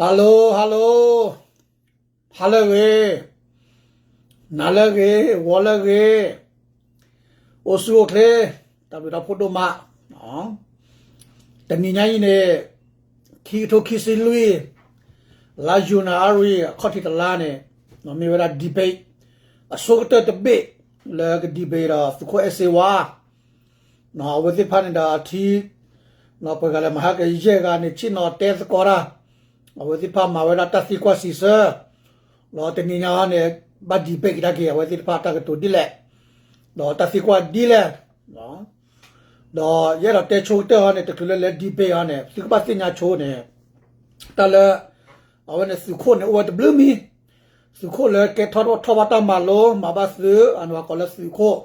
Hello hello, ဟါလၢအဂ့ၤ, နၤလၢအဂ့ၤ, ဂီၤလၢအဂ့ၤ, အိၣ်ဆူၣ်အိၣ်ချ့, တၢ်ဘျုးတၢ်ဖှိၣ်ဒိၣ်မး. တနံၤညါအံၤန့ၣ် ခံကထိခံဆံလွံၢ် လါယနူၤအါရံၤ အခီၣ်ထံးတလါန့ၣ် မ့ၢ်ဝဲဒၣ် debate အဆိကတၢၢ်တဘ့ၣ် လၢက debate ဒီးသုးခိၣ်အဲၣ်စ့ဝါ အဝဲသ့ၣ်တဖၣ်န့ၣ်ဒီးအထံ ပှၤဂၤလဲၤမၤဟဲကယဲၢ်ဂၤန့ၣ် ဆ့ၣ်နီၤတဲသကိးတၢ်, အဝဲသ့ၣ်တဖၣ်မၤဝဲဒၣ်တၢ်သံကွၢ်စံးဆၢ, ဒီးတနံၤညါအံၤန့ၣ် ဘၣ် debate ကဒါက့ၤ အဝဲသ့ၣ်တဖၣ်တၢ်ကတိၤဒ်လဲၣ်, ဒီးတၢ်သံကွၢ်ဒ်လဲၣ်, ဒီးယအဲၣ်ဒိးတဲဆိကတၢၢ်အံၤန့ၣ် တချုးလၢလဲၤ debate အံၤန့ၣ် သုကဘၣ်သ့ၣ်ညါဆိန့ၣ် တၢ်လၢ အဝဲန့ၣ်သုးခိၣ်န့ၣ်အိၣ်ဝဲတဘျုးမံၤ, သုးခိၣ်လၢကဲထီၣ်ထီၣ်ဘၣ်တၢ်မၤလိ မၤဘၣ်သုး အန့ၣ်ပှၤကိးလၢသုးခိၣ်,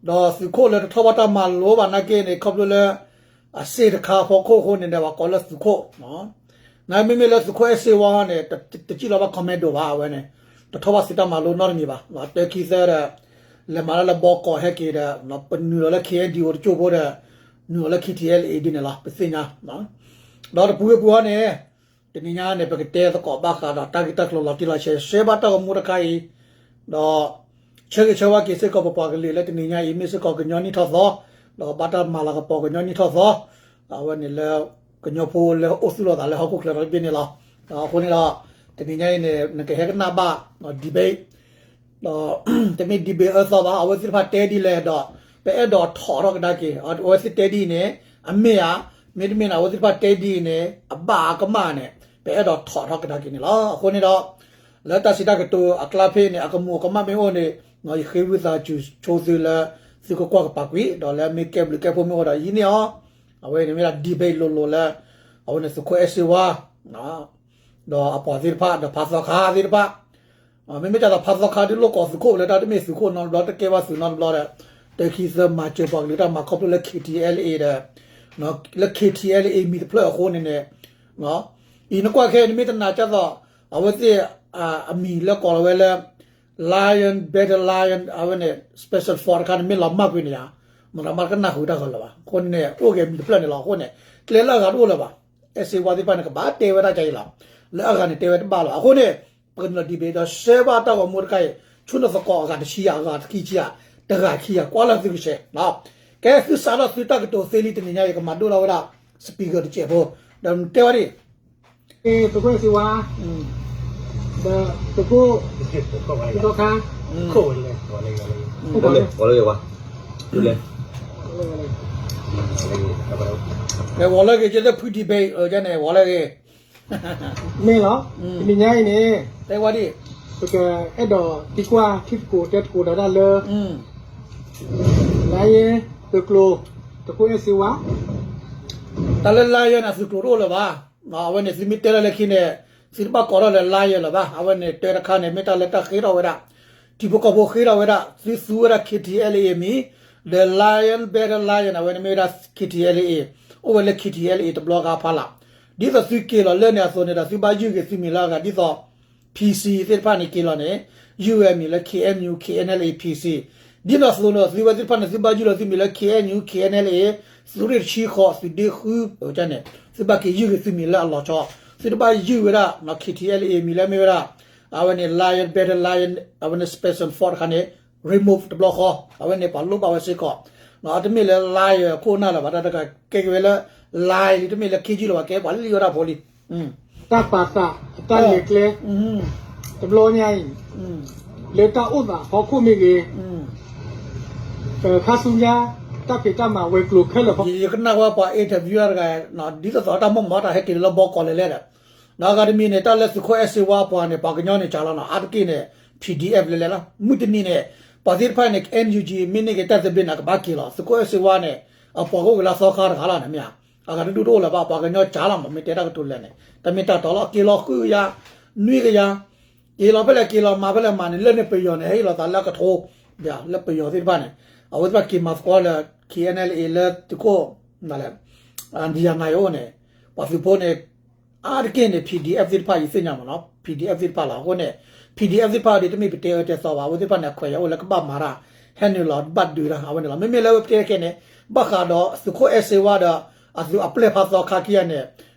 ဒီးသုးခိၣ်လၢတထီၣ်ဘၣ်တၢ်မၤလိဘၣ်နာ်က့န့ၣ် ခီဖျိလၢ အစ့တခါအဖီခိၣ်အဃိန့ၣ်ဒီး ပှၤကိးလၢသုးခိၣ်, နမ့မ့ၢ်လၢသုးခိၣ်အဲၣ်စ့ဝါန့ၣ် တစံၣ်လီၤဘၣ် comment ဒိၣ်ဘၣ် အဝဲန့ၣ် တထီၣ်ဘၣ်သုးတၢ်မၤလိနီတမံၤဘၣ်, တၢ်ခံသၢဒီး လဲၤမၤတၢ်လၢဘီကီးဟဲက့ၤဒီး ပနုာ်လီၤလၢ ခ့အဲၣ်ဒံၣ်အိၣ် တကၠိၢ်ဖိဒီး နုာ်လီၤလၢ ခ့ထံအဲလ်အ့ ဒ်န့ၣ်လီၤ ပသ့ၣ်ညါ, ဒီးတပူၤဝဲပူၤအံၤန့ၣ် တနံၤညါန့ၣ် ပကတဲသကိးဘၣ်ဃးဒီးတၢ်ဂ့ၢ်တၢ်ကျိၤလီၤတံၢ်လီၤဆဲး ရှဲဘၣ်တၢ်ဂီၤမူတခါအံၤ, ဒီး ဆၢဂ့ၤဆၢဝါက့ၤစ့ၢ်ကီးပပှၤကလုာ်လၢတနံၤညါအံၤ မ့ၢ်စ့ၢ်ကီးကညီနံၣ်ထီၣ်သီ, ဒီးဘၣ်တၢ်မၤလၤကပီၤကညီနံၣ်ထီၣ်သီ, အဝဲန့ၣ်လၢ ကညီဖိလၢအိၣ်သူၣ်လီၤသးလၢဟီၣ်ခိၣ်ချၢဒီဘ့ၣ်န့ၣ်လီၤ. အဃိန့ၣ်ဒီး တနံၤညါအံၤန့ၣ် နကဟဲကနၣ်ဘၣ် debate ဒီး တမ့ၢ် debate အၢသီဘၣ်, အဝဲသ့ၣ်တဖၣ်တဲဒ်လဲၣ်ဒီး ပအဲၣ်ဒိးထီၣ်ထီၣ်ကဒါက့ၤ, အဝဲသ့ၣ်တဲဒ်အံၤန့ၣ် အမ့ၢ်ဧါ, မ့တမ့ၢ်န့ၣ် အဝဲသ့ၣ်တဖၣ်တဲဒ်အံၤန့ၣ် အဘၣ်အကမၣ်န့ၣ် ပအဲၣ်ဒိးထီၣ်ထီၣ်ကဒါက့ၤန့ၣ်လီၤ. အဃိန့ၣ်ဒီး လၢတၢ်စံးတၢ်ကတိၤအကျါဖဲန့ၣ် အကမူၤအကမၣ်မ့ၢ်အိၣ်န့ၣ် ယဃ့ဝံသးစူၤဆိသုလၢ သုကကွၢ်ကပၤကွံာ် ဒီးလၢမ့ၢ်ကဲဘျုးကဲဖှိၣ်မ့ၢ်အိၣ်ဒီးယဟံးန့ၢ်အီၤ, အဝဲန့ၣ်မ့ၢ်ဒၣ် debate လိၤလိၤလၢ အဝဲန့ၣ်သုးခိၣ်အဲၣ်စ့ဝါ ဒီးအပှၤသ့ၣ်တဖၣ် ဒီးဖးသီခါသ့ၣ်တဖၣ်, မ့မ့ၢ်တၢ်သးဖးသီခါဒ်လိၣ်ကိးသုးခိၣ်လၢတၢ်တမ့ၢ်သုးခိၣ်နီတဘျီ တကဲဘၣ်သုးနီတဘျီဒီး တၢ်ခံသၢမၤစၢၤပှၤကလုာ်တၢ်မၤခီဖျိလၢ ခ့ထံအဲလ်အ့ ဒီး လၢ ခ့ထံအဲလ်အ့ မံၤတဖျၢၣ်အဃိန့ၣ်န့ၣ် အံၤနကွၢ်ခဲအံၤ နမ့ၢ်တနာ်ကၢ်သိး အဝဲသ့ၣ် အမံၤလၢကိးလီၤဝဲလၢ Lion Battle Lion အဝဲန့ၣ် Special Force တခါန့ၣ် မ့ၢ်လီၤမၢ်ကွံာ်န့ၣ်ဧါ, မတၤမးတကနၣ်ဃုာ်တၢ်ဃီလၢၤဘၣ်. အဃိန့ၣ် အိၣ်က့ၤမံၤတဖျၢၣ်န့ၣ်လီၤ. အဃိန့ၣ် ကျဲလၢအဂၤတအိၣ်လၢၤဘၣ်. အဲၣ်စ့ဝါသ့ၣ်တဖၣ်န့ၣ် ကဘၣ်တဲဝဲဒၣ်ကအံၤလီၤ. လၢအဂၤန့ၣ်တဲဝဲတဘၣ်လီၤ. အဃိန့ၣ် ပကနုာ်လီၤ debate ဒီး ရှဲဘၣ်တၢ်ဂီၤမူတခါအံၤ ဆူနသကိးအဂၤတဆံယၤ အဂၤတခံဆံယၤ တဂၤခံဂၤ ကွၢ်လၢသုကရှဲ ကဲသုစးထီၣ်သုတၢ်ကတိၤသ့လံ တနံၤညါအံၤ ကမၤဒိၣ်ထီၣ်ဝဲဒၣ် speaker တစဲးဖိ ဒီးတဲဝဲဒၣ် သုးခိၣ်အဲၣ်စ့ဝါ ဒီးသုးခိၣ် သီခါ ဝီၤလၢဂ့ၤဝါ ဝီၤလၢဂ့ၤ ဝီၤလၢဂ့ၤ ကဲဝီၤလၢဂ့ၤ ကဲလၢဖု debate န့ၣ် ဝီၤလၢဂ့ၤ မ့ၢ်လီၤ. တနံၤညါအံၤန့ၣ် တဲဝဲဒၣ် ပကအဲၣ်ဒိးသံကွၢ်ထံသကိးတဲသကိးဒီးတၢ်လၢ Lion သုးကျိၤ သုးခိၣ်အဲၣ်စ့ဝါ တၢ်လၢ Lion န့ၣ် အသုးကျိၤတအိၣ်လၢၤဘၣ်. အဝဲန့ၣ် သုမ့ၢ်တဲလၢလၢခံန့ၣ် သုတဘၣ်ကိးထီၣ်လၢ Lion လၢၤဘၣ်. အဝဲန့ၣ် တၢ်တခါန့ၣ် မ့ၢ်တၢ်လၢတၢ်ဃ့ထီၣ်ဝဲဒၣ် ထံဖိကီၢ်ဖိဃ့ထီၣ်ဝဲဒၣ် သုသူဝဲဒၣ် ခ့ထံအဲလ်အ့ မံၤ ဒီး Lion Battle Lion အဝဲန့ၣ်မ့ၢ်ဝဲဒၣ် ခ့ထံအဲလ်အ့ အိၣ်ဝဲလၢ ခ့ထံအဲလ်အ့ တဘျီဂၤဖးလၢ် ဒ်သိးသုက့ၤလီၤလၢန့ၣ်အသိးန့ၣ်ဒီး သုဘၣ်ယုၢ်က့ၤသုမံၤလၢအဂၤ ဒ်သိး PC သ့ၣ်တဖၣ်န့ၣ်က့ၤလီၤန့ၣ် ယုၢ်ဝဲမံၤလၢ KNU KNLA PC ဒ်န့ၣ်အသိးန့ၣ် သုဝဲသ့ၣ်တဖၣ်န့ၣ် သုဘၣ်ယုၢ်လီၤသုမံၤလၢ KNU KNLA သုးရ့ၣ်တဆံဃိး သုးဒ့ဃုန့ၣ် သုဘၣ်က့ၤယုၢ်က့ၤသုမံၤလၢအလီၤဆီ သုတဘၣ်ယုၢ်ဝဲဒၣ် ခ့ထံအဲလ်အ့ မံၤလၢမ့ၢ်ဝဲဒၣ် အဝဲန့ၣ် Lion Battle Lion အဝဲန့ၣ် Special Force တခါန့ၣ် remove တဘျီဃီ အဝဲန့ၣ်ပှၤလိၣ်ဘၣ်ဝဲစ့ၢ်ကီး တမ့ၢ်လၢ Lion ခိၣ်နၢ်လၢၤဘၣ် တၢ်တခါကဲက့ၤဝဲလၢ Lion လံ တမ့ၢ်လၢ ခ့ယုၢ် လၢၤဘၣ် ကဲပှၤလံဝဲဒၣ်ဖိလံ တၢ်ပာ်သး တၢ်လဲၤကျဲ တဘျီညါအံၤ လၢတၢ်အိၣ်သးအဖီခိၣ်မ့ၢ်ဂ့ၤ ခါဆူညါ တၢ်ဖံးတၢ်မၤဝဲၤကျိၤခဲလၢာ်ဖီ ယကနၣ်ဝဲပှၤ interview တဂၤ ဒ်သိးသိးတၢ်မိၢ်မၤတၢ်ဟဲက့ၤလၢဘီကီးလဲၤလဲၣ်ဒီး ဒီးအဂၤတမံၤန့ၣ် တၢ်လၢသုးခိၣ်အဲၣ်စ့ဝါပှၤန့ၣ် ပှၤကညီန့ၣ်စှၤလီၤနီၤ အါတက့ၢ်န့ၣ် PDF လဲၤလဲၣ်လီၤ မုၢ်တနံၤန့ၣ် ပှၤသ့ၣ်တဖၣ်န့ၣ် NUG မ့ၢ်န့ၢ်က့ၤတၢ်သဘျ့န့ၣ် ကဘၣ်က့ၤလီၤ သုးခိၣ်အဲၣ်စ့ဝါန့ၣ် အပှၤကအိၣ်က့ၤလၢအသီခါတဂၤလီၤန့ၣ်မ့ၢ်ဧါ အဂၤတဒူၣ်တအိၣ်လၢၤဘၣ် ပှၤကညီစှၤလီၤမး မ့ၢ်တဲတၢ်ကတိၤလဲၣ်န့ၣ် တမ့ၢ်တၢ်တီလီၤ က့ၤလီၤဃုကယၤ နွံကယၤ က့ၤလီၤဖဲလဲၣ် က့ၤလီၤမၤဖဲလဲၣ်မၤန့ၣ် လၢန့ၣ်ပယီၤန့ၣ် ဟဲဟ့ၣ်လီၤသးလၢအကထိ လၢပယီၤသ့ၣ်တဖၣ်န့ၣ် အဝဲသ့ၣ်တဖၣ်က့ၤမၤသကိးလၢ KNLA လၢသုးခိၣ် နလဲၣ် ဒံယၤနၤယအိၣ်န့ၣ် ပှၤသုးဖိန့ၣ် အါတက့ၢ်န့ၣ် PDF သ့ၣ်တဖၣ် ယသ့ၣ်ညါမးနီၤ PDF သ့ၣ်တဖၣ်လီၤ အဃိန့ၣ် PDF သ့ၣ်တဖၣ်ဒီး တမ့ၢ်ပတဲအၢတဲသီဘၣ် အဝဲသ့ၣ်တဖၣ်န့ၣ် အခွဲးယာ်အိၣ်လၢကဘၣ်မၤတၢ် ဟဲနုာ်လီၤဘၣ်ဒုးတၢ် အဝဲန့ၣ်လီၤ မ့မ့ၢ်လၢအဝဲပတဲခဲန့ၣ် ဘၣ်ဃးဒီးသုးခိၣ်အဲၣ်စ့ဝါဒီး အသုးအပျဲၢ်ဖးသီခါခံဂၤန့ၣ်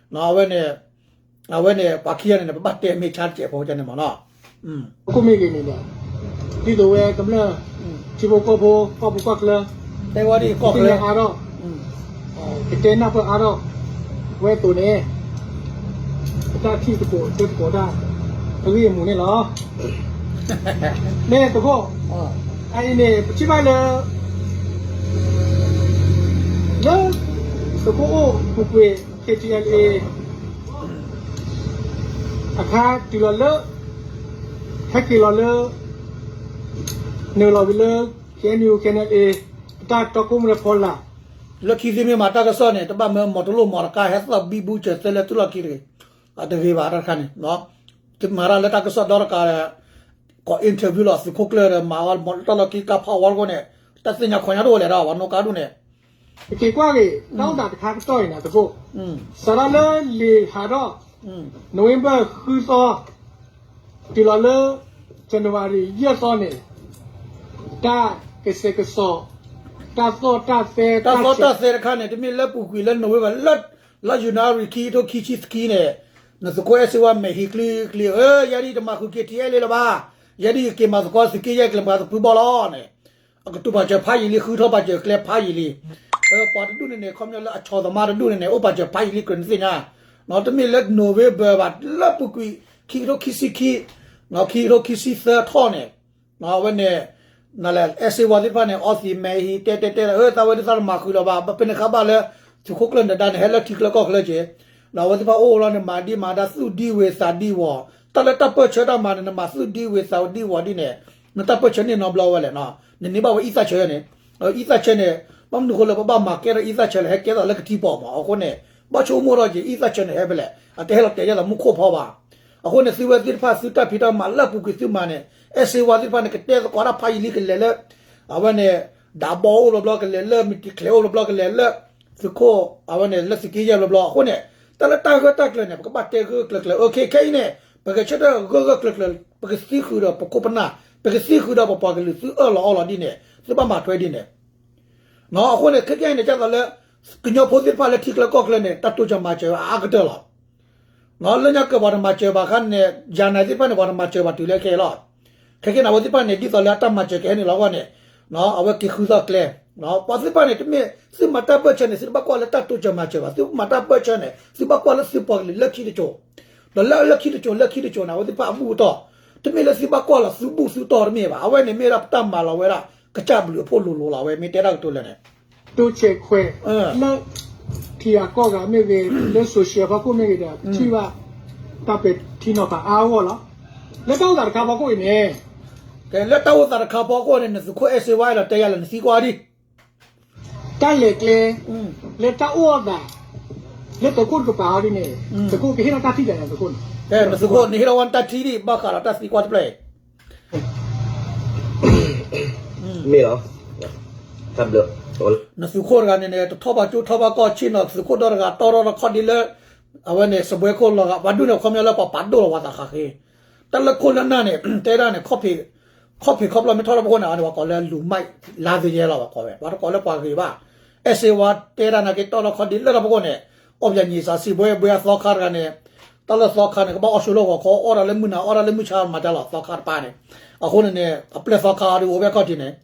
အဝဲန့ၣ် အဝဲန့ၣ် ပှၤခံဂၤန့ၣ်န့ၣ် ပဘၣ်တဲမ့ၢ်ဆါတစဲးဖိကန့ၣ်မးနီၤ ခိၣ်မ့ၢ်ဂ့ၤန့ၣ်ဒီး ဒ်သိးဝဲကမျၢၢ် ထံဖိကီၢ်ဖိ ကီၢ်ပူၤကီၢ်ချၢ တဲဝဲဒ်ကီၢ်ချၢ ကသ့ၣ်ညါအါထီၣ် ကတဲနၢ်ပၢၢ်အါထီၣ် ဝဲအသိးန့ၣ် ပတၢ်ထံၣ်သကိးတဲသကိးတၢ် အဂ့ၢ်အမူးန့ၣ်လီၤ. မ့ၢ်သုးခိၣ် အအံၤန့ၣ် ပထံၣ်ဘၣ်လၢ လၢ သုးခိၣ်အိၣ်ပူၤကွံာ် KTLA အခါတုၤလီၤလၢ ဟဲက့ၤလီၤလၢ နုာ်လီၤဝံၤလၢ KNU KNLA အတၢ်တီကိးမုၢ်လၢဖီလာ် လၢခံသ့ၣ်မ့ၢ်မၤတၢ်ကစီၣ်န့ၣ် တဘၣ်မၢမီၤတလိၣ်မီၤတကါ ဟဲသီၣ်ဘံဘူစၢၤသဲလၢသုးလီၢ်ခံတဂ့ၤ အတဂ့ၤဘၣ်တၢ်တခါန့ၣ် မၤတၢ်လၢတၢ်ကစီၣ်ဒီတကးဒီး ကိး interview လီၤ သုးခိၣ်ကျၢၢ်ဒီး မၤအီၤမီၤတၢ်လီၢ်ခံကါဖးဝါတကိးန့ၣ် တၢ်သ့ၣ်ညါခီညါတအိၣ်လဲၣ်ဒီး ပှၤနီၣ်ကါဒူၣ်န့ၣ် ပက့ၤကွၢ်က့ၤ တၢ်အိၣ်သးတခါကတီၢ်အံၤန့ၣ် သုးခိၣ် စးထီၣ်လၢလံာ်ဟးထီၣ် November ဃုသီ တုၤလီၤလၢ January ယဲၢ်သီန့ၣ် တၢ်ကစဲးကစီး တၢ်သီၣ်တၢ်သဲ တၢ်သီၣ်တၢ်သဲတခါန့ၣ် တမ့ၢ်လၢပူၤကွံာ်လၢ November လၢ လၢ January ခံကထိခံဆံခံန့ၣ် နသုးခိၣ်အဲၣ်စ့ဝါမဲာ်ဟံၣ်ကျံကျံ အၢ ယဲဒ်အံၤတမၤဃုာ် KTLA လၢၤဘၣ် ယဲဒ်အံၤက့ၤမၤသကိးသုးက့ယဲၢ်ကျဲမၤသပှၢ်ဘီၣ်လီၤန့ၣ် အကတိၤပာ်စၢၤဖးယံာ်လံ ဃုထီၣ်ပာ်စၢၤကျဲဖးယံာ်လံ ပှၤတဒူၣ်န့ၣ်န့ၣ် ခီပညီလၢအဆီသမါတဒူၣ်န့ၣ်န့ၣ် အိၣ်ပာ်စၢၤဖးယံာ်လံ ကြၢးနသ့ၣ်ညါ တမ့ၢ်လၢ November ဘၣ် လၢပူၤကွံာ် ခံကထိခံဆံခံ ခံကထိခံဆံသၢထီၣ်န့ၣ် အဝဲန့ၣ် နလဲၣ် အဲၣ်စ့ဝါသ့ၣ်တဖၣ်န့ၣ် အီသံးမဲာ်ဟံး တဲတဲတဲ အၢ သးဝဲဒ်သးတမၤဃုာ်လီၤဘၣ် ပဖဲန့ၣ်ဃးဘၣ်လၢ သုးခိၣ်ကျၢၢ်နဒါန့ၣ် ဟဲလၢထံချၢကီၢ်ချၢက့ၤ ဒီးအဝဲသ့ၣ်တဖၣ်အိၣ်လီၤန့ၣ် မၤဒံးမၤဒါသူၣ်ဒံဝ့ၤသးဒံဝီၤ တၢ်လၢတၢ်ပၢၢ်ဆၢတၢ်မၤန့ၣ် နမၤသူၣ်ဒံဝ့ၤသးဒံဝီၤဒ်န့ၣ် နတၢ်ပၢၢ်ဆၢန့ၣ်နီတဘျီဝဲလဲၣ်နီၤ နန့ၢ်ဘၣ်ဝဲအံသၣ်ဆၢန့ၣ် အံသၣ်ဆၢန့ၣ် ဘၣ်မနုၤဃိလၢပဘၣ်မၤကဲထီၣ်အံသၣ်ဆၢလဲၣ် ဟဲကဲထီၣ်လၢကထံပီၤမး အဃိန့ၣ် ဘၣ်ဆိကမိၣ်ထီၣ်က့ၤ အံသၣ်ဆၢန့ၣ်ဟဲဖဲလဲၣ် အတဟဲလီၤတဲာ်ယဲၢ်သးမူခိၣ်ဖီဘၣ် အဃိန့ၣ် သုဝဲသ့ၣ်တဖၣ် သုတၢ်ဖံးတၢ်မၤလၢအပူၤကွံာ်သုမၤန့ၣ် အဲၣ်စ့ဝါသ့ၣ်တဖၣ်န့ၣ် ကတဲသကိးတၢ်ဖးယံာ်လံကလဲၤလၢ အဝဲန့ၣ် ဒးဘီအိၣ်ဘျီဘျီကလဲၤလၢ မံၤတံၤချဲးအိၣ်ဘျီဘျီကလဲၤလၢ သုးခိၣ် အဝဲန့ၣ် လၢသုးက့ယဲၢ်ဘျီဘျီ အဃိန့ၣ် တၢ်လၢတၢ်ဂၢၢ်တၢ်ကျၢၤန့ၣ် ပကဘၣ်တဲဂၢၢ်ဂၢၢ်ကျၢၤကျၢၤ အခဲခဲအံၤန့ၣ် ပကဆၢထၢၣ်ဂၢၢ်ဂၢၢ်ကျၢၤကျၢၤ ပကသံဃုာ်ဒီးပခိၣ်ပနၢ် ပကသံဃုာ်ဒီးပပှၤကလုာ်သုအၢၣ်လီၤအီလီၤဒ်န့ၣ် သုဘၣ်မၤထွဲဒ်န့ၣ် အဃိန့ၣ် ခဲခဲအံၤန့ၣ် ဒ်သိးလၢ ကညီဖိသ့ၣ်တဖၣ်လၢထံချၢကီၢ်ချၢန့ၣ် တၢ်တိစၢၤမၤစၢၤအါကတၢၢ်လီၤ. လၢညါကၢးပှၤတမၤစၢၤဘၣ်ခါန့ၣ် ယၤနၤသ့ၣ်တဖၣ်န့ၣ် ပှၤတမၤစၢၤဘၣ်တုၤလၢခဲအံၤလီၤ. ခဲခဲန့ၣ် အဝဲသ့ၣ်တဖၣ်န့ၣ် ဒ်သိးလၢအတၢ်မၤစၢၤကဟဲနုာ်လီၤအဂီၢ်န့ၣ် အဝဲက့ၤဃုသီၣ်ကျဲ ပှၤသ့ၣ်တဖၣ်န့ၣ် တမ့ၢ်သုမၤတၢ်ပၢၢ်ဆၢန့ၣ် သုတဘၣ်ကွၢ်လၢတၢ်တိစၢၤမၤစၢၤဘၣ် သုမၤတၢ်ပၢၢ်ဆၢန့ၣ် သုဘၣ်ကွၢ်လၢသုပှၤကလုာ်လၢခံတစိၤ ဒီးလၢလၢခံတစိၤလၢခံတစိၤန့ၣ် အဝဲသ့ၣ်တဖၣ်အဘူၣ်အတီၢ် တမ့ၢ်လၢသုဘၣ်ကွၢ်လီၤသုဘူၣ်သုတီၢ်တမ့ၢ်ဘၣ် အဝဲန့ၣ်မ့ၢ်ဒၣ်ပတၢ်မၤလီၤဝဲဒၣ် ကစၢ်ဘျုးအဖှိၣ်လိၤလိၤလီၤ အဝဲမ့ၢ်တဲတၢ်ကတိၤလၢာ်န့ၣ် တိစဲးခွဲး လၢ ထံဂၤကီၢ်ဂၤမ့ၢ်ဂ့ၤ လၢ social ဖီခိၣ်မ့ၢ်ဂ့ၤဒီး ပထံၣ်ဘၣ် တၢ်ပဲာ်ထံနီၤဖးအါဂီၢ်လီၤ. လၢတၢ်အိၣ်သးတခါဖီခိၣ်အံၤန့ၣ် လၢတၢ်အိၣ်သးတခါဖီခိၣ်န့ၣ် နသုးခိၣ်အဲၣ်စ့ဝါအဲၣ်ဒိးတဲယၤလၢနသံကွၢ်ဒံး တၢ်လဲၤကျဲ လၢတၢ်အိၣ်သး လၢသုးခိၣ်တကပၤအီၤဒ်န့ၣ် သုးခိၣ်ကဟ့ၣ်လီၤတၢ်ထံၣ်ဒီးသုးခိၣ်န့ၣ် နသုးခိၣ်န့ၣ်ဟ့ၣ်လီၤဝဲတၢ်ထံၣ်ဒံး ဘၣ်ဃးဒီးတၢ်သံကွၢ်တဖျၢၣ်အံၤ မ့ၢ်လီၤ နသုးခိၣ်တဂၤန့ၣ်န့ၣ် တထီၣ်ဘၣ်ကၠိထီၣ်ဘၣ်ကီၢ်ဆ့ၣ်နီၤ သုးခိၣ်ဒီတဂၤတီၢ်ထီၣ်ခီၣ်ဒ့လၢ အဝဲန့ၣ် စပွဲခိၣ်လီၤဂာ် ပှၤဒူၣ်န့ၣ်ခီပညီလၢပှၤပာ်ဒိၣ်လီၤပှၤသးခးဃ့ တၢ်လၢခိၣ်လၢနၢ်န့ၣ် တဲဒၣ်န့ၣ် ခီၣ်ဖံးခီၣ်ဖံးခီၣ်ဖျီၣ်မ့ၢ်ထီၣ်လၢပခိၣ်န့ၣ် အဝဲန့ၣ် ပှၤကိးလၢလူၤမၢ်လါသယဲလီၤ ပှၤကိးဝဲ ပှၤတကိးလၢပှၤဂ့ၤဘၣ် အဲၣ်စ့ဝါတဲဒၣ်နာ်က့ တီၢ်ထီၣ်ခီၣ်ဒ့လၢထီၣ်ပခိၣ်န့ၣ် အီၣ်ပယၤညံးစးစံးဘှဲဘှဲအသီခါတဂၤန့ၣ် တၢ်လၢသီခါန့ၣ် ကဘၣ်အီၣ်ဆိလၢဂီၤခီ အီၣ်ဒၣ်လၢမုၢ်နၤ အီၣ်ဒၣ်လၢမုၢ်ဆါမၤတၢ်လီၤ သီခါတပၤန့ၣ် အဃိန့ၣ်န့ၣ် အပျဲၢ်သီခါအီၤဒ်အိၣ်ဝဲခီၣ်ထံးန့ၣ်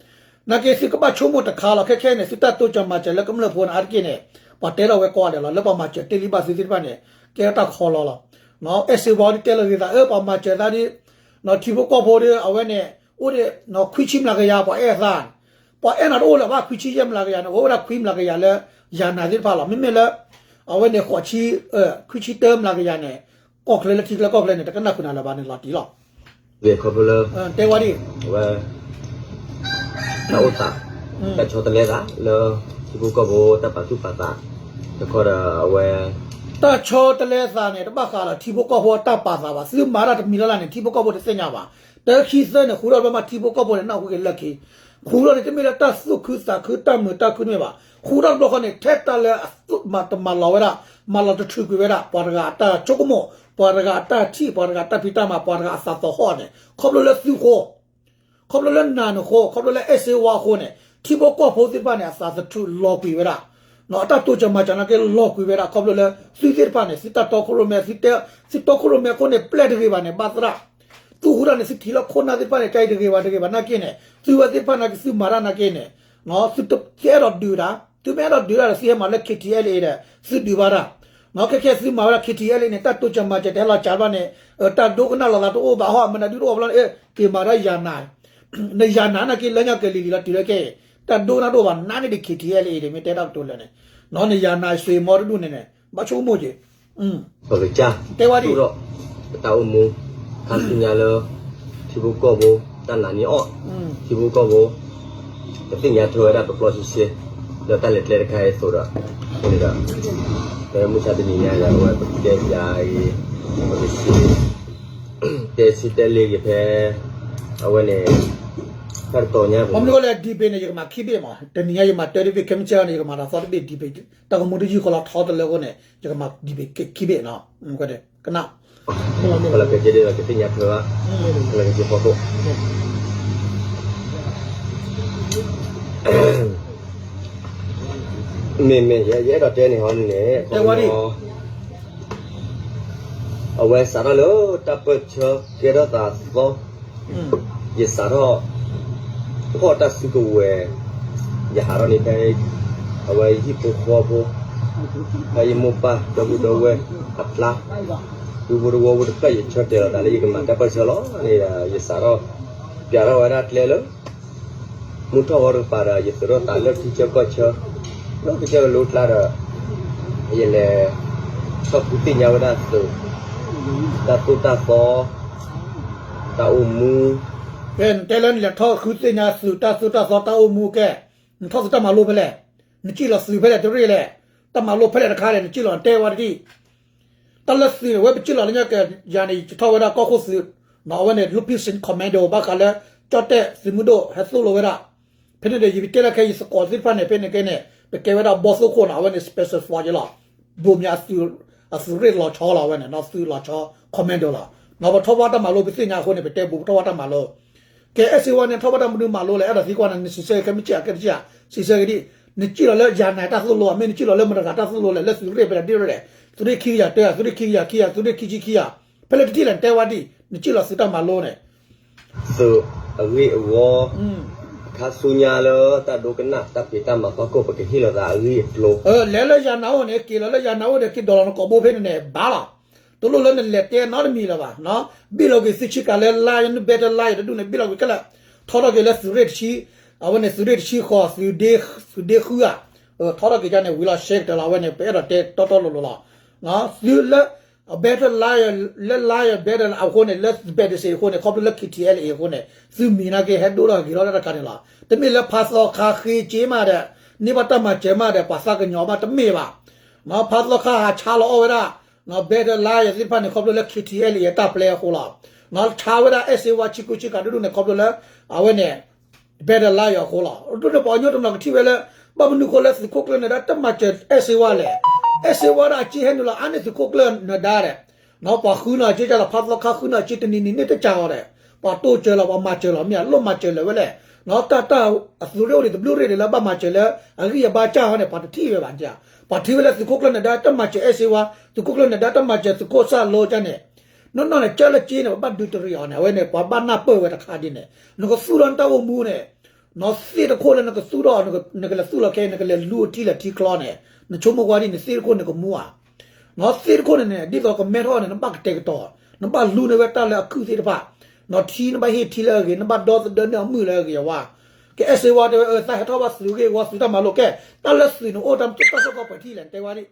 နာ်က့သုကဘၣ်ဆိကမိၣ်တခါလီၤ ခဲခဲအံၤန့ၣ် သုတၢ်တိစၢၤမၤစၢၤလၢကမျၢၢ်ဖိန့ၣ် အါတက့ၢ်န့ၣ် ပှၤတဲထီၣ်ဝဲကိးဂၤဒဲးလီၤ လၢပှၤမၤစၢၤတ့ၢ်လံဘၣ်သုသ့ၣ်တဖၣ်န့ၣ် ကဲထီၣ်တၢ်ခီလီၤလီၤ အဲၣ်စ့ဝါဒ်တဲလီၤဂ့ၤသး အၢ ပှၤမၤစၢၤသးဒ် ထံဖိကီၢ်ဖိဒီး အဝဲန့ၣ် အိၣ်ဒံး ခွံဆံမျးကယၤ ပှၤအဲၣ်အသး ပှၤအဲၣ်နၤတအိၣ်လၢၤဘၣ် ခွံဆံယဲၢ်မျးကယၤန့ၣ် အိၣ်ဝဲဒၣ်ခွံမျးကယၤလၢ ယၤနၤသ့ၣ်တဖၣ်လီၤ မ့မ့ၢ်လၢ အဝဲန့ၣ် ဃိးဆံ ခွံဆံတၢမျးကယၤန့ၣ် ကီၢ်ချၢလၢထံချၢကီၢ်ချၢန့ၣ် တကနၣ်ဃုာ်နၤလၢၤဘၣ်န့ၣ်လီၤတံၢ်လီၤ ခီဖျိလၢ တဲဝဲဒ် အဝဲ တၢ်အိၣ်သး တၢ်ဆီတလဲသးလၢ ထံဖိကီၢ်ဖိတၢ်ပာ်သူၣ်ပာ်သး တခီဒီးအဝဲ တၢ်ဆီတလဲသးန့ၣ် တဘၣ်ဃးလၢထံဖိကီၢ်ဖိအတၢ်ပာ်သးဘၣ် သုမၤတၢ်တမံၤလၢ်လၢ်န့ၣ် ထံဖိကီၢ်ဖိတသ့ၣ်ညါဘၣ် တၢ်ခံသၢန့ၣ် ဃူထီၣ်တဘျီမးထံဖိကီၢ်ဖိန့ၣ် နၢ်ဟူက့ၤလၢခံ ဃူထီၣ်န့ၣ် တမ့ၢ်လၢတၢ်သူၣ်ခုသးခုတၢ်မုာ်တၢ်ခုတမ့ၢ်ဘၣ် ဃူထီၣ်တဘျီဃီန့ၣ် ထဲတၢ်လၢအသူၣ်မၤတမၤလီၤဝဲဒၣ် မၤလီၤတထုးကွံာ်ဝဲဒၣ် ပှၤတဂၤအတၢ်ဆိကမိၣ် ပှၤတဂၤအတၢ်ထံၣ် ပှၤတဂၤအတၢ်ဖံးတၢ်မၤ ပှၤတဂၤအသးသဟီၣ်န့ၣ် ခီဖျိလၢသုဃိ ခီဖျိလၢနၤနဃိ ခီဖျိလၢအဲၣ်စ့ဝါအဃိန့ၣ် ထံဖိကီၢ်ဖိသ့ၣ်တဖၣ်န့ၣ် အသးသထုးလီၤကွံာ်ဝဲဒၣ် အတၢ်တိစၢၤမၤစၢၤနာ်က့လီၤကွံာ်ဝဲဒၣ် ခီဖျိလၢ သုသ့ၣ်တဖၣ်န့ၣ် သုတၢ်တီခိၣ်ရိၣ်မဲ သုတီခိၣ်ရိၣ်မဲအဃိန့ၣ် ပျဲၢ်တဂ့ၤဘၣ်န့ၣ် ဘၣ်သရၣ် သုဟူတၢ်န့ၣ် သုထံၣ်လၢခိၣ်နၢ်သ့ၣ်တဖၣ်န့ၣ် ကတဂ့ၤဘၣ်တဂ့ၤဘၣ်နာ်က့န့ၣ် သုဝဲသ့ၣ်တဖၣ်နာ်က့ သုမၤတၢ်နာ်က့န့ၣ် သုအဲၣ်ဒိးဒုးတၣ် သုမ့ၢ်အဲၣ်ဒိးဒုးတၢ်ဒီး သုဟဲမၤလၢ K T L A ဒီး သုဒုးဘၣ်တၢ် ခဲခဲသုမၤဝဲဒၣ် K T L A န့ၣ် တၢ်တိစၢၤမၤစၢၤတဟဲလီၤစှၤဘၣ်န့ၣ် တၢ်ဒိကနၣ်လိာ်သးတအိၣ်ဘၣ်ဟီ မနုၤဒုတအိၣ်ဘၣ်လီၤန့ၣ် က့ၤမၤတၢ်ယၤနၤ နယၤနၤနာ်က့ လၢညါကလံၤလံၤလီၤတုၤလၢခဲအံၤ တၢ်ဒိကနၣ်တအိၣ်ဘၣ် နးန့ၢ်ဒံး K T L A န့ၣ် မ့ၢ်တဲတၢ်ကတိၤလၢာ်န့ၣ် နယၤနၤ ဆွေ မီတဒူၣ်န့ၣ်န့ၣ် ဘၣ်ဆိကမိၣ်က့ၤ တဲဝဲဒ် ပတၢ်အိၣ်မူ ခါဆူညါလၢ ထံဖိကီၢ်ဖိ တၢ်နာ်န့ၢ်အီၣ် ထံဖိကီၢ်ဖိ ကသ့ၣ်ညါထွဲဝဲဒၣ်ပျီပျီဆှဲဆှဲ လၢတၢ်လဲၤကျဲတခါအံၤအသိးဒီး အဃိန့ၣ်ဒီး ဖဲမုၢ်ဆါတနံၤညါဒီး အဝဲပတဲပၠးအံၤ ပကစ့ တဲဆံတဲလ့က့ၤဖဲ အဝဲန့ၣ် တၢ်တတီၤညါ မ့ၢ်မနုၤလဲၣ် debate န့ၣ် ယကမၤခံဘ့ၣ်မး တနံၤညါယမၤတၢ်တဘ့ၣ် ခဲမုၢ်ဆ့ၣ်န့ၣ် ယကမၤတၢ်သီတဘ့ၣ် debate တၢ်ကမူတယုၢ်ဃီလီၤထီတလၢအဃိန့ၣ် ယကမၤ debate ခံဘ့ၣ်နီၤ ကနၣ် ကလီၤက့ၤဒ်ဒီး ကသ့ၣ်ညါထွဲဘၣ် ကလီၤက့ၤက့ၤဖီခိၣ် မ့မ့ၢ် ယအဲၣ်ဒိးတဲန့ၣ်ဟီန့ၣ် တဲဝဲဒ် အဝဲစးထီၣ်လၢတၢ်ပၢၢ်ဆၢကဲထီၣ်သးသီ ယစးထီၣ် ဖီၣ်တၢ်စုကဝဲၤ ယဟးထီၣ်န့ၣ်ဖဲ အဝဲဟံၣ်ဖိဃီဖိ ဖဲယမိၢ်ပၢ်ဒီပုၢ်ဒီဝဲၢ်အကျါ ဒူဖိတဝီဖိတဖျၢၣ် ယဆၢတဲာ်လီၤသးလၢယကမၤတၢ်ပၢၢ်ဆၢလီၤန့ၣ်ဒီး ယစးထီၣ် ပၠးထီၣ်ဝဲဒၣ်ကျဲလၢ မုၢ်ထီၣ်ဂီၤတကပၤဒီး ယသုးထီၣ်သးလၢထံဆၢကီၢ်ဆၢ လၢကစၢၢ်ကလိကျါဒီး ယလဲၤ ထီၣ်ဃုသ့ၣ်ညါဝဲဒၣ်သုး တၢ်သိၣ်တၢ်သီ တၢ်အိၣ်မူ ကဲ နတဲလၢနလဲၤထီၣ်ဃုသ့ၣ်ညါသုးတၢ်သိၣ်တၢ်သီတၢ်အိၣ်မူကဲ နထီၣ်သုးတၢ်မၤလိဖဲလဲၣ် နစံၣ်လီၤသုးဖဲလဲၣ်တရ့ၣ်လဲၣ် တၢ်မၤလိဖဲလဲၣ်တခါလဲၣ် နစံၣ်လီၤတဲဝဲတဒ် တၢ်လၢသုးန့ၣ် ဝဲပစံၣ်လီၤလၢညါကယၤန့ၣ် ယထီၣ်ဝဲဒၣ်ကီၢ်ခိၣ်သုး အဝဲန့ၣ် လူဖံစ့ commando ဘၣ်ဃးလၢ ကၠီၣ်တဲၣ်သုးမုၢ်ဒိၣ် ဟဲသိၣ်လိဝဲဒၣ် ဖဲန့ၣ်ဒီး ယတဲလၢခဲအံၤ ယသကိးသ့ၣ်တဖၣ်န့ၣ် ဖဲန့ၣ်ကဲန့ၣ် ပကဲဝဲဒၣ်ဘီၣ်သိၣ်ခိၣ်နီၤ အဝဲန့ၣ် special force ယလီၤ ဘိးမၠး အသုးရ့ၣ်လီၤဆီလီၤ အဝဲန့ၣ် သုးလီၤဆီ commando လီၤ ပထီၣ်ဘၣ်တၢ်မၤလိ ပသ့ၣ်ညါအဃိန့ၣ် ပတဲဘူး ပထီၣ်ဘၣ်တၢ်မၤလိ ကဲ အဲၣ်စ့ဝါန့ၣ် ထီၣ်ဘၣ်တၢ်မနုၤမၤလိလဲၣ် အဲၣ်ဒိးသံကွၢ်နၤ နစံးဆၢခဲမုၢ်ဆ့ၣ် အကဲတဆံ စံးဆၢက့ၤဒ် နစံၣ်လီၤလၢယၤနၤတၢ်သိၣ်လိ မ့ၢ်နစံၣ်လီၤလၢမတၤတဂၤတၢ်သိၣ်လိလဲၣ် လၢသုးရ့ၣ်ဖဲလဲၣ်တရ့ၣ်လဲၣ် သုးရ့ၣ်ခံကယၤတၢ သုးရ့ၣ်ခံကယၤခံဂၤ သုးရ့ၣ်ခံဆံခံဂၤ ဖဲလဲၣ်တထံၣ်လဲၣ် နတဲဝဲဒ် နစံၣ်လီၤသုးတၢ်မၤလိန့ၣ် သုးအဂ့ၢ်အဝီ ခါဆူညါလၢတၢ်ဒိကနၣ်တၢ်ဖံးတၢ်မၤဖီခိၣ် ပကဟ့ၣ်လီၤသးအဂ့ၢ်အကျိၤ လဲၤလၢယၤနၤအိၣ်န့ၣ် က့ၤလီၤလၢယၤနၤအိၣ်ဒီး က့ၤဒိးလီၤနကိာ်ဘိဖဲန့ၣ်န့ၣ် ဘၣ်လီၤ တလိၣ်လၢနလဲၤတဲနီတမံၤလၢၤဘၣ် ဘ့ၣ်လီၤက့ၤသုဆံကၤလၢ line န battle line တဒူၣ်န့ၣ် ဘ့ၣ်လီၤက့ၤခဲလၢာ် ထီထီၣ်က့ၤလၢသုးရ့ၣ်တဆံ အဝဲန့ၣ် သုးရ့ၣ်တဆံဃီၤ သုးဒ့ဃုဧါ ထီထီၣ်က့ၤကန့ၣ် ဝံၤလီၤ share ကတၢၢ်လီၤ အဝဲန့ၣ် ပအဲၣ်ဒိးတဲတီတီလိၤလိၤလီၤ သုလၢ battle line လၢ line battle အဃိန့ၣ် လၢ battle အဃိန့ၣ် ခီဖျိလၢ K T L A အဃိန့ၣ် သုမံၤနာ်က့ ဟဲဒိၣ်ထီၣ်ဂ့ၤထီၣ်လၢတၢ်တခါန့ၣ်လီၤ တမ့ၢ်လၢဖါသီခါဃ့က့မးဒီး န့ၢ်ဘၣ်တၢ်မၤစၢၤမးဒီး ပှၤသးကညီၤမး တမ့ၢ်ဘၣ် ဖါသီခါဟးဆါလီၤအီၣ်ဝဲဒၣ် battle line သ့ၣ်တဖၣ်န့ၣ် ခီဖျိလၢ K T L A အတၢ်ပျဲအဃိလီၤ ဆါဝဲဒၣ်အဲၣ်စ့ဝါဆံကိဆံကၤဒူၣ်ဒူၣ်န့ၣ် ခီဖျိလၢ အဝဲန့ၣ် battle line အဃိလီၤ ဒ်န့ၣ်ပှၤကညီတနီၤကထံၣ်ဝဲလၢ ဘၣ်မနုၤဃိလၢသုးခိၣ်ကျၢၢ်နၢၤဒါတမၤစၢၤအဲၣ်စ့ဝါလဲၣ် အဲၣ်စ့ဝါဒၣ်အစ့ဟဲနုာ်လီၤအါန့ၢ်သုးခိၣ်ကျၢၢ်နၢၤဒါဒီး ပှၤဃုနၤစ့ကလီၤ ဖါသီခါဃုနၤစ့တနံၤနံၤန့ၣ်တကးအီၤဒီး ပှၤတိစၢၤလီၤ ပှၤမၤစၢၤလီၤ မ့ၢ်အလိၣ်မၤစၢၤလၢၤဝဲလဲၣ် တၢ်တၢ်အသုးရ့ၣ်အိၣ်ဒံးတဘျုးရ့ၣ်ဒံးလၢဘၣ်မၤစၢၤလၢ အဂံၢ်အဘါကၢ်ဟီန့ၣ် ပှၤတထံၣ်ဝဲဘၣ် ပှၤထံၣ်ဝဲလၢသုးခိၣ်ကျၢၢ်နၢၤဒါတမၤစၢၤအဲၣ်စ့ဝါ သုးခိၣ်ကျၢၢ်နၢၤဒါတမၤစၢၤသုးခိၣ်စၢ်လိကၢ်န့ၣ် နီၢ်နီၢ်န့ၣ် ကၢ်လၢက့န့ၣ် ပဘၣ်ဒုးတရံးအီၤန့ၣ် အဝဲန့ၣ် ပှၤဘၣ်နၢ်ပၢၢ်ဝဲတခါဒ်န့ၣ် နကသူၣ်ထီၣ်နတၢ်အိၣ်မူန့ၣ် နသ့ၣ်တခိၣ်လၢနကသူၣ်ထီၣ် နကလဲၤလူၤအထံလဲၤထံချီန့ၣ် နဆိကမိၣ်ကွၢ်ဒ်န့ၣ် သ့ၣ်တခိၣ်န့ၣ်ကမူဧါ နသ့ၣ်တခိၣ်န့ၣ်န့ၣ် ဒ်သိးကမဲထီၣ်န့ၣ် နဘၣ်ကတဲာ်ကတီၤ နဘၣ်လူန့ၢ်ဝဲတၢ်လၢအခုၣ်သ့ၣ်တဖၣ် နထံနဘၣ်ဟ့ၣ်ထံလၢအဂ့ၤ နဘၣ်ဒီသဒၢန့ၢ်အမုၢ်လၢအဂ့ၤအဝါ ကအဲၣ်စ့ဝါတဲဝဲ သးဟဲထီၣ်ဘၣ်သုးဂ့ၢ်ဝီသုးတၢ်မၤလိကဲ တၢ်လၢသုးန့ၣ်အိၣ်တၢ်မ့ၢ်တၢ်စ့ၢ်ကီးပှဲၤထံၣ်လဲၣ် တဲဝဲဒ်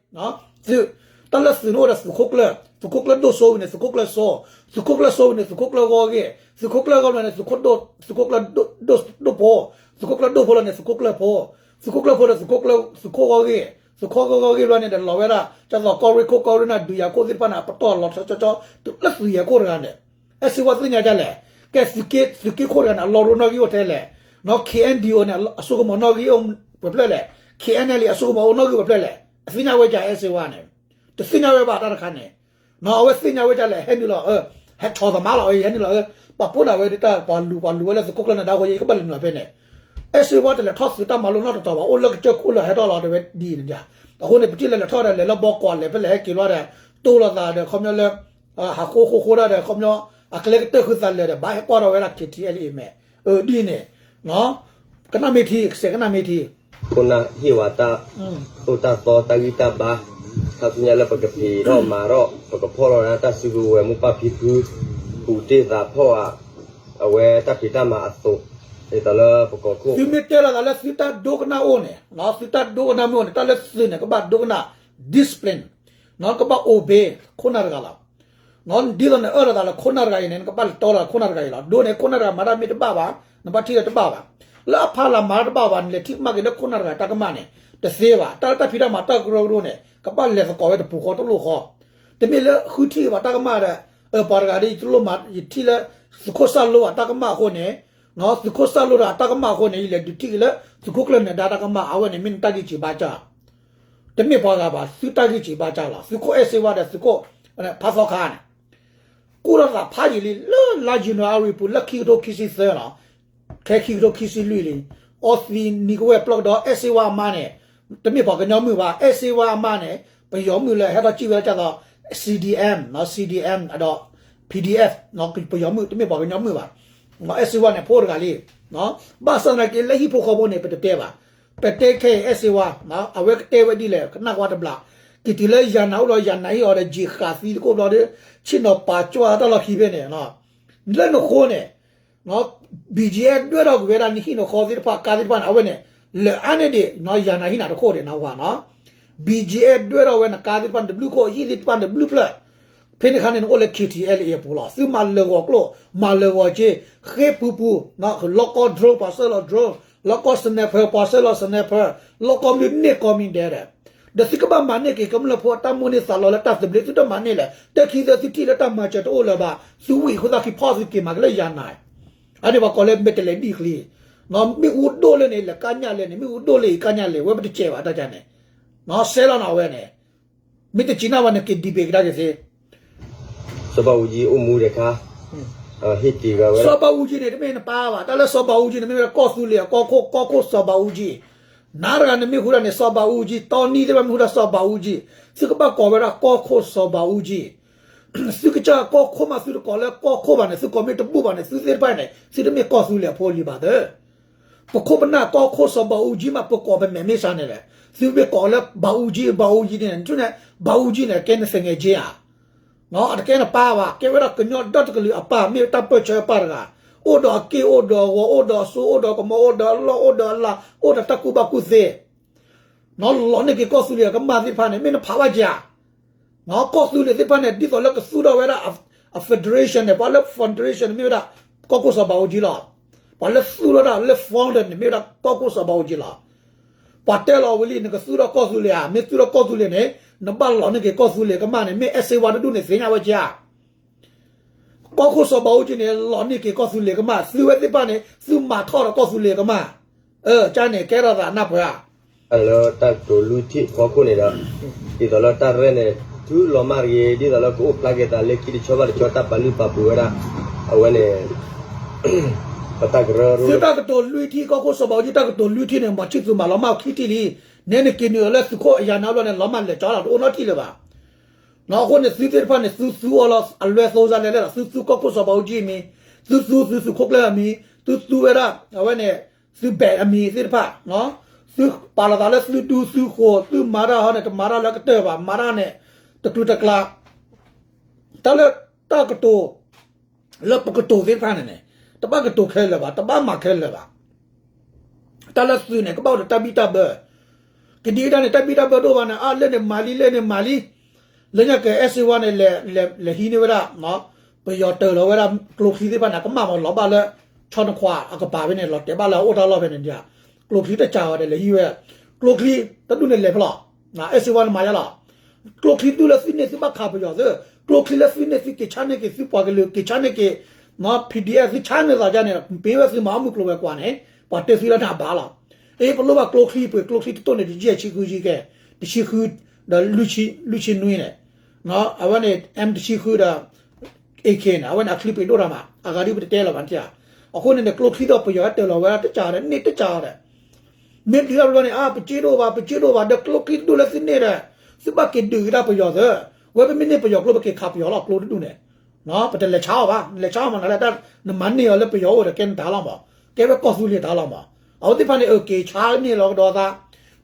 တၢ်လၢသုးန့ၣ်အိၣ်ဒီးသုးခိၣ်ကျၢၢ် သုးခိၣ်ကျၢၢ်ဒိၣ်စိဝံၤန့ၣ် သုးခိၣ်ကျၢၢ်စိ သုးခိၣ်ကျၢၢ်စိဝံၤန့ၣ် သုးခိၣ်ကျၢၢ်ဂီၢ်ဂ့ၢ် သုးခိၣ်ကျၢၢ်ဂီၢ်န့ၣ် သုးခိၣ်ဒိၣ် သုးခိၣ်ကျၢၢ်ဒိၣ်ဒိၣ်ဒိၣ်ဖိ သုးခိၣ်ကျၢၢ်ဒိၣ်ဖိလီၤန့ၣ် သုးခိၣ်ကျၢၢ်ဖိ သုးခိၣ်ကျၢၢ်ဖိဒီးသုးခိၣ်ကျၢၢ် သုးခိၣ်ဂီၢ်ဂ့ၢ် သုးခိၣ်ဂီၢ်ဂ့ၢ်ဘျီန့ၣ်ဒီးလီၤဝဲဒၣ် ဒ်သိးကီၢ်ရ့ၣ်ခိၣ်ကီၢ်ရ့ၣ်နၢ်ဒုးယၤခိၣ်သ့ၣ်တဖၣ်န့ၣ် အပတီၢ်လီၤဆီဆီဆီ တုၤလၢသုးယဲၢ်ခိၣ်တဂၤန့ၣ် အဲၣ်စ့ဝါသ့ၣ်ညါဒ်လဲၣ် ကဲ သုးက့ခိၣ်တဂၤန့ၣ် အလီၢ်ရိၣ်နီၣ်ဂံၢ်အိၣ်ထဲလဲၣ် နီၢ် K N D O န့ၣ် အစိကမီၤနီၣ်ဂံၢ်အိၣ်ပှဲၤဖျၢၣ်လဲၣ် K N L A အစိကမီၤအိၣ်နီၣ်ဂံၢ်ပှဲၤဖျၢၣ်လဲၣ် အသ့ၣ်ညါဝဲဒ်အဲၣ်စ့ဝါန့ၣ် တသ့ၣ်ညါဝဲဘၣ်တၢ်တခါန့ၣ် အဝဲသ့ၣ်ညါဝဲဒ်လဲၣ် ဟဲနုာ်လီၤ ဟဲဆီၣ်သးမါလီၤ ဟဲနုာ်လီၤ ပှၤပိၢ်ဒၣ်ဝဲဒၣ် ပှၤလူၤပှၤလူၤဝဲလၢသုးခိၣ်ကျၢၢ်နၢၤဒါအဃိ ယကဘၣ်လဲၤနုာ်လီၤဖဲန့ၣ် အဲၣ်စ့ဝါတလဲၤထီၣ်သုးတၢ်မၤလိနီတတီၤဘၣ်, အိၣ်လၢကစၢၢ်ခိၣ်လၢဟဲထီၣ်လီၤတဲဝဲဒ်န့ၣ်ဒၣ်. အဃိန့ၣ် ပထံၣ်လၢလဲၤထီၣ်ဒီး လဲၤလၢဘီကီး လဲၤဖဲလဲၣ်ဟဲက့ၤလီၤဒီး တိၢ်လိာ်သးဒီး ခီပညီလၢ ဟးဃိဃိဃိဒၣ်ဒီး ခီပညီ အကျဲကတၢၢ်ဃုသးလၢာ်ဒီး ဘၣ်ဟဲကွၢ်ထီၣ်ဝဲဒၣ် ခ့ထံအဲလ်အ့မဲး ဒ်န့ၣ် ကနၣ်မ့ၢ်ထံ ကစဲးကနၣ်မ့ၢ်ထံ ခိၣ်နၢ်ဟ့ၣ်ဝဲတၢ်သိၣ်တၢ်သီ တၢ်ဂံၢ်တၢ်ဘါ, ခါဆူညါလၢပကဖံးထီၣ်မၤထီၣ် ပကဖီၣ်လီၤဒၣ်တၢ်စုကဝဲၤ မိၢ်ပၢ်ဖံဖု ပူၤတ့ၢ်သးဖီၣ်ဧါ, အဝဲတၢ်ဖံးတၢ်မၤအသိး ဒ်သိးလၢပကီၢ်ခိၣ် သုမ့ၢ်တဲလီၤသးလၢသုတၢ်ဒိကနၣ်အိၣ်န့ၣ်, သုတၢ်ဒိကနၣ်မ့ၢ်အိၣ်န့ၣ် တၢ်လၢသုန့ၣ် ကဘၣ်ဒိကနၣ် discipline, ကဘၣ် obey ခိၣ်နၢ်တဂၤလီၤ. ဒ်သိးနအၢၣ်လီၤသးလၢခိၣ်နၢ်တဂၤအံၤန့ၣ် နကဘၣ်လဲၤတီလီၤခိၣ်နၢ်တဂၤအံၤလီၤ. ဒ်န့ၣ် ခိၣ်နၢ်တဂၤမၤတၢ်မ့ၢ်တဘၣ်ဘၣ် နဘၣ်ထံၣ်လၢတဘၣ်ဘၣ်. လၢအဖီလာ်မၤတၢ်တဘၣ်ဘၣ် နလဲၤထံၣ်ကမၣ်က့ၤလၢခိၣ်နၢ်တဂၤတၢ်ကမၣ်န့ၣ် တသ့ဘၣ်. တၢ်လၢတၢ်ဖံးတၢ်မၤတၢ်ကရၢကရိန့ၣ် ကဘၣ်လဲၤသကိးဝဲတပူၤဃီတလိၣ်ဃီ. တမ့ၢ်လၢဃုထံၣ်ဘၣ်တၢ်ကမၣ်ဒီး ပှၤတဂၤဒီး ယတလိၣ်မၤ ယထံၣ်လၢ သုးခိၣ်စၢ်လိအတၢ်ကမၣ်အဃိန့ၣ် သုးခိၣ်စၢ်လိဒီးအတၢ်ကမၣ်အဃိန့ၣ် ယလဲၤဒုးထံၣ်က့ၤလၢ သုးခိၣ်ကျၢၢ်နၢၤဒါတၢ်ကမၣ် အဝဲန့ၣ်မ့ၢ်နတၢ်ဂံၢ်စံးဘါစၢ် တမ့ၢ်ပှၤဂၤဘၣ် သုတၢ်ဂံၢ်စံးဘါစၢ်လီၤ. သုးခိၣ်အဲၣ်စ့ဝါဒီးသုးခိၣ်ဖးသီခါန့ၣ် ကူၣ်ထီၣ်သးဖးယံာ်လံ လၢလါယနူၤအါရံၤပူၤ လၢခံကထိခံဆံသၢလီၤ. ခဲခံကထိခံဆံလွံၢ်လံ. အီသံနံၤကဝဲၢ်ပျီကဒီး အဲၣ်စ့ဝါအမါန့ၣ် တမ့ၢ်ပှၤကညီမုၣ်ဘၣ်. အဲၣ်စ့ဝါအမါန့ၣ် ပယီၤမုၣ်လၢဟဲထီၣ်စံၣ်ဝဲဒၣ်ဒ်သိး CDM, CDM ဒီး PDF, ပယီၤမုၣ် တမ့ၢ်ပှၤကညီမုၣ်ဘၣ်. အဲၣ်စ့ဝါန့ၣ် ဖိတဂၤလံ. ဘၣ်ဆၣ်သနာ်က့ လၢဟံၣ်ဖိဃီဖိန့ၣ် ပတတဲဘၣ်. ပတဲခဲအံၤ အဲၣ်စ့ဝါ အဝဲကတဲဝဲဒ်လဲၣ် ကနၣ်ကွၢ်တဘျီ. က့ၤတုၤလၢယၤနာ်အိၣ်ဒီး ယၤနာ်ဟ့ၣ်အီၤဒီး ယ့ၣ်ဃာ်သံတကိၣ်ဘျီဒီး ဆ့ၣ်နီၤပာ်ကွၢ်တၢ်လီၢ်ခံဖဲန့ၣ် လၢနဃိန့ၣ် BGF ဒွဲၣ်ထီၣ်ကွံာ်ဝဲဒၣ်နဟံၣ်နဃီသ့ၣ်တဖၣ် ကါသ့ၣ်တဖၣ်န့ၣ် အဝဲန့ၣ် လၢအါန့ၢ်ဒံး ယၤနာ်ဟံၣ်နၤတခိၣ်ဒံးနဝၤနီၤ. BGF ဒွဲၣ်ထီၣ်ဝဲနကါသ့ၣ်တဖၣ်န့ၣ်တဘျုးခိၣ် ဟံၣ်သ့ၣ်တဖၣ်န့ၣ်တဘျုးဖျၢၣ်. ဖဲန့ၣ်အခါန့ၣ် နအိၣ်လၢ KTLA အပူၤလီၤ. သုမၤလၢာ်ဂီၤကျိၣ် မၤလၢာ်ဂီၤက့ ဃ့ပူၤပူၤ လီၢ်ကီ drone ပှၤဆှၢလီၤ drone လီၢ်ကီ sniper ပှၤဆှၢလီၤ sniper လီၢ်ကီမ့ၢ်န့ၢ်ကီမ့ၢ်ဒဲးဒီး ဒီးသုကဘၣ်မၤန့ၢ်က့ၤကမျၢၢ်ဖိအတၢ်မိၣ်န့ၢ်သးလီလၢတၢ်သဘျ့ သုတမၤန့ၢ်လဲၣ်. တၢ်ခံသၢသုထံၣ်လၢတၢ်မၤစၢၤတအိၣ်လၢၤဘၣ် သုဝံၣ်အဃိသတးခံဖီၣ်သုက့ၤမၤက့ၤလၢယၤနာ် အန့ၣ်ပှၤကိးလၢမဲာ်တဲးလဲးဒ်ချံ မ့ၣ်အူဒိၣ်လၢန့ၣ် လဲၤကါညၣ်လဲၣ်န့ၣ် မ့ၣ်အူဒိၣ်လၢအံၤကါညၣ်လဲၣ် ဝဲပတစဲးဘၣ်တၢ်ကါန့ၣ် ဆဲးလီၤနၤဝဲန့ၣ် မ့ၢ်တစံးနၢ်ဝဲန့ၣ် က့ၤ debate ကဒါက့ၤသ့ စီၤဘးအူကၠံအိၣ်မူဒီးခါ ဟ့ၣ်က့ၤဂၤဝဲ စီၤဘးအူကၠံန့ၣ် တမ့ၢ်နပၢ်ဘၣ် တၢ်လၢစီၤဘးအူကၠံန့ၣ် မ့ၢ်ဝဲဒၣ်ကီၢ်သူလ့ၤအကီၢ်ခိၣ် ကီၢ်ခိၣ်စီၤဘးအူကၠံ နၤတဂၤန့ၣ်မ့ၢ်ဟူဒၣ်န့ၣ် စီၤဘးအူကၠံ တီနံသ့ၣ်တဖၣ်မ့ၢ်ဟူဒၣ်စီၤဘးအူကၠံ သုကဘၣ်ကိးဝဲဒၣ်ကီၢ်ခိၣ်စီၤဘးအူကၠံ သုကစၢ်ကီၢ်ခိၣ်မးသုတကိးလၢကီၢ်ခိၣ်ဘၣ်န့ၣ် သုကိးမ့ၢ်တဘူၣ်ဘၣ်န့ၣ် သုသ့ၣ်တဖၣ်န့ၣ် သုတမ့ၢ်ကီၢ်သူလ့ၤအဖိအလံၤဘၣ်သၢ ပခိၣ်ပနၢ်ကီၢ်ခိၣ်စီၤဘးအူကၠံမး ပကိးပမဲာ်မ့ၢ်စးန့ၣ်လဲၣ် သုမ့ၢ်ကိးလၢဘးအူကၠံ ဘးအူကၠံန့ၣ် နထူၣ်န့ၣ် ဘးအူကၠံန့ၣ် ကဲနသငယ်ချင်းဧါ အတကဲနပၢ်ဘၣ် ကဲဝဲဒၣ်ကညီဒီတကလုာ်အပၢ် မ့ၢ်တၢ်ပၢၢ်ဆၢအပၢ်တဂၤ အိၣ်ဒီးအက့ၢ်အိၣ်ဒီးအဂီၤ အိၣ်ဒီးအစိ အိၣ်ဒီးကမီၤ အိၣ်ဒီးအလီၢ် အိၣ်ဒီးအလၤ အိၣ်ဒီးတၢ်ကူၣ်ဘၣ်ကူၣ်သ့ လီၤန့ၢ်က့ၤကီၢ်သူလ့ၤအကမၢ်သ့ၣ်တဖၣ်န့ၣ် မ့ၢ်နဖးဘၣ်က့ၤဧါ ကီၢ်သူလ့ၤသ့ၣ်တဖၣ်န့ၣ် ဒ်သိးလၢကသူၣ်ထီၣ်ဝဲဒၣ်အ federation န့ၣ် ပှၤလၢ federation န့ၣ် မ့ၢ်ဝဲဒၣ် ကီၢ်ခိၣ်စီၤဘးအူကၠံလီၤ. ပှၤလၢသူၣ်ထီၣ်ဒၣ်လၢ founder န့ၣ် မ့ၢ်ဝဲဒၣ်ကီၢ်ခိၣ်စီၤဘးအူကၠံလီၤ. ပှၤတဲလီၤဝံၤလံ နကသူၣ်ထီၣ်ကီၢ်သူလ့ၤဧါ မ့ၢ်သူၣ်ထီၣ်ကီၢ်သူလ့ၤန့ၣ် နဘၣ်လီၤန့ၢ်က့ၤကီၢ်သူလ့ၤကမၢ်န့ၣ် မ့ၢ်အဲၣ်စ့ဝါတဒူၣ်န့ၣ် သ့ၣ်ညါဝဲက့ၤဧါ ကီၢ်ခိၣ်စီၤဘးအူကၠံန့ၣ် လီၤန့ၢ်က့ၤကီၢ်သူလ့ၤကမၢ် သုဝဲသ့ၣ်တဖၣ်န့ၣ် သုမၤထီၣ်ဒီးကီၢ်သူလ့ၤကမၢ် ကန့ၣ် ကဲထီၣ်သးနၢ်ပၢၢ်ဧါ လၢတၢ်ကတိၤလွံၢ်ထံၣ်ဖီခိၣ်န့ၣ်ဒီး ဒ်သိးလၢတၢ်ရဲၣ်န့ၣ် ထူလီၤမၢ်တဂ့ၤ ဒ်သိးလၢကအိၣ်ဖျါက့ၤသးလၢခံတဆီဘၣ်တဆီ တၢ်ပာ်လုၢ်ပာ်ပှ့ၤဝဲဒၣ် အဝဲန့ၣ် ပတၢ်ကရၢကရိ သုတၢ်ကတိၤလွံၢ်ထံၣ် ကီၢ်ခိၣ်စီၤဘးအူကၠံ တၢ်ကတိၤလွံၢ်ထံၣ်န့ၣ် မီၤဆံၣ်သူမၤလီၤမၢ်ခံထံၣ်လံ. နဲနက့ၤနုာ်လၢသုးခိၣ်အယၤနါဘျီန့ၣ် လီၤမၢ်လဲၤကၠီလီၤ တအိၣ်နီတထံၣ်လၢၤဘၣ် အဃိန့ၣ် သုသ့ၣ်တဖၣ်န့ၣ် သုသူအီၤလီၤ အလွဲၢ်သိစါလဲၣ်လဲၣ်လီၤ သုသူကီၢ်ခိၣ်စီၤဘးအူကၠံအမံၤ သုသူသုသုးခိၣ်ကျၢၢ်အမံၤ သုသူဝဲဒၣ် အဝဲန့ၣ် သုဘဲးအမံၤသ့ၣ်တဖၣ် သုပာ်လီၤသးလၢသုဒူသုဃိာ် သုမၤတၢ်ဟီန့ၣ် တမၤတၢ်လၢကတၢၢ်ဘၣ် မၤတၢ်န့ၣ် တကျူးတကျါ တၢ်လၢတၢ်ကတိၤ လၢပကတိၤသ့ၣ်တဖၣ်န့ၣ်န့ၣ် တဘၣ်ကတိၤခဲလၢာ်ဘၣ် တဘၣ်မၤခဲလၢာ်ဘၣ် တၢ်လၢသုးန့ၣ် ကဘၣ်အိၣ်ဒီးတၢ်ဘံၣ်တၢ်ဘၢ ကဒံကဒါန့ၣ် တၢ်ဘံၣ်တၢ်ဘၢတအိၣ်ဘၣ်န့ၣ် အါလဲၣ်န့ၣ်မၤလံ လဲၣ်န့ၣ်မၤလံ လၢညါကဲအဲၣ်စ့ဝါန့ၣ် လဲၤဟံးန့ၢ်ဝဲဒၣ် ပယီၤတၢၤလီၤဝဲဒၣ် ကျိချံသ့ၣ်တဖၣ်န့ၣ် ကမၣ်မၤလီၤဘၣ်လၢ ဆီနခွါအကပၤဖဲန့ၣ် လီၤတဲာ်ဘၣ်လၢအအိၣ်တၢ်လီၢ်ဖဲန့ၣ်ဒံး ကျိချံတကးဝဲဒီးလဲၤဟံးဝဲ ကျိချံတဒူၣ်န့ၣ်လဲၤဖဲလဲၣ် အဲၣ်စ့ဝါန့ၣ်မၤယါလီၤ ကျိချံဒူၣ်လၢသုန့ၢ်သုဘၣ်ခးပယီၤသ့ ကျိချံလၢသုန့ၢ်သုက့ၤဆါန့ၢ်က့ၤ သုပှၤကလုာ်က့ၤဆါန့ၢ်က့ၤ PDF သုဆါန့ၢ်သးဒ်န့ၣ် ပ့ၤဝဲသုမၤအီၣ်မုၢ်ကျိၤဝဲၤကွာ်န့ၣ် ပှၤတဲသုလၢနၤဘၣ်လီၤ အ့ ပလိၣ်ဘၣ်ကျိချံပှ့ၤကျိချံတတိၢ်န့ၣ် တယဲၢ်ဆံဃုယံၤကဲ တဆံဃု ဒီးလွံၢ်ဆံနွံန့ၣ် အဝဲန့ၣ် M တဆံဃုဒီး AK န့ၣ် အဝဲန့ၣ်အချံပှ့ၤဒိၣ်တၢ်မး အဂၤဒ်ပတတဲလၢၤဘၣ်နထံၣ်ဧါ အဃိန့ၣ်န့ၣ် ကျိချံဒီးပယီၤဟဲတၢၤလီၤဝဲဒၣ်တကးဒီး န့ၢ်တကးဒီး မ့ၢ်ဒုးတၢ်ဘျီန့ၣ် အါ ပစ့တအိၣ်ဘၣ် ပစ့တအိၣ်ဘၣ် ဒီးကျိချံတဒူၣ်လၢသုန့ၢ်ဒီး သုဘၣ်က့ၤဒုးကဒါပယီၤသၢ, ဝဲပမ့ၢ်န့ၢ်ပယီၤကျိ ပက့ၤခးပယီၤလီၤ ကျိတဒူၣ်န့ၣ်, ပတလဲၤဆါအီၤဘၣ် နလဲၤဆါအီၤမးနလဲၤတၢ် နမၤန့ၢ်အီၤလၢပယီၤအိၣ်ဒီးကဲနတၢ်လီၤမး, ကဲဝဲကီၢ်သူလ့ၤတၢ်လီၤမး, အဝဲသ့ၣ်တဖၣ်န့ၣ် အက့ၤဆါန့ၢ်လီၤကဒီးသး,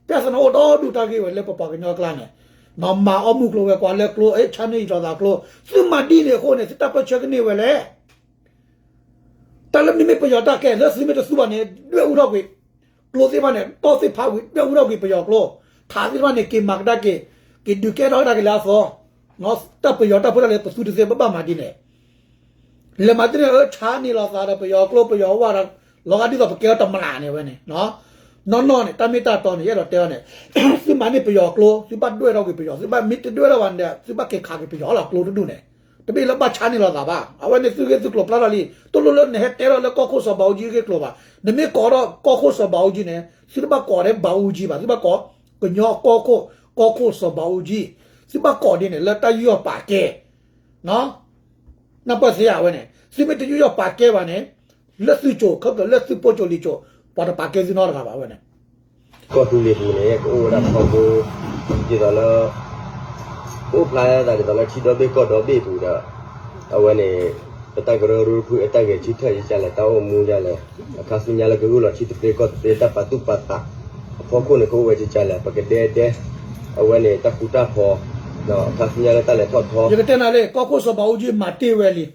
ပြဿနာအိၣ်ဒီဒူၣ်တၢ်ဂ့ၢ်ဝဲလၢပပှၤကညီအကျါန့ၣ်, မၤအီၣ်မုၢ်ကျိၤဝဲၤကွာ်လၢကျိ ဆါန့ၢ်ယံာ်လီၤသးကျိ, သုမၤဒ်န့ၣ်အဃိန့ၣ် သုတၢ်ပၢၢ်ဆၢကန့ၢ်ဝဲလဲၣ် တၢ်လၢမ့မ့ၢ်ပယီၤတၢ်ကဲ လၢသုမ့ၢ်တသူဘၣ်န့ၣ် ဒွဲၣ်အူထီၣ်ကွံာ်, ကျိသ့ၣ်တဖၣ်န့ၣ် တီၢ်သ့ၣ်ဖးဝံၤ ဒွဲၣ်အူထီၣ်ကွံာ်ပယီၤကျိ, ထးသ့ၣ်တဖၣ်န့ၣ် က့ၤမၤကဒါက့ၤ, က့ၤဒုးကဲထီၣ်ကဒါက့ၤလၢအသီ, တၢ်ပယီၤတၢ်ဖိတၢ်လၢပသူတသ့ဘၣ်ဘၣ်မၤဒ်န့ၣ် လဲၤမၤသ့ၣ်န့ၣ် အၢ ဆါန့ၢ်လီၤသးဒီးပယီၤကျိပယီၤဝၣ်ဒီး လီၤဂာ်ဒ်သိးပကဲထီၣ်တမျးန့ၣ်ဝဲန့ၣ်, နီၢ်နီၢ်န့ၣ် တၢ်မ့ၢ်တၢ်တီန့ၣ် ယအဲၣ်ဒိးတဲအီၤန့ၣ်, သုမၤန့ၢ်ပယီၤကျိ သုဘၣ်ဒွဲၣ်ထီၣ်ကွံာ်ပယီၤ သုဘၣ်မ့ၢ်တဒွဲၣ်ထီၣ်ဘၣ်န့ၣ် သုဘၣ်က့ၤခးက့ၤပယီၤလီၤ ကျိတဒူၣ်န့ၣ်, တမ့ၢ်လၢဘၣ်ဆါန့ၢ်လီၤသးဘၣ် အဝဲန့ၣ်သုဂ့ၢ်သုကျိၤပျၢ်ထီၣ်လံ တလိၣ်လၢနဟဲတဲထီၣ်လၢကီၢ်ခိၣ်စီၤဘးအူကၠံဂ့ၢ်ကျိၤဘၣ်, နမ့ၢ်ကိးထီၣ်ကီၢ်ခိၣ်စီၤဘးအူကၠံန့ၣ် သုတဘၣ်ကိးထဲဘးအူကၠံဘၣ် သုဘၣ်ကိး ကညီကီၢ်ခိၣ် ကီၢ်ခိၣ်စီၤဘးအူကၠံ, သုဘၣ်ကိးဒ်န့ၣ် လၢတၢ်ယူးယီၣ်ပာ်ကဲ နၢ်ပၢၢ်သ့ဧါဝဲန့ၣ် သုမ့ၢ်တယူးယီၣ်ပာ်ကဲဘၣ်န့ၣ် လၢသုစိၤခဲကၢၤ လၢသုဖိစိၤလံၤစိၤ ပှၤတပာ်ကဲသုနီတဂၤဘၣ်ဝဲန့ၣ် ကီၢ်သူလ့ၤပူၤန့ၣ် ကအိၣ်ဝဲဒၣ်ထီဘိ ဒ်သိးလၢ ကအိၣ်ဖျါသးဒ်သိးလၢထံဒီဘ့ၣ်ကီၢ်ဒီဘ့ၣ်ပူၤဒီး အဝဲန့ၣ် ပတၢ်ကရၢကရိတဖု အတၢ်ဂဲၤဆၢထၢၣ်ကလဲၣ် တၢ်အိၣ်မူကလဲၣ် အခါဆူညါလၢကဂုာ်လီၤထံသဘျ့ကီၢ်သဘျ့ တၢ်ပာ်သူၣ်ပာ်သး အဖီခိၣ်န့ၣ် ကအိၣ်ဝဲကလဲၣ် ပကဒဲဒဲ အဝဲန့ၣ် တၢ်ဃူတၢ်ဖိး အခါဆူညါလၢတၢ်လဲၤထီၣ်ထီ ယကတဲနၤလံ ကီၢ်ခိၣ်စီၤဘးအူကၠံမၤတ့ၢ်ဝဲလံ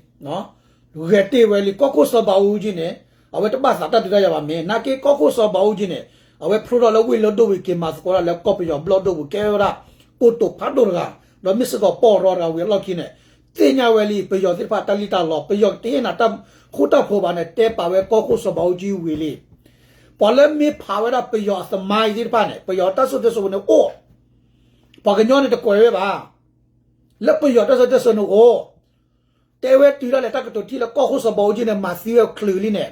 ဂဲၤတ့ၢ်ဝဲလံ ကီၢ်ခိၣ်စီၤဘးအူကၠံန့ၣ် အဝဲတဘၣ်သးတၢ်ဒုးတၢ်ယၤဘၣ်မ့ၢ် နာ်က့ကီၢ်ခိၣ်စီၤဘးအူကၠံန့ၣ် အဝဲဖျိထီၣ်လၢဝ့ၢ်လၢဒိၣ်ဝံၤက့ၤမၤသကိးတၢ်လၢကီၢ်ပယီၤဘျီၣ်ဒိၣ်ပူၤ ကဲဝဲဒၣ် ကိတိာ်ဖးဒိၣ်တဂၤ ဒီးမ့ၢ်စ့ၢ်ကီးပီၢ်ရီတဂၤဝံၤအလီၢ်ခံန့ၣ် သ့ၣ်ညါဝဲလံ ပယီၤသ့ၣ်တဖၣ်တၢ်လံၣ်တၢ်လီ ပယီၤတဟ့ၣ်နၤတၢ်ဃူတၢ်ဖိးဘၣ်န့ၣ် တဲပာ်ဝဲကီၢ်ခိၣ်စီၤဘးအူကၠံဝံၤလံ ပှၤလၢမ့ၢ်ဖးဝဲဒၣ်ပယီၤအသမိုင်းသ့ၣ်တဖၣ်န့ၣ် ပယီၤတၢ်စံၣ်စိၤတဲစိၤန့ၣ်အိၣ် ပှၤကညီန့ၣ်တကွဲးဝဲဘၣ် လၢပယီၤတၢ်စံၣ်စိၤတဲစိၤန့ၣ်အိၣ် တဲဝဲတုၤဒၣ်လဲာ်တၢ်ကတိၤထံလၢကီၢ်ခိၣ်စီၤဘးအူကၠံန့ၣ် မၤသံဝဲချုးလံန့ၣ်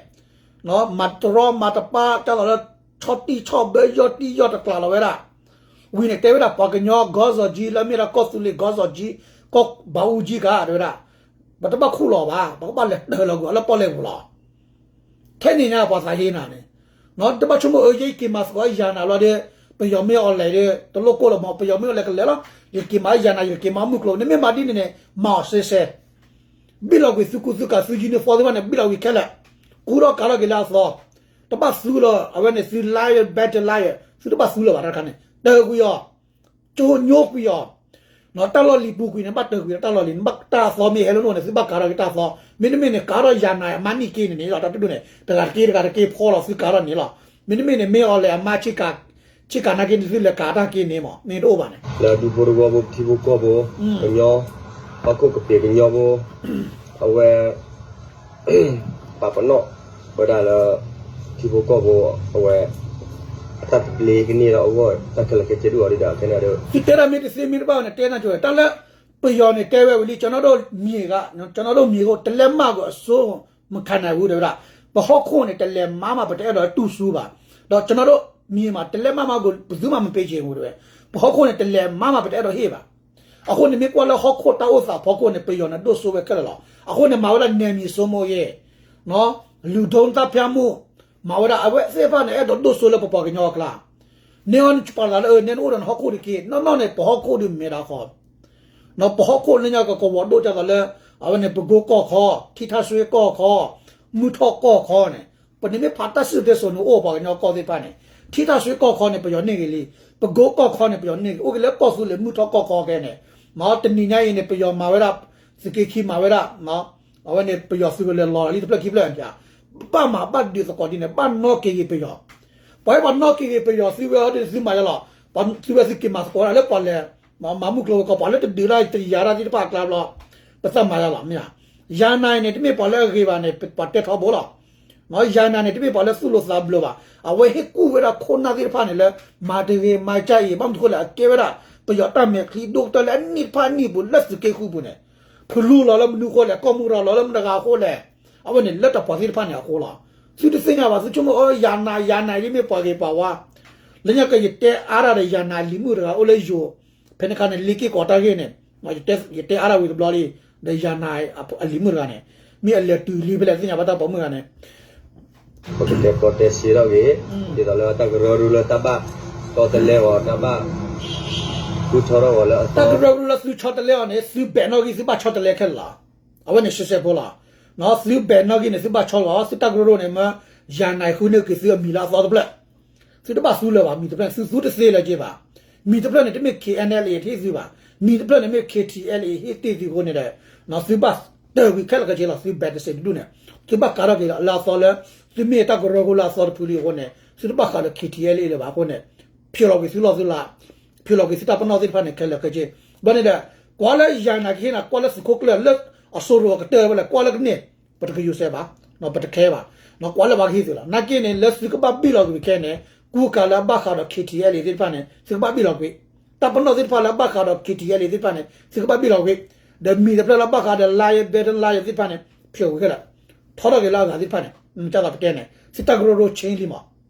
မၤတရီမၤတပါ တၢ်လီၤလၢ ဆီၣ်တံၢ်ဆီၣ်ဘၢ ယီၢ်တံၢ်ယီၢ်တကျးလီၤဝဲဒၣ် ဝံၤန့ၣ် တဲဝဲဒၣ်ပှၤကညီ ဂီၤစီၤကၠံ လၢမ့ၢ်ဒၣ်ကီၢ်သူလ့ၤ ဂီၤစီၤကၠံ ကီၢ်ဘးအူကၠံကါ တဲဝဲဒၣ် ပတဘၣ်ခူၣ်လီၤဘၣ် ပကဘၣ်လဲၤတၢၤလီၤကွံာ်အီၤလၢပီၣ်လဲၣ်ပူၤလီၤ ထဲန့ၣ်ညါပှၤသးဟ့နၤန့ၣ် တဘၣ်ဆိကမိၣ်အၢ ယဲယက့ၤမၤသကိးယၤနၤလီၤဒီး ပယီၤမ့ၢ်အီၤလဲၤဒီး တလိၣ်ကိၢ်လီၤမး ပယီၤမ့ၢ်အီၤလဲၤကလဲၤလီၤ ယက့ၤမၤယၤနၤ ယက့ၤမၤမုၢ်ကျိၤ နမ့ၢ်မၤဒ်န့ၣ်န့ၣ် မၤအီၤစဲစဲ ဘံၣ်လီၤကွံာ်သုကူသုကၤသု uniform သ့ၣ်တဖၣ်န့ၣ် ဘံၣ်လီၤကွံာ်ခဲလၢာ် ကူထီၣ်ကၤထီၣ်က့ၤလၢအသီ တဘၣ်သူလီၤ အဝဲန့ၣ်သု liar better liar သုတဘၣ်သူလီၤဘၣ်တၢ်တခါန့ၣ် တၢၤကွံာ်အီၤ ကၠိညိကွံာ်အီၤ တၢ်လီၢ်လံၤပူၤကွံာ်န့ၣ် ဘၣ်တၢၤကွံာ်တၢ်လီၢ်လံၤ တၢ်အသီမ့ၢ်ဟဲလၢနအိၣ်န့ၣ် သုဘၣ်ကၤထီၣ်က့ၤတၢ်သီ မ့တမ့ၢ်န့ၣ် ကၤထီၣ်ယၤနၤအမါနံၣ်က့န့ၣ်န့ၣ် တၢ်တဒူၣ်န့ၣ် တဂၤတက့ၢ်တဂၤတက့ၢ်ဖီလီၤသုကၤထီၣ်န့ၣ်လီၤ မ့တမ့ၢ်န့ၣ် မ့ၢ်အီၤလဲၤအမါ ဆ့ကၤနာ်က့န့ၣ် သုလဲၤကၤတၢ်က့န့ၣ်မး မ့ၢ်တအိၣ်ဘၣ်န့ၣ် လၢဒူဖိတဝီဖိ ပထံဖိကီၢ်ဖိ ကညီ ဟီၣ်ခိၣ်ကပ့ၤကညီဖိ အဝဲ ပာ်ပနီၣ်ဝဲဒၣ်လၢ ထံဖိကီၢ်ဖိ အဝဲ အတၢ်သဘျ့ကန့ၢ်ဒီးအဂီၢ် တၢ်ခဲလၢာ်ခဲဆ့ဒိၣ်အီၤဒ်ဒီးခဲန့ၣ်ဒီး သုတဲဒၣ်မ့ၢ်တသ့မ့ၢ်တဘၣ်န့ၣ် တဲနၤကၠိဝဲ တၢ်လၢ ပယီၤန့ၣ်တဲဝဲဝံၤလံ ကျွန်တော်တို့မြေက ကျွန်တော်တို့မြေကို တလက်မကို အစိုးမခံနိုင်ဘူး တဲဝဲဒၣ် ပဟီၣ်ခိၣ်န့ၣ် တလက်မမှ ပတအဲၣ်ဒိးတူၢ်ဆူဘၣ် ဒီးကျွန်တော်တို့မြေမှာ တလက်မမှကို ဘယ်သူမှ မပေးချင်ဘူး တဲဝဲ ပဟီၣ်ခိၣ်န့ၣ် တလက်မမှ ပတအဲၣ်ဒိးဟ့ၣ်ဘၣ် အဃိန့ၣ် မ့ၢ်ကွၢ်လၢဟီၣ်ခိၣ်တၢ်အိၣ်သးဖီခိၣ်န့ၣ် ပယီၤန့ၣ်ဒိၣ်စိဝဲခဲလၢာ်လီၤ. အဃိန့ၣ် မၤဝဲဒၣ် နယ်မြေစိုးမိုးရေး, လူမျိုးရေး မၤဝဲဒၣ် အဝဲသ့ၣ်တဖၣ်န့ၣ် အဲၣ်ဒိးဒိၣ်စိလၢပပှၤကညီအကျါ, နဲအီၤန့ၣ် ပာ်သးလၢ နဲနအိၣ်ဒီးနဟီၣ်ခိၣ်တက့ၢ်, နီၢ်နီၢ်န့ၣ် ပဟီၣ်ခိၣ်ဒုးမဲာ်ဒၣ်ဃီ ပဟီၣ်ခိၣ်လၢညါကကဝီၤဒိၣ်ကသိးလၢ အဝဲန့ၣ် ပကိကီၢ်ခီ, ထံထၣ်စွ့ကီၢ်ခီ, မုၢ်ထီၣ်ကီၢ်ခီန့ၣ်, ပန့ၣ်မ့ၢ်ဖးတၢ်စံၣ်စိၤတဲစိၤန့ၣ် အိၣ်ပှၤကညီကီၢ်သ့ၣ်တဖၣ်န့ၣ်, ထံထၣ်စွ့ကီၢ်ခီန့ၣ် ပယီၤန့ၢ်ဂ့ၤလံ, ပကိကီၢ်ခီန့ၣ် ပယီၤန့ၢ်ဂ့ၤ, အိၣ်က့ၤလၢကီၢ်သူလ့ၤမုၢ်ထီၣ်ကီၢ်ခီခဲန့ၣ်, မ့ၢ်တနံၤညါအံၤန့ၣ် ပယီၤမၤဝဲဒၣ်, သုးက့ခံမၤဝဲဒၣ် အဝဲန့ၣ် ပယီၤသုးကလၢၤလီၤလံတဖျၢၣ်ခံဖျၢၣ်န့ၣ်, ဘၣ်မၤဘၣ်ဒုးသကိးဒ်န့ၣ် ဘၣ်နီၣ်က့ၤဂ့ၤပယီၤ, ပှၤဟဲပှၤနီၣ်က့ၤဂ့ၤပယီၤ သုဝဲအီၤဒ်သုမၤယါလီၤ, သုဝဲသုက့ၤမၤသကိးဒၣ်လၢပှၤလဲၤ မၤမုၢ်ကျိၤဝဲၤကွာ် ပှၤလၢတဒုးတၢ်တယာ်တၢ်သ့ၣ်တဖၣ်အကျါဘျီ, ပသးမၤယါလီၤ မ့ၢ်ဧါ, ယၤနၤအံၤန့ၣ် တမ့ၢ်ပှၤလၢအဂ့ၤဘၣ်န့ၣ် ပှၤတဲထီဘိလီၤ, ယၤနၤန့ၣ် တမ့ၢ်ပှၤလၢသူၣ်လိၤသးဘျိးဘၣ်, အဝဲဟ့ၣ်ကူၣ်ဝဲဒၣ်ခိၣ်နၢ်သ့ၣ်တဖၣ်န့ၣ်လၢ မၤတဂ့ၤမၤကၢ်အံၤ ဘၣ်မနုၤဃိလဲၣ် အကဲဝဲဒၣ် ပယီၤတၢ်မဲာ်ချံဒိၣ်ကတၢၢ်လၢအနံၣ်တဖၣ်အနံၣ်ပူၤ လၢသုးက့ဃုပူၤန့ၣ်, ဖလူလီၤလၢမနုၤအဃိလဲၣ်, ကီၢ်မုၢ်ရၤလီၤလၢမတဂၤအဃိလဲၣ်, အဝဲန့ၣ်လၢတၢ်ပှၤသ့ၣ်တဖၣ်န့ၣ်အဃိလီၤ, သုတသ့ၣ်ညါဘၣ် သုဆိကမိၣ်အၢ ယၤနၤ ယၤနၤ ဒ်မ့ၢ်ပှၤဂ့ၤပှၤဝါ, လၢညါကယတဲအါတၢ်ဒီးယၤနၤအလံၤမုၣ်တဂၤအိၣ်လၢယိၤ, ဖဲန့ၣ်အခါန့ၣ် လ့က့ၢ်ကီးတၢ်ဂ့ၢ်န့ၣ်, ယတဲအါတၢ်ဝံၤတဘျီလံ, ဒီးယၤနၤအလံၤမုၣ်တဂၤန့ၣ်, မ့ၢ်အလဲၤတုၤလံဖဲလဲၣ် သ့ၣ်ညါဘၣ်တၢ်ပိာ်မုၣ်တဂၤန့ၣ်, ပကတဲကီတဲစ့ထီၣ်ဂ့ၤ, ဒ်သိးလၢတၢ်ကရၢကရိလၢတၢ်ဘၣ်ဆီတလဲအီၤ တၢ်ဘၣ်ဃုထၢထီၣ်အီၤလၢအသီ, တၢ်ကရၢကရိလၢသုဆီတလဲအီၤန့ၣ် သုဘဲးနီၣ်ဂံၢ် သုဘၣ်ဆီတလဲခဲလၢာ်လီၤ. အဝဲန့ၣ်ရှဲရှဲဖိလီၤ. သုဘဲးနီၣ်ဂံၢ်န့ၣ် သုဘၣ်ဆီလီၤ. သုတၢ်ကရၢကရိန့ၣ် မ့ၢ်ယၤနၤဃုန့ၢ်က့ၤသုအမံၤလၢအသီတဖျၢၣ် သုတဘၣ်သူလၢၤဘၣ်. မံၤတဖျၢၣ်န့ၣ် သုသူတသ့လၢၤက့ၤဘၣ်. မံၤတဖျၢၣ်န့ၣ် တမ့ၢ် K N L A ဟ့ၣ်သုဘၣ်. မံၤတဖျၢၣ်န့ၣ်မ့ၢ် K T L A ဟ့ၣ်တ့ၢ်သုအဃိန့ၣ်ဒီး သုဘၣ်တၢၢ်ကွံာ်ခဲလၢာ်ခဲဆ့လီၤ. သုဘဲးတစ့းတဒူၣ်န့ၣ် သုဘၣ်ကးထီၣ်က့ၤလၢအသီလၢ သုမ့ၢ်တၢ်ကရၢကရိလၢအသီတဖုလံအဃိန့ၣ် သုတဘၣ်ဃးဒီး K T L A လၢၤဘၣ်အဃိန့ၣ် ဖျိးလီၤကွံာ်သုလီၢ်သုလၤ, ဖျိးလီၤကွံာ်သုတၢ်ပနီၣ်သ့ၣ်တဖၣ်န့ၣ် ခဲလၢာ်ခဲဆ့. ဘၣ်န့ၣ်ဒီး ကွၢ်လၢယၤနၤကဟ့ၣ်နၤ ကွၢ်လၢသုးခိၣ်ကျၢၢ်လၢအစိရိၤအကတၢၢ်ဝဲလၢ ကွၢ်လၢကန့ၢ် ပတကယူၤစဲးဘၣ်, ပတခဲဘၣ်. ကွၢ်လၢပှၤကဟ့ၣ်သုးလီၤ. နာ်က့န့ၣ် လၢသုကဘၣ်ဘံၣ်လီၤကွံာ်ခဲန့ၣ် ကူကၤလၢအဘၣ်ဃးဒီး K T L A သ့ၣ်တဖၣ်န့ၣ် သုကဘၣ်ဘံၣ်လီၤကွံာ်, တၢ်ပနီၣ်သ့ၣ်တဖၣ်လၢအဘၣ်ဃးဒီး K T L A သ့ၣ်တဖၣ်န့ၣ် သုကဘၣ်ဘံၣ်လီၤကွံာ်, ဒီးမံၤတဖျၢၣ်လၢအဘၣ်ဃးဒီး Lion Battalion Lion သ့ၣ်တဖၣ်န့ၣ် ဖျိးကွံာ်ခဲလၢာ်, ထီထီၣ်က့ၤလၢအဂၤသ့ၣ်တဖၣ်န့ၣ် ကၢ်သးပတဲန့ၣ် သုတၢ်ကရၢကရိ change လံမး,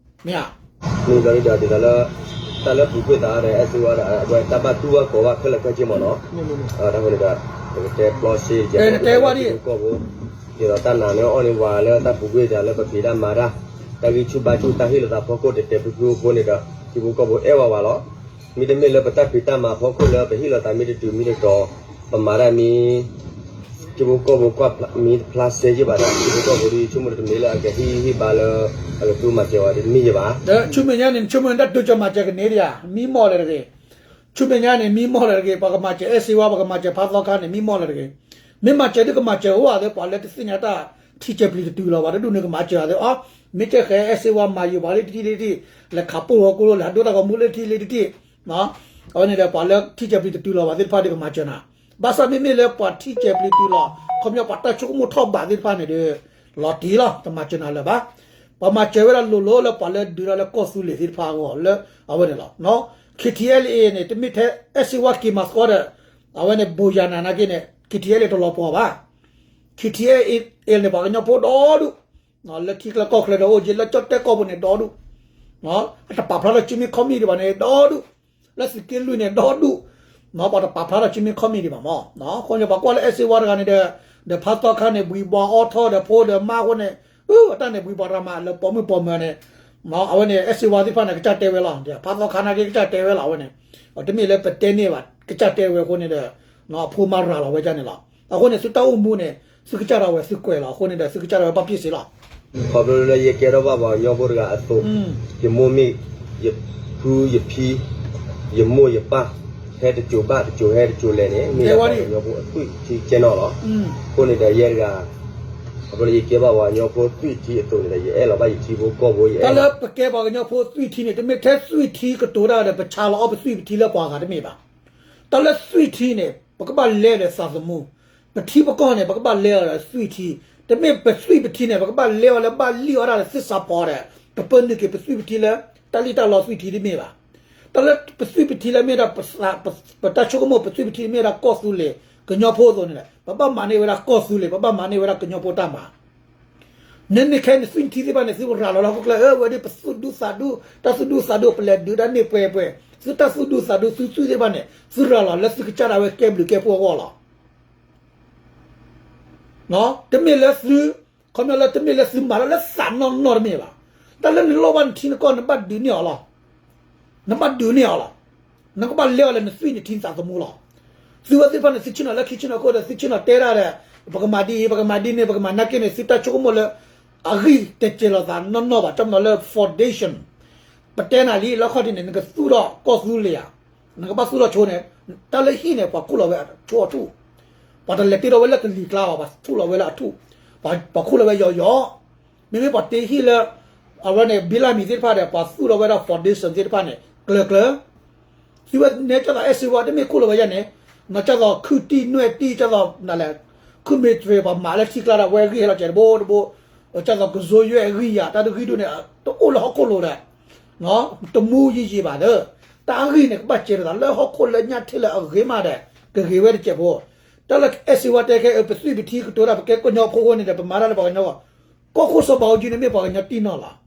မ့ၢ်ဧါ. မ့ၢ်ဘျီဒ်ဒီး ဒ်သိးလၢ တၢ်လၢပူၤကွံာ်သးဒီး အဲၣ်စ့ဝါဒီး အဝဲတၢ်ဘၣ်တူၢ်ဘၣ်ကီၤဘၣ်ခဲလၢာ်ခဲဆ့မးနီၤ, တၢ်ဃိန့ၣ်ဒီး ပကတဲပျီစ့ယဲၢ် နတဲဝဲဒ် ကီၢ်ဖိ ဒ်သိးတၢ်နာ်န့ၢ်အီၣ်န့ၢ်ဝၤလၢတၢ်ပူၤကွံာ်သးလၢပဖံးတၢ်မၤတၢ် တၢ်ဂံၢ်ဆူၣ်ဘါဆူၣ် တၢ်ဟ့ၣ်လိာ်သးဖီခိၣ် တဲာ်တဲာ်ဖျုးဖျုးအဃိန့ၣ်ဒီး ထံဖိကီၢ်ဖိအဲၣ်ဝဲဝဲလီၤ. မ့တမ့ၢ်လၢပတၢ်ဖံးတၢ်မၤဖီခိၣ်လၢပဟ့ၣ်လိာ်သးမ့ၢ်တတုၤမ့ၢ်တတီၤ ပမၤတၢ်မ့ၢ် ထံဖိကီၢ်ဖိကွၢ်မ့ၢ်တဖျါစဲယ့ၢ်ဘၣ်ဒီး ထံဖိကီၢ်ဖိဒီး ယဆိကမိၣ်တမ့ၢ်လၢအကဟ့ၣ်ဟ့ၣ်ဘါလၢ အကသူမၤစၢၤဝဲတမ့ၢ်ယ့ၢ်ဘၣ်. ဒီးဆူမဲာ်ညါန့ၣ် နဆိကမိၣ်တၢ်တိစၢၤမၤစၢၤကန့ၢ်ဒံးဧါ, မံမီၢ်လၢၤတဂ့ၤ. ဆူမဲာ်ညါန့ၣ် မံမီၢ်လၢၤတဂ့ၤ, ပှၤကမၤစၢၤအဲၣ်စ့ဝါ ပှၤကမၤစၢၤဖါသီခါန့ၣ် မံမီၢ်လၢၤတဂ့ၤ. မ့ၢ်မၤစၢၤဒုးကမၤစၢၤအိၣ်ဧါသ့ ပှၤလၢတသ့ၣ်ညါတၢ်ထံၣ်စၢၤပျံၤတတုၤလီၤ ပှၤတဒူၣ်န့ၣ်ကမၤစၢၤဧါသ့ အီ မ့ၢ်ကဲဃဲအဲၣ်စ့ဝါမၤယိာ်ပှၤလၢထံၣ်လၢထံၣ် လဲၤခးပိၢ်လီၤကိၢ်လီၤ လဲၤဟးဒိတၢ်ဂီၤမူလၢထံၣ်လၢထံၣ် အဝဲန့ၣ်ဒီး ပှၤလၢထံၣ်စၢၤပျံၤတတုၤလီၤဘၣ်သ့ၣ်တဖၣ်ဒီးကမၤစၢၤနၤ. ဘၣ်ဆၣ်မ့မ့ၢ်လၢပှၤထံၣ်စၢၤပျံၤတုၤလီၤ ခီပညီပှၤတၢ်ဆိကမိၣ်ထီၣ်ဘးသ့ၣ်တဖၣ်န့ၣ်ဒီး လီၤတံၢ်လီၤ တမၤစၢၤနၤလၢၤဘၣ်. ပှၤမၤစၢၤဝဲဒၣ်လိၤလိၤလၢပှၤလၢဒုးတၢ်လၢကီၢ်သူလ့ၤသ့ၣ်တဖၣ်အဂီၢ်လၢ အဝဲန့ၣ်လီၤ. K T L A န့ၣ် တမ့ၢ်ထဲအဲၣ်စ့ဝါက့ၤမၤသကိးဒီး အဝဲန့ၣ် ဘိယၤနၤနာ်က့န့ၣ် K T L A တလီၤပှီၤဘၣ်. K T L A န့ၣ် ပှၤကညီဖိဒီဒူၣ် လၢထံချၢကီၢ်ချၢဒီးအိၣ်က့ လၢကၠီၣ်တဲၣ်ကီၢ်ပူၤန့ၣ်ဒီဒူၣ် အတပာ်ဖျါထီၣ်စုမ့ၢ်ခီၣ်မ့ၣ်ဒံးဘၣ်န့ၣ် ဒီဒူၣ်, လၢသုးက့လွံၢ်န့ၣ် ဒီဒူၣ်, ပှၤတပာ်ဖျါထီၣ်စုမ့ၢ်ခီၣ်မ့ၣ်ဒံးဘၣ်မး. အဃိန့ၣ် ပှၤကွၢ်လၢအဲၣ်စ့ဝါတဂၤန့ၣ်ဒီး ဒီးဖါသီခါန့ၣ် ဘှံးဘှီအီထီၣ်ဒီးဖိဒီးမါအဃိန့ၣ် အတၢ်န့ၣ် ဘှံးဘှီတၢ်မၤလၢပိာ်မုၣ်ပိာ်မၢၤန့ၣ် အဝဲန့ၣ် အဲၣ်စ့ဝါသ့ၣ်တဖၣ်န့ၣ် ကစၢ်တဲဝဲလီၤ. ဖါသီခါနာ်က့ ကစၢ်တဲဝဲလီၤ အဝဲန့ၣ်. တမ့ၢ်လၢပတဲန့ၢ်ဘၣ် ကစၢ်တဲဝဲအဃိန့ၣ်ဒီး အဖိမါရၤလီၤဝဲဒၣ်န့ၣ်လီၤ. အဃိန့ၣ် သုတၢ်အိၣ်မူန့ၣ် သုကစၢ်ဒၣ်ဝဲသုကွဲးလီၤ. အဃိန့ၣ်ဒီး သုကစၢ်ဒၣ်ဝဲဘၣ်ပျ့ၢ်စ့လီၤ. ခီဖျိလၢယကဲထီၣ်ဘၣ်ပှၤကညီဖိတဂၤအသိး, ယမိၢ်မ့ၢ် ယဖုယဖံ, ယမိၢ်ယပၢ်, ဟဲတစိၤဘၣ်တစိၤ ဟဲတစိၤလဲၤန့ၣ် မ့ၢ်ဒၣ်ပှၤကညီဖိအသွံၣ်ထံကဲနီၣ်လီၤ. အဃိန့ၣ်ဒီးယဲတဂၤ ခီဖျိလၢယကဲဘၣ်ပှၤကညီဖိသွံၣ်ထံအသိးန့ၣ်ဒီး ယအဲၣ်လီၤဘၣ်ယထံဖိကီၢ်ဖိ ယအဲၣ်လီၤ. တၢ်လၢပကဲပှၤကညီဖိသွံၣ်ထံန့ၣ် တမ့ၢ်ထဲသွံၣ်ထံကတိၤတၢ်ဒီး ပဆါလီၤအီၣ်ပသွံၣ်ပထံလၢပှၤဂၤတမ့ၢ်ဘၣ်. တၢ်လၢသွံၣ်ထံန့ၣ် ပကဘၣ်လဲဒီးသးသမူ, ပထံပကီၢ်န့ၣ် ပကဘၣ်လဲအီၤဒီးသွံၣ်ထံ, တမ့ၢ်ပသွံၣ်ပထံန့ၣ် ပကဘၣ်လဲအီၤလၢဘၣ်လံၣ်အီၣ်တၢ်ဒီးသ့ၣ်စးဖီဒီး ပပၢနုာ်က့ၤပသွံၣ်ပထံလၢ တၢ်လံၣ်တၢ်လီသွံၣ်ထံတမ့ၢ်ဘၣ်. တၢ်လၢပသွံၣ်ပထံလၢမ့ၢ်ဒၣ် ပတၢ်ဆိကမိၣ်ပသွံၣ်ပထံမ့ၢ်ဒၣ်ကီၢ်သူလ့ၤ ကညီဖိအသိးန့ၣ် ပဘၣ်မၤန့ၢ်ဝဲဒၣ်ကီၢ်သူလ့ၤ ပဘၣ်မၤန့ၢ်ဝဲဒၣ်ကညီဖိတၢ်မၤ နမ့ၢ်ခဲန့ၣ်သွံၣ်ထံသ့ၣ်တဖၣ်န့ၣ် သုရၤလီၤလၢဟီၣ်ခိၣ်ချၢ အၢ ဝဲဒၣ်ပသူၣ်ဒူသးဒူ, တၢ်သူၣ်ဒူသးဒူ ပလဲၤဒုးတၢ်န့ၢ်ပှဲၤပှဲၤ, သုတၢ်သူၣ်ဒူသးဒူ သုသွံၣ်သ့ၣ်တဖၣ်န့ၣ် သုရၤလီၤလၢသုကစၢ်ဒၣ်ဝဲကဲဘျုးကဲဖှိၣ်အဂီၢ်လီၤ. တမ့ၢ်လၢသု, ခီပညီလၢတမ့ၢ်လၢသုမၤတၢ်လၢသးနီၢ်နီၢ်တမ့ၢ်ဘၣ်. တၢ်လၢနလိၣ်ဘၣ်နထံနကီၢ် နဘၣ်ဒုးန့ၢ်အီၤလီၤ. နဘၣ်ဒုးန့ၢ်အီၤလီၤ. နကဘၣ်လဲအီၤလၢနသွံၣ်နထံနသးသမူလီၤ. သုဝဲသ့ၣ်တဖၣ်န့ၣ် သုဆ့ၣ်နီၤလၢခံဆ့ၣ်နီၤခိၣ်ဒီး သုဆ့ၣ်နီၤတဲဒၣ်ဒီး ပကမၤဒ်အံၤ ပကမၤဒ်န့ၣ် ပကမၤနာ်က့န့ၣ် သုတၢ်ဆိကမိၣ်လၢ အဂံၢ်တစဲးလိာ်သးနီၢ်နီၢ်ဘၣ် တၢ်မနီၤလၢ foundation ပတဲနၤလံ လၢခီၣ်ထံးန့ၣ် နကသူၣ်ထီၣ်ကီၢ်သူလ့ၤဧါ, နကဘၣ်သူၣ်ထီၣ်ဆိန့ၣ် တၢ်လၢဟံၣ်န့ၣ် ပှၤခူၣ်လီၤဝဲဆိအထူၣ်, ပှၤတလဲၤတ့ထီၣ်ဝဲလၢကလံၤကျါဘၣ် ပှၤသူၣ်လီၤဝဲလၢအထူၣ်, ပှၤခူၣ်လီၤဝဲယီၤယီၤ, မ့မ့ၢ်ပှၤတ့ဟံၣ်လၢ အဝဲန့ၣ် ဘံလၢမံၤသ့ၣ်တဖၣ်ဒီး ပှၤသူၣ်လီၤဝဲဒၣ် foundation သ့ၣ်တဖၣ်န့ၣ် ကျၢၤကျၢၤ သုဝဲန့ၣ် ကၢ်သိးအဲၣ်စ့ဝါ တမ့ၢ်ခူၣ်လီၤဝဲယဲန့ၣ်, ကၢ်သိးခုၣ်တံၢ်နွဲၣ်တံၢ် ကၢ်သိးနလဲၣ်, ခုၣ်မ့ၢ်တြဲၤ ပှၤမၤလၢထံကျါဒီး ဝဲဂံၢ်ဟဲလီၤစဲးတဘိတဘိ, ကၢ်သိးကစိယွဲၢ်ဂံၢ်ယၤ တၢ်တဂံၢ်ဒိၣ်န့ၣ် တအိၣ်လၢဟီၣ်ခိၣ်လိၤဒီး တမူယံာ်ယံာ်ဘၣ်ဒီး တၢ်ဂံၢ်န့ၣ် ကဘၣ်စဲးလိာ်သးလၢဟီၣ်ခိၣ်လၢညၣ်ထ့ၣ်လၢအဂ့ၤမးဒီး ကဂ့ၤဝဲတစဲးဖိ, တၢ်လၢအဲၣ်စ့ဝါတဲခဲအံၤ ပသွံၣ်ပထံကတိၤတၢ် ပကဲကညီဖိအဃိန့ၣ်ဒီး ပမၤတၢ်လၢပှၤကညီဂီၢ်, ကီၢ်ခိၣ်စီၤဘးအူကၠံန့ၣ်မ့ၢ်ပှၤကညီတံၢ်နီၢ်လီၤ.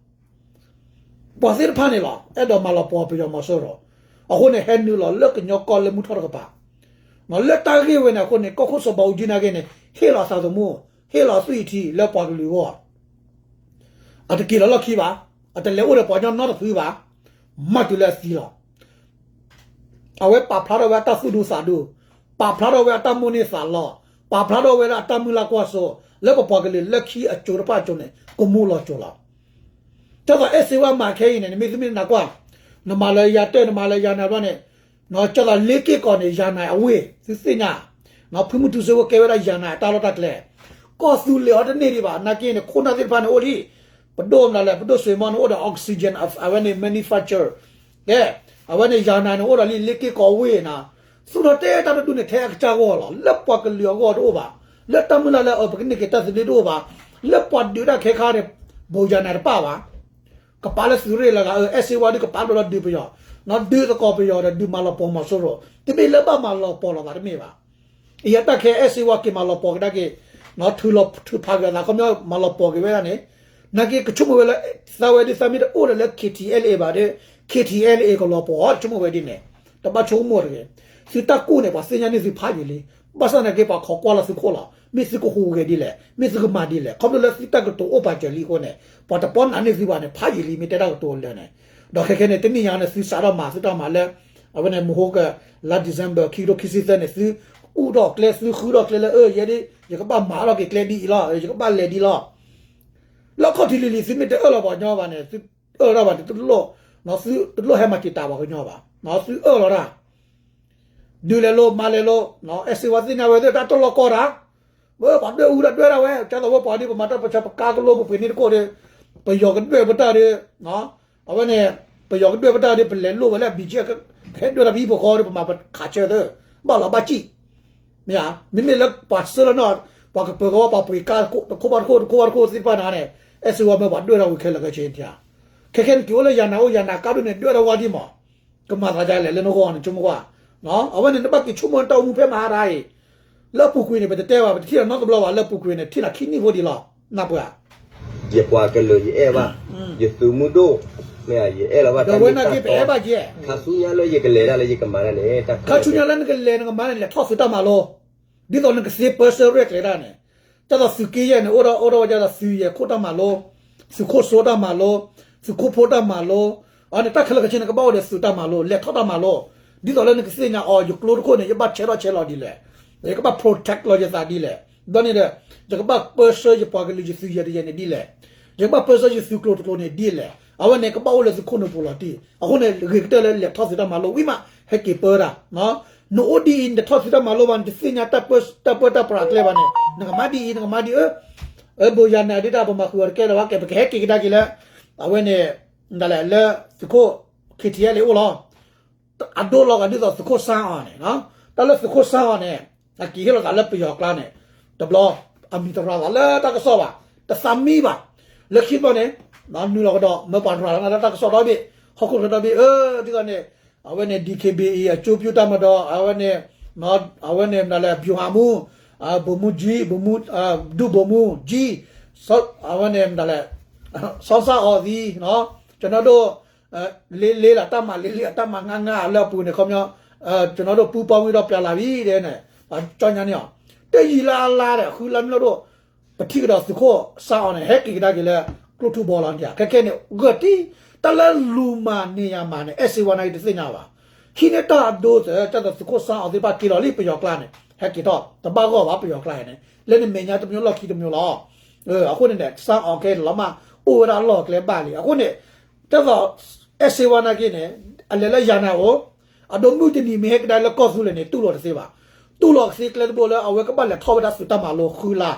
ပှၤသ့ၣ်တဖၣ်န့ၣ်လီၤ အဲၣ်ဒိးမၤလီၤပှီၢ်ပယီၤမီၤစိရိၤ, အဃိန့ၣ် ဟဲနုာ်လီၤလၢကညီကီၢ်လၢမုၢ်ထီၣ်တကပၤ, လၢတၢ်ဂ့ၢ်ဝဲန့ၣ်အဃိန့ၣ် ကီၢ်ခိၣ်စီၤဘးအူကၠံနာ်က့န့ၣ် ဟ့ၣ်လီၤသးသမူ, ဟ့ၣ်လီၤသွံၣ်ထံလၢပှၤကလုာ်အဂီၢ်, အတက့ၤလီၤလီၢ်ခံဘၣ်, အတလဲၤအိၣ်ဒီးပှၤကညီနီတဖုဘၣ်, မၤတုၤလၢအသံလီၤ. အဝဲပာ်ဖျါထီၣ်ဝဲအတၢ်သူၣ်ဒူသးဒူ, ပာ်ဖျါထီၣ်ဝဲအတၢ်မိၣ်န့ၢ်သးလီ, ပာ်ဖျါထီၣ်ဝဲလၢအတၢ်မုၢ်လၢ်ကွၢ်စိ, လၢပပှၤကလုာ်လၢခံအစိၤတဖၣ်အစိၤန့ၣ် ကမူလီၤစိၤလီၤ. ဒ်သိးအဲၣ်စ့ဝါမၤခဲအံၤန့ၣ် နမ့ၢ်သုမ့ၢ်နကွၢ်, နမၤလၢယၤတၢၢ် နမၤလၢယၤနၤဘျီန့ၣ်, ဒ်သိးလ့က့ၢ်ကီးန့ၣ် ယၤနၤအဝ့ၢ် သုသ့ၣ်ညါ, ဖုမုၢ်ထူစ့ဖိကဲဝဲဒၣ်ယၤနၤအတၢ်လီၢ်တၢ်ကျဲ, ကီၢ်သူလ့ၤအီၤတန့ၢ်ဒံးဘၣ်, နာ်က့န့ၣ် ခိၣ်နၢ်သ့ၣ်တဖၣ်န့ၣ်အိၣ်လံ, ပဒိၣ်မနုၤလဲၣ် ပဒိၣ်စွ့ၤမီန့ၣ်အိၣ်ဒီး oxygen အဝဲန့ၣ် manufacture ကဲ, အဝဲန့ၣ်ယၤနၤန့ၣ်အိၣ်ဒီးလံ လ့က့ၢ်ကီးဝ့ၢ်နၤ, သူၣ်ထီၣ်တဲတၢ်တဒူၣ်န့ၣ် ထဲအကစၢ်ဂီၢ်လီၤ, လၢပှၤကလုာ်အဂီၢ်တအိၣ်ဘၣ်, လၢတၢ်မုၢ်လၢ်လၢအပကန့ၢ်က့ၤတၢ်သဘျ့တအိၣ်ဘၣ်, လၢပှၤဒုးတၢ်ခဲခါန့ၣ် ဘိးယၤနၤတပၣ်ဘၣ် ကပာ်လၢသုးရ့ၣ်လၢဂၤ, အဲၣ်စ့ဝါဒုးကပာ်ဒိၣ်လီၤဒုးပယီၤ, ဒုးသကိးပယီၤဒီးဒုးမၤလီၤပှီၢ်မီၤစိရိၤ, တမ့ၢ်လၢဘၣ်မၤလီၤပှီၢ်လိာ်သးတမ့ၢ်ဘၣ်. ယတၢ်ခဲအဲၣ်စ့ဝါက့ၤမၤလီၤပှီၢ်ကဒါက့ၤ, ထုးလီၤထုးဖးက့ၤအသး ခီပညီမၤလီၤပှီၢ်က့ၤဝဲဒၣ်န့ၣ်, နာ်က့ကဆိကမိၣ်ဝဲလၢ သးဝဲဒ်သးမ့ၢ်တအိၣ်ဒီးလၢ K T L A ဘၣ်ဒီး K T L A ကလီၤပှီၢ် ဆိကမိၣ်ဝဲဒ်န့ၣ်, တဘၣ်ဆိကမိၣ်တဂ့ၤ, သုတၢ်ကူၣ်န့ၣ် ပှၤသ့ၣ်ညါန့ၢ်သုဖးယံာ်လံ, ဘၣ်ဆၣ်နာ်က့ ပှၤခိးကွၢ်လၢသုခိၣ်လီၤ, မ့ၢ်သုကဟူးဂဲၤဒ်လဲၣ်, မ့ၢ်သုကမၤဒ်လဲၣ်, ခီဖျိလၢသုတၢ်ကတိၤအိၣ်ပာ်စၢၤလံအဃိန့ၣ်, ပှၤတပီနးန့ၢ်သုဘၣ်န့ၣ် ဖးယံာ်လံ မ့ၢ်တဲတၢ်ကတိၤအလၢာ်န့ၣ်, ဒီးခဲခဲန့ၣ် တနံၣ်ညါန့ၣ် သုစးထီၣ်မၤ သုတၢ်မၤလၢ အဝဲန့ၣ် မဟိက လါ December ခံကထိခံဆံသၢန့ၣ် သုအူထီၣ်ကျဲ သုဃုထီၣ်ကျဲလၢ အၢ ယဲဒၣ် ယကဘၣ်မၤထီၣ်က့ၤကျဲဒ်အံၤလီၤ, ယကဘၣ်လဲၤဒ်လီၤ လၢအခီၣ်ထံးလံၤလံၤ သုမ့ၢ်တအၢၣ်လီၤပှၤကညီဘၣ်န့ၣ်, သုအၢၣ်လီၤဘၣ်န့ၣ် သုတလိၣ်, သုတလိၣ်ဟဲမၤတံာ်တာ်ပှၤကညီဘၣ်, သုအၢၣ်လီၤတၢ်, ဒုးလဲၤလိၤ မၤလဲၤလိၤ, အဲၣ်စ့ဝါသ့ၣ်ညါဝဲသ့ၣ် တၢ်တလီၢ်ကီၢ်တၢ်, ဝဲပှၤဒွဲၣ်အူဒၣ်ဒွဲၣ်ဒၣ်ဝဲ, ကသိးဝဲပှၤဒ်ပမၤတၢ်ပၢဆှၢ ပကါကလိပပှ့ၤန့ၢ်တခိၣ်ဒီး, ပယီၤကဒွဲၣ်ပတၢ်ဒီး, အဝဲန့ၣ်, ပယီၤကဒွဲၣ်ပတၢ်ဒီး ပလဲၤလိၣ်ဝဲလၢ ဘံၣ်ကၠ့ၣ် ကဟဲဒွဲၣ်တၢ်ပဟံၣ်ဖိဃီဒီး ပမၤပခးဆၢသၢ, ဘၣ်လီၤဘၣ်စံၣ်, မ့ၢ်ဧါ, မ့မ့ၢ်လၢပှၤဆှၢလီၤနီၣ်, ပှၤကပၢၤကဝီၤ ပှၤပှ့ၤကါတခိၣ်ဘၣ်တခိၣ် တခိၣ်ဘၣ်တခိၣ်သ့ၣ်တဖၣ်န့ၣ်, အဲၣ်စ့ဝါမ့ၢ်ပှၤဒွဲၣ်ထီၣ်ဝံၤခဲလၢာ်ခဲဆ့န့ၣ်ဧါ, ခဲခဲန့ၣ် က့ၤအိၣ်လၢယၤနၤအိၣ် ယၤနၤကါဒိၣ်န့ၣ် ဒွဲၣ်ထီၣ်ဝါဒ်မး ကမၤသးဒ်လဲၣ်လၢနဂီၢ်န့ၣ် ဆိကမိၣ်ကွၢ်, အဝဲန့ၣ် နဘၣ်က့ၤဆိကမိၣ်တၢ်အိၣ်မူဖဲမဟါတၢ်အံၤ, လၢအပူၤကွံာ်န့ၣ် ပတတဲဘၣ် ပတထံၣ်လီၤနီတဘျီဘၣ် လၢအပူၤကွံာ်န့ၣ် ထံၣ်လီၤခံနံၣ်ဖိဒံးလီၤ, နၢ်ပှၤ ယပှၤကလုာ်ယအဲၣ်ဘၣ်, ယသုးမုၢ်ဒိၣ်, မ့ၢ်ယအဲၣ်လီၤဘၣ်တၢ်မ့ၢ်တၢ်တီ, ခါဆူညါလၢယကလဲၤဒၣ်လၢယကမၤဒၣ်န့ၣ်, ခါဆူညါလၢနကလဲၤနကမၤန့ၣ် လဲၤထီၣ်သုးတၢ်မၤလိ ဒ်သိးနကသ့ပၢဆှၢရဲၣ်ကျဲၤဒၣ်န့ၣ်, ဒ်သိးသုးက့ယဲၢ်န့ၣ် အိၣ်ဒီး အိၣ်ဒီးဝဲဒၣ်သုးယဲၢ်ခိၣ်တၢ်မၤလိ, သုးခိၣ်စိတၢ်မၤလိ, သုးခိၣ်ဖိတၢ်မၤလိ, အန့ၣ် တၢ်ခဲလၢာ်ခဲဆ့န့ၣ် ကဘၣ်အိၣ်ဒီးသုးတၢ်မၤလိ လဲၤထီၣ်တၢ်မၤလိ, ဒ်သိးလၢနကသ့ၣ်ညါအီၤ ယကျိတခိၣ်န့ၣ် ယဘၣ်ဆဲးထီၣ်ဆဲးလီၤဒ်လဲၣ်, ယကဘၣ် protect လီၤယသးဒ်လဲၣ်, ဒီးန့ၣ်ဒီး ယကဘၣ်ပၢဆှၢယပှၤကလုာ်ယသုးယဲၢ်တယဲၢ်န့ၣ်ဒ်လဲၣ်, ယကဘၣ်ပၢဆှၢယသုးကျိၤတကျိၤန့ၣ်ဒ်လဲၣ်, အဝဲန့ၣ် ကဘၣ်အိၣ်လၢသုးခိၣ်နူာ်ပူၤလီၤတံၢ်, အဃိန့ၣ် ဂ့ၤကတၢၢ်လၢလဲၤထီၣ်သုးတၢ်မၤလိဝံၤမး ဟဲက့ၤပၢတၢ် နအိၣ်ဒ်အံၤ နတထီၣ်သုးတၢ်မၤလိဘၣ် နတသ့ၣ်ညါတၢ်ပၢတၢ်ပြးကျဲဘၣ်န့ၣ် နကမၤဒ်အံၤ နကမၤဒ်အၢ, အၢ ဘိယၤနၤဒ်တၢ်ပမၤဃုာ်အီၤတကဲလၢၤဘၣ် ကဲ ပကဟဲက့ၤကဒါက့ၤလၢ အဝဲန့ၣ် ဒၣ်လဲာ်လၢသုးခိၣ် K T L A အိၣ်လီၤ. အဒိလီၤဂာ်ဒ်သိးသုးခိၣ်စၢ်အီၤန့ၣ်, တၢ်လၢသုးခိၣ်စၢ်အီၤန့ၣ် အက့ၤဟ့ၣ်လီၤသးလၢပယီၤကျါန့ၣ်, တဘျီ အမံၤတရၤသးလၢတၢ်ကစီၣ်ဘၣ်, တသးမံဘၣ်, လၢခံဘျီန့ၣ် နုာ်လီၤကဒီး မၢပှၤတရၤလီၤနၤလၢတၢ်ကစီၣ်ဒီဘ့ၣ်, ဟီၣ်ခိၣ်ချၢဒီဘ့ၣ်, အၢ ဒ်သိးန့ၣ် အဝဲန့ၣ် D K B A အကၠိပၠူတၢ်မၤဒီး အဝဲန့ၣ်, အဝဲန့ၣ်မတၤလဲၣ် ဗျူဟာမှူး, ဗိုလ်မှူးကြီး, ဗိုလ်မှူး, ဒုဗိုလ်မှူးကြီး, အဝဲန့ၣ်မတၤလဲၣ်, စီၤစၢ်အီၤသံ, ကျွန်တော်တို့, လေးလေးလတၢ်မၤ လေးလေးအတၢ်မၤငါးငါးလၢအပူၤန့ၣ် ခီပညီ, ကျွန်တော်တို့ပူးပေါင်းပြီးတော့ပြန်လာပြီ ဒ်န့ၣ်, ပှၤကၠီညါန့ၣ်အီၤ, တယံာ်လၢအလါဒီး ဃုလါမ့ၢ်လီၤဒိၣ် ပထံၣ်ကဒီးသုးခိၣ်စၢ်အီၤန့ၣ် ဟဲက့ၤကဒါက့ၤလၢ ကျိထူဘီလီၤန့ၣ်, ခဲခဲန့ၣ် ဂၢၢ်တံၢ်, တၢ်လၢလူၤမၤန့ၢ်ယၤမၤန့ၣ် အဲၣ်စ့ဝါနာ်က့တသ့ၣ်ညါဘၣ်. ဟံးန့ၢ်တၢ်အဒိသၢ တၢ်ဒီးသုးခိၣ်စၢ်အီၤသ့ၣ်တဖၣ်က့ၤလီၤလံပယီၤကျါန့ၣ် ဟဲက့ၤထီၣ် တဘၣ်ဂီၢ်ဘၣ်ပယီၤကျါန့ၣ်, လၢနမဲာ်ညါတမံၤလီၢ်ခံတမံၤလီၤ. အဃိန့ၣ်န့ၣ် စၢ်အီၤခဲလီၤမး အိၣ်ဝဲဒၣ်အလီၢ်အကျဲဘၣ်လံ. အဃိန့ၣ် တၢ်ဒီး အဲၣ်စ့ဝါနာ်က့န့ၣ် အလဲၤလၢယၤနၤအိၣ် အဒိမုၢ်တနံၤမ့ၢ်ဟဲကဒါလၢကီၢ်သူလ့ၤန့ၣ် တူၢ်လိာ်တသ့ဘၣ်. တူၢ်လိာ်ကသ့ကျဲတဘိလၢအဝဲကဘၣ်လဲၤထီၣ်ဝဲဒၣ်သုးတၢ်မၤလိဃုလါ,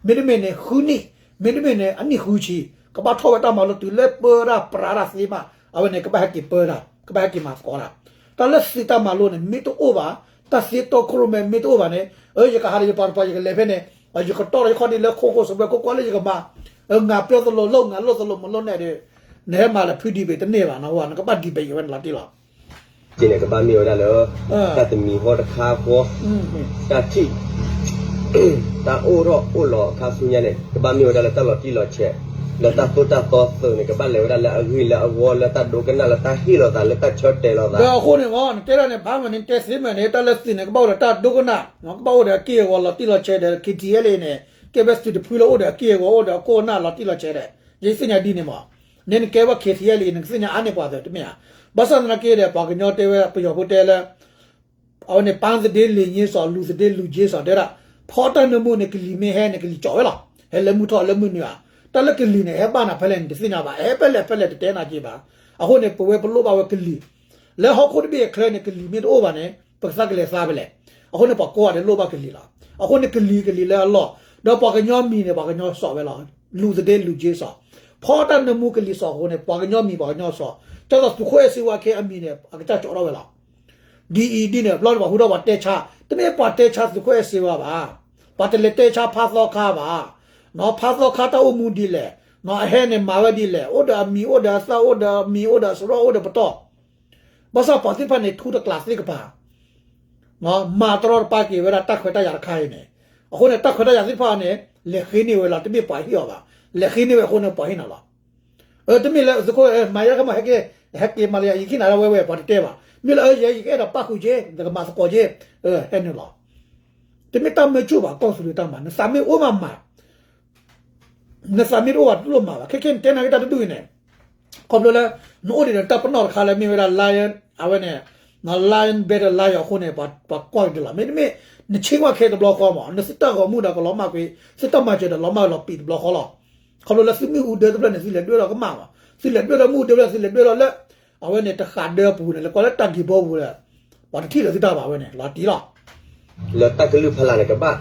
မ့တမ့ၢ်န့ၣ် ဃုနံၣ်, မ့တမ့ၢ်န့ၣ် အနံၣ်ဃုဆံ, ကဘၣ်ထီၣ်ဝဲတၢ်မၤလိတုၤလၢပၢတၢ်ပြးတၢ်သ့မး အဝဲန့ၣ် ကဘၣ်ဟဲက့ၤပၢတၢ်, ကဘၣ်ဟဲက့ၤမၤသကိးတၢ်. တၢ်လၢသုးတၢ်မၤလိန့ၣ် မ့ၢ်တအိၣ်ဘၣ်, တၢ်သ့တီခိၣ်ရိၣ်မဲမ့ၢ်တအိၣ်ဘၣ်န့ၣ်, အၢ ယကဟးဒီးယပှၤတပှၤ ယကလဲၤဖဲန့ၣ်, ယကတီၢ်ဒီးယခီၣ်ဒ့လၢခိခိၣ်စပွဲခိၣ်ကွၢ်လၢယကမၤ, ငါပျီသလိၤလိာ် ငါလိၣ်သလိၤမလိၣ်နဲၣ်ဒီး နဟဲမၤလၢဖုဒံးဘ့ၣ်တန့ၢ်ဘၣ်နီၤ, နကဘၣ်ဒံးဘ့ၣ်ဝဲန့ၣ်လီၤတံၢ်လီၤ. ကန့ၣ်ကဘၣ်မ့ၢ်ဝဲဒၣ်လၢ တၢ်တမံၤဃီတခါဃီ, တၢ်ထံၣ် တၢ်အိၣ်ထီၣ်အိၣ်လီၤအခါဆူညါန့ၣ် ကဘၣ်မ့ၢ်ဝဲဒၣ်လၢတၢ်လီၤတံၢ်လီၤဆဲး, လၢတၢ်သိၣ်တၢ်သီသုးန့ၣ် ကဘၣ်လဲၤဝဲဒၣ်လၢအဂ့ၢ်လၢအဝီ လၢတၢ်ဒိကနၣ် လၢတၢ်ဟ့ၣ်လီၤသး လၢတၢ်ဆၢတဲာ်လီၤသး. ဒီးအဃိန့ၣ် နတဲဒၣ်န့ၣ် ဘၣ်မနုၤနတဲသ့မ့ၢ်န့ၣ် တၢ်လၢသုးန့ၣ် ကဘၣ်အိၣ်ဒီးတၢ်ဒိကနၣ်, ကဘၣ်အိၣ်ဒီးအက့ၢ်အဂီၤလီၤတံၢ်လီၤဆဲးဒီး K T L A န့ၣ် ကဲဝဲသုးတဖုလၢအိၣ်ဒီးအက့ၢ်အဂီၤ အိၣ်ဒီးအခိၣ်အနၢ်လီၤတံၢ်လီၤဆဲးဒီး ယသ့ၣ်ညါဒ်န့ၣ်မး, န့ၣ်နကဲဝဲ ခ့ထံယဲလံ နကသ့ၣ်ညါအါန့ၢ်ပှၤသ့တမ့ၢ်ဧါ. ဘၣ်ဆၣ်သနာ်က့ဒီး ပှၤကညီတဲဝဲ ပယီၤဖိတဲလၢ အဝဲန့ၣ် ပန်းသတင်းလင်ရေးစောင့် လူသတင်း လူချင်းစောင့် တဲဒၣ် ဖီတၢ်နၢမူန့ၣ် ကလံၤမ့ၢ်ဟဲန့ၣ် ကလံၤကၠီၣ်ဝဲလီၤ. ဟဲလၢမုၢ်ထီၣ်လၢမုၢ်နုာ်ဧါ. တၢ်လၢကလံၤန့ၣ် ဟဲဘၣ်နၤဖဲလဲၣ်န့ၣ် တသ့ၣ်ညါဘၣ်, ဟဲဖဲလဲၣ်ဖဲလဲၣ်တတဲနၤက့ဘၣ်. အဃိန့ၣ် ပဝဲပလိၣ်ဘၣ်ဝဲကလံၤ လၢဟီၣ်ခိၣ်တဘ့ၣ်အချၢန့ၣ် ကလံၤမ့ၢ်တအိၣ်ဘၣ်န့ၣ် ပကသးကလဲၤသးဖဲလဲၣ်. အဃိန့ၣ် ပှၤကိးဂၤဒဲးလိၣ်ဘၣ်ကလံၤလီၤ. အဃိန့ၣ် ကလံၤကလံၤလၢအလီၢ်, ဒီးပှၤကညီမံၤန့ၣ် ပှၤကညီစိာ်ဝဲလီၤ. လူသတင်း လူချင်းစောင့် ဖီတၢ်နၢမူကလံၤစိာ်အဃိန့ၣ် ပှၤကညီမံၤပှၤကညီစိာ်, ကၢ်သိးသုးခိၣ်အဲၣ်စ့ဝါခဲအမံၤန့ၣ် အကစၢ်ကၠီၣ်ထီၣ်ဝဲလီၤ. ဒ်အံၤဒ်န့ၣ် ဘျီန့ၣ်ပှၤဟူထီၣ်ပှၤတဲဆါ, တမ့ၢ်ပှၤတဲဆါသုးခိၣ်အဲၣ်စ့ဝါဘၣ်. ပှၤတလဲၤတဲဆါဖါသီခါဘၣ်. နီၢ် ဖါသီခါတၢ်အိၣ်မူဒ်လဲၣ်, နီၢ် အဟဲန့ၣ်မၤဝဲဒ်လဲၣ်, အိၣ်ဒီးအမံၤ အိၣ်ဒီးအသၣ် အိၣ်ဒီးအမံၤ အိၣ်ဒီးအစရီ အိၣ်ဒီးပတီၢ်. ဘၣ်ဆၣ်ပှၤသ့ၣ်တဖၣ်န့ၣ် ထူတကျးသ့ၣ်ကပၤ နီၢ် မၤတရီတပါက့ၤဝဲဒၣ်တၢ်ခွဲးတၢ်ယာ်တခါအံၤန့ၣ်, အဃိန့ၣ် တၢ်ခွဲးတၢ်ယာ်သ့ၣ်တဖၣ်န့ၣ် လဲၤဃ့န့ၢ်ဝဲလီၤ, တမ့ၢ်ပှၤဟ့ၣ်အီၤဘၣ်, လဲၤဃ့န့ၢ်ဝဲအဃိန့ၣ် ပှၤဟ့ၣ်နၤလီၤ. တမ့ၢ်လၢသုးခိၣ် မၤယဲကမၤဟဲက့ၤ, ဟဲက့ၤမၤလၢယၤ ယဟ့ၣ်နၤဒၣ်ဝဲဝဲ ပှၤတတဲဘၣ်, မ့ၢ်လၢယဲယကအဲၣ်ဒိးပၣ်ဃုာ်က့ၤ တကမၤသကိးက့ၤ, ဟဲနုာ်လီၤ. တမ့ၢ်တၢ်မၢဆူၣ်ဘၣ် ကီၢ်သူလ့ၤတၢ်မၤ, နသးမ့ၢ်အိၣ်မးမၤ နသးမ့ၢ်တအိၣ်ဘၣ်တလိၣ်မၤဘၣ်, ခဲခဲန့ၣ်တဲနၤက့ၤတၢ်တဒူၣ်အံၤန့ၣ်, ခီဖျိလၢ နအိၣ်ဒံးဒီးတၢ်ပနီၣ်တခါလၢမ့ၢ်ဝဲဒၣ် lion အဝဲန့ၣ်, lion better lion အဃိန့ၣ် ပှၤကွၢ်က့ၤတလီၤ, မ့တမ့ၢ် နဆ့ကွၢ်ခဲတဘျီဃီမး, နသုတၢ်ဂီၤမူဒီးကလီၤမၢ်ကွံာ်, သုတၢ်မၤစၢၤဒီးလီၤမၢ်ဝဲလီၤပံာ်တဘျီဃီလီၤ. ခီဖျိလၢသုမ့ၣ်အူဒၢတဖျၢၣ်န့ၣ် သုလဲၤဒွဲၣ်လီၤကမၣ်မး, သုလဲၤဒွဲၣ်လီၤမ့ၣ်အူဒၢဖျၢၣ် သုလဲၤဒွဲၣ်လီၤလၢ အဝဲန့ၣ်တဃးဒၢပူၤန့ၣ် လဲၤကွၢ်လၢတၢ်ဂ့ၢ်ဘီပူၤဒီး ပှၤတထံၣ်လၢၤသုတၢ်ဘၣ်ဝဲန့ၣ် လီၤတံၢ်လီၤ လၢတၢ်ကလုၢ်ဖးလၢ်န့ၣ် ကဘၣ်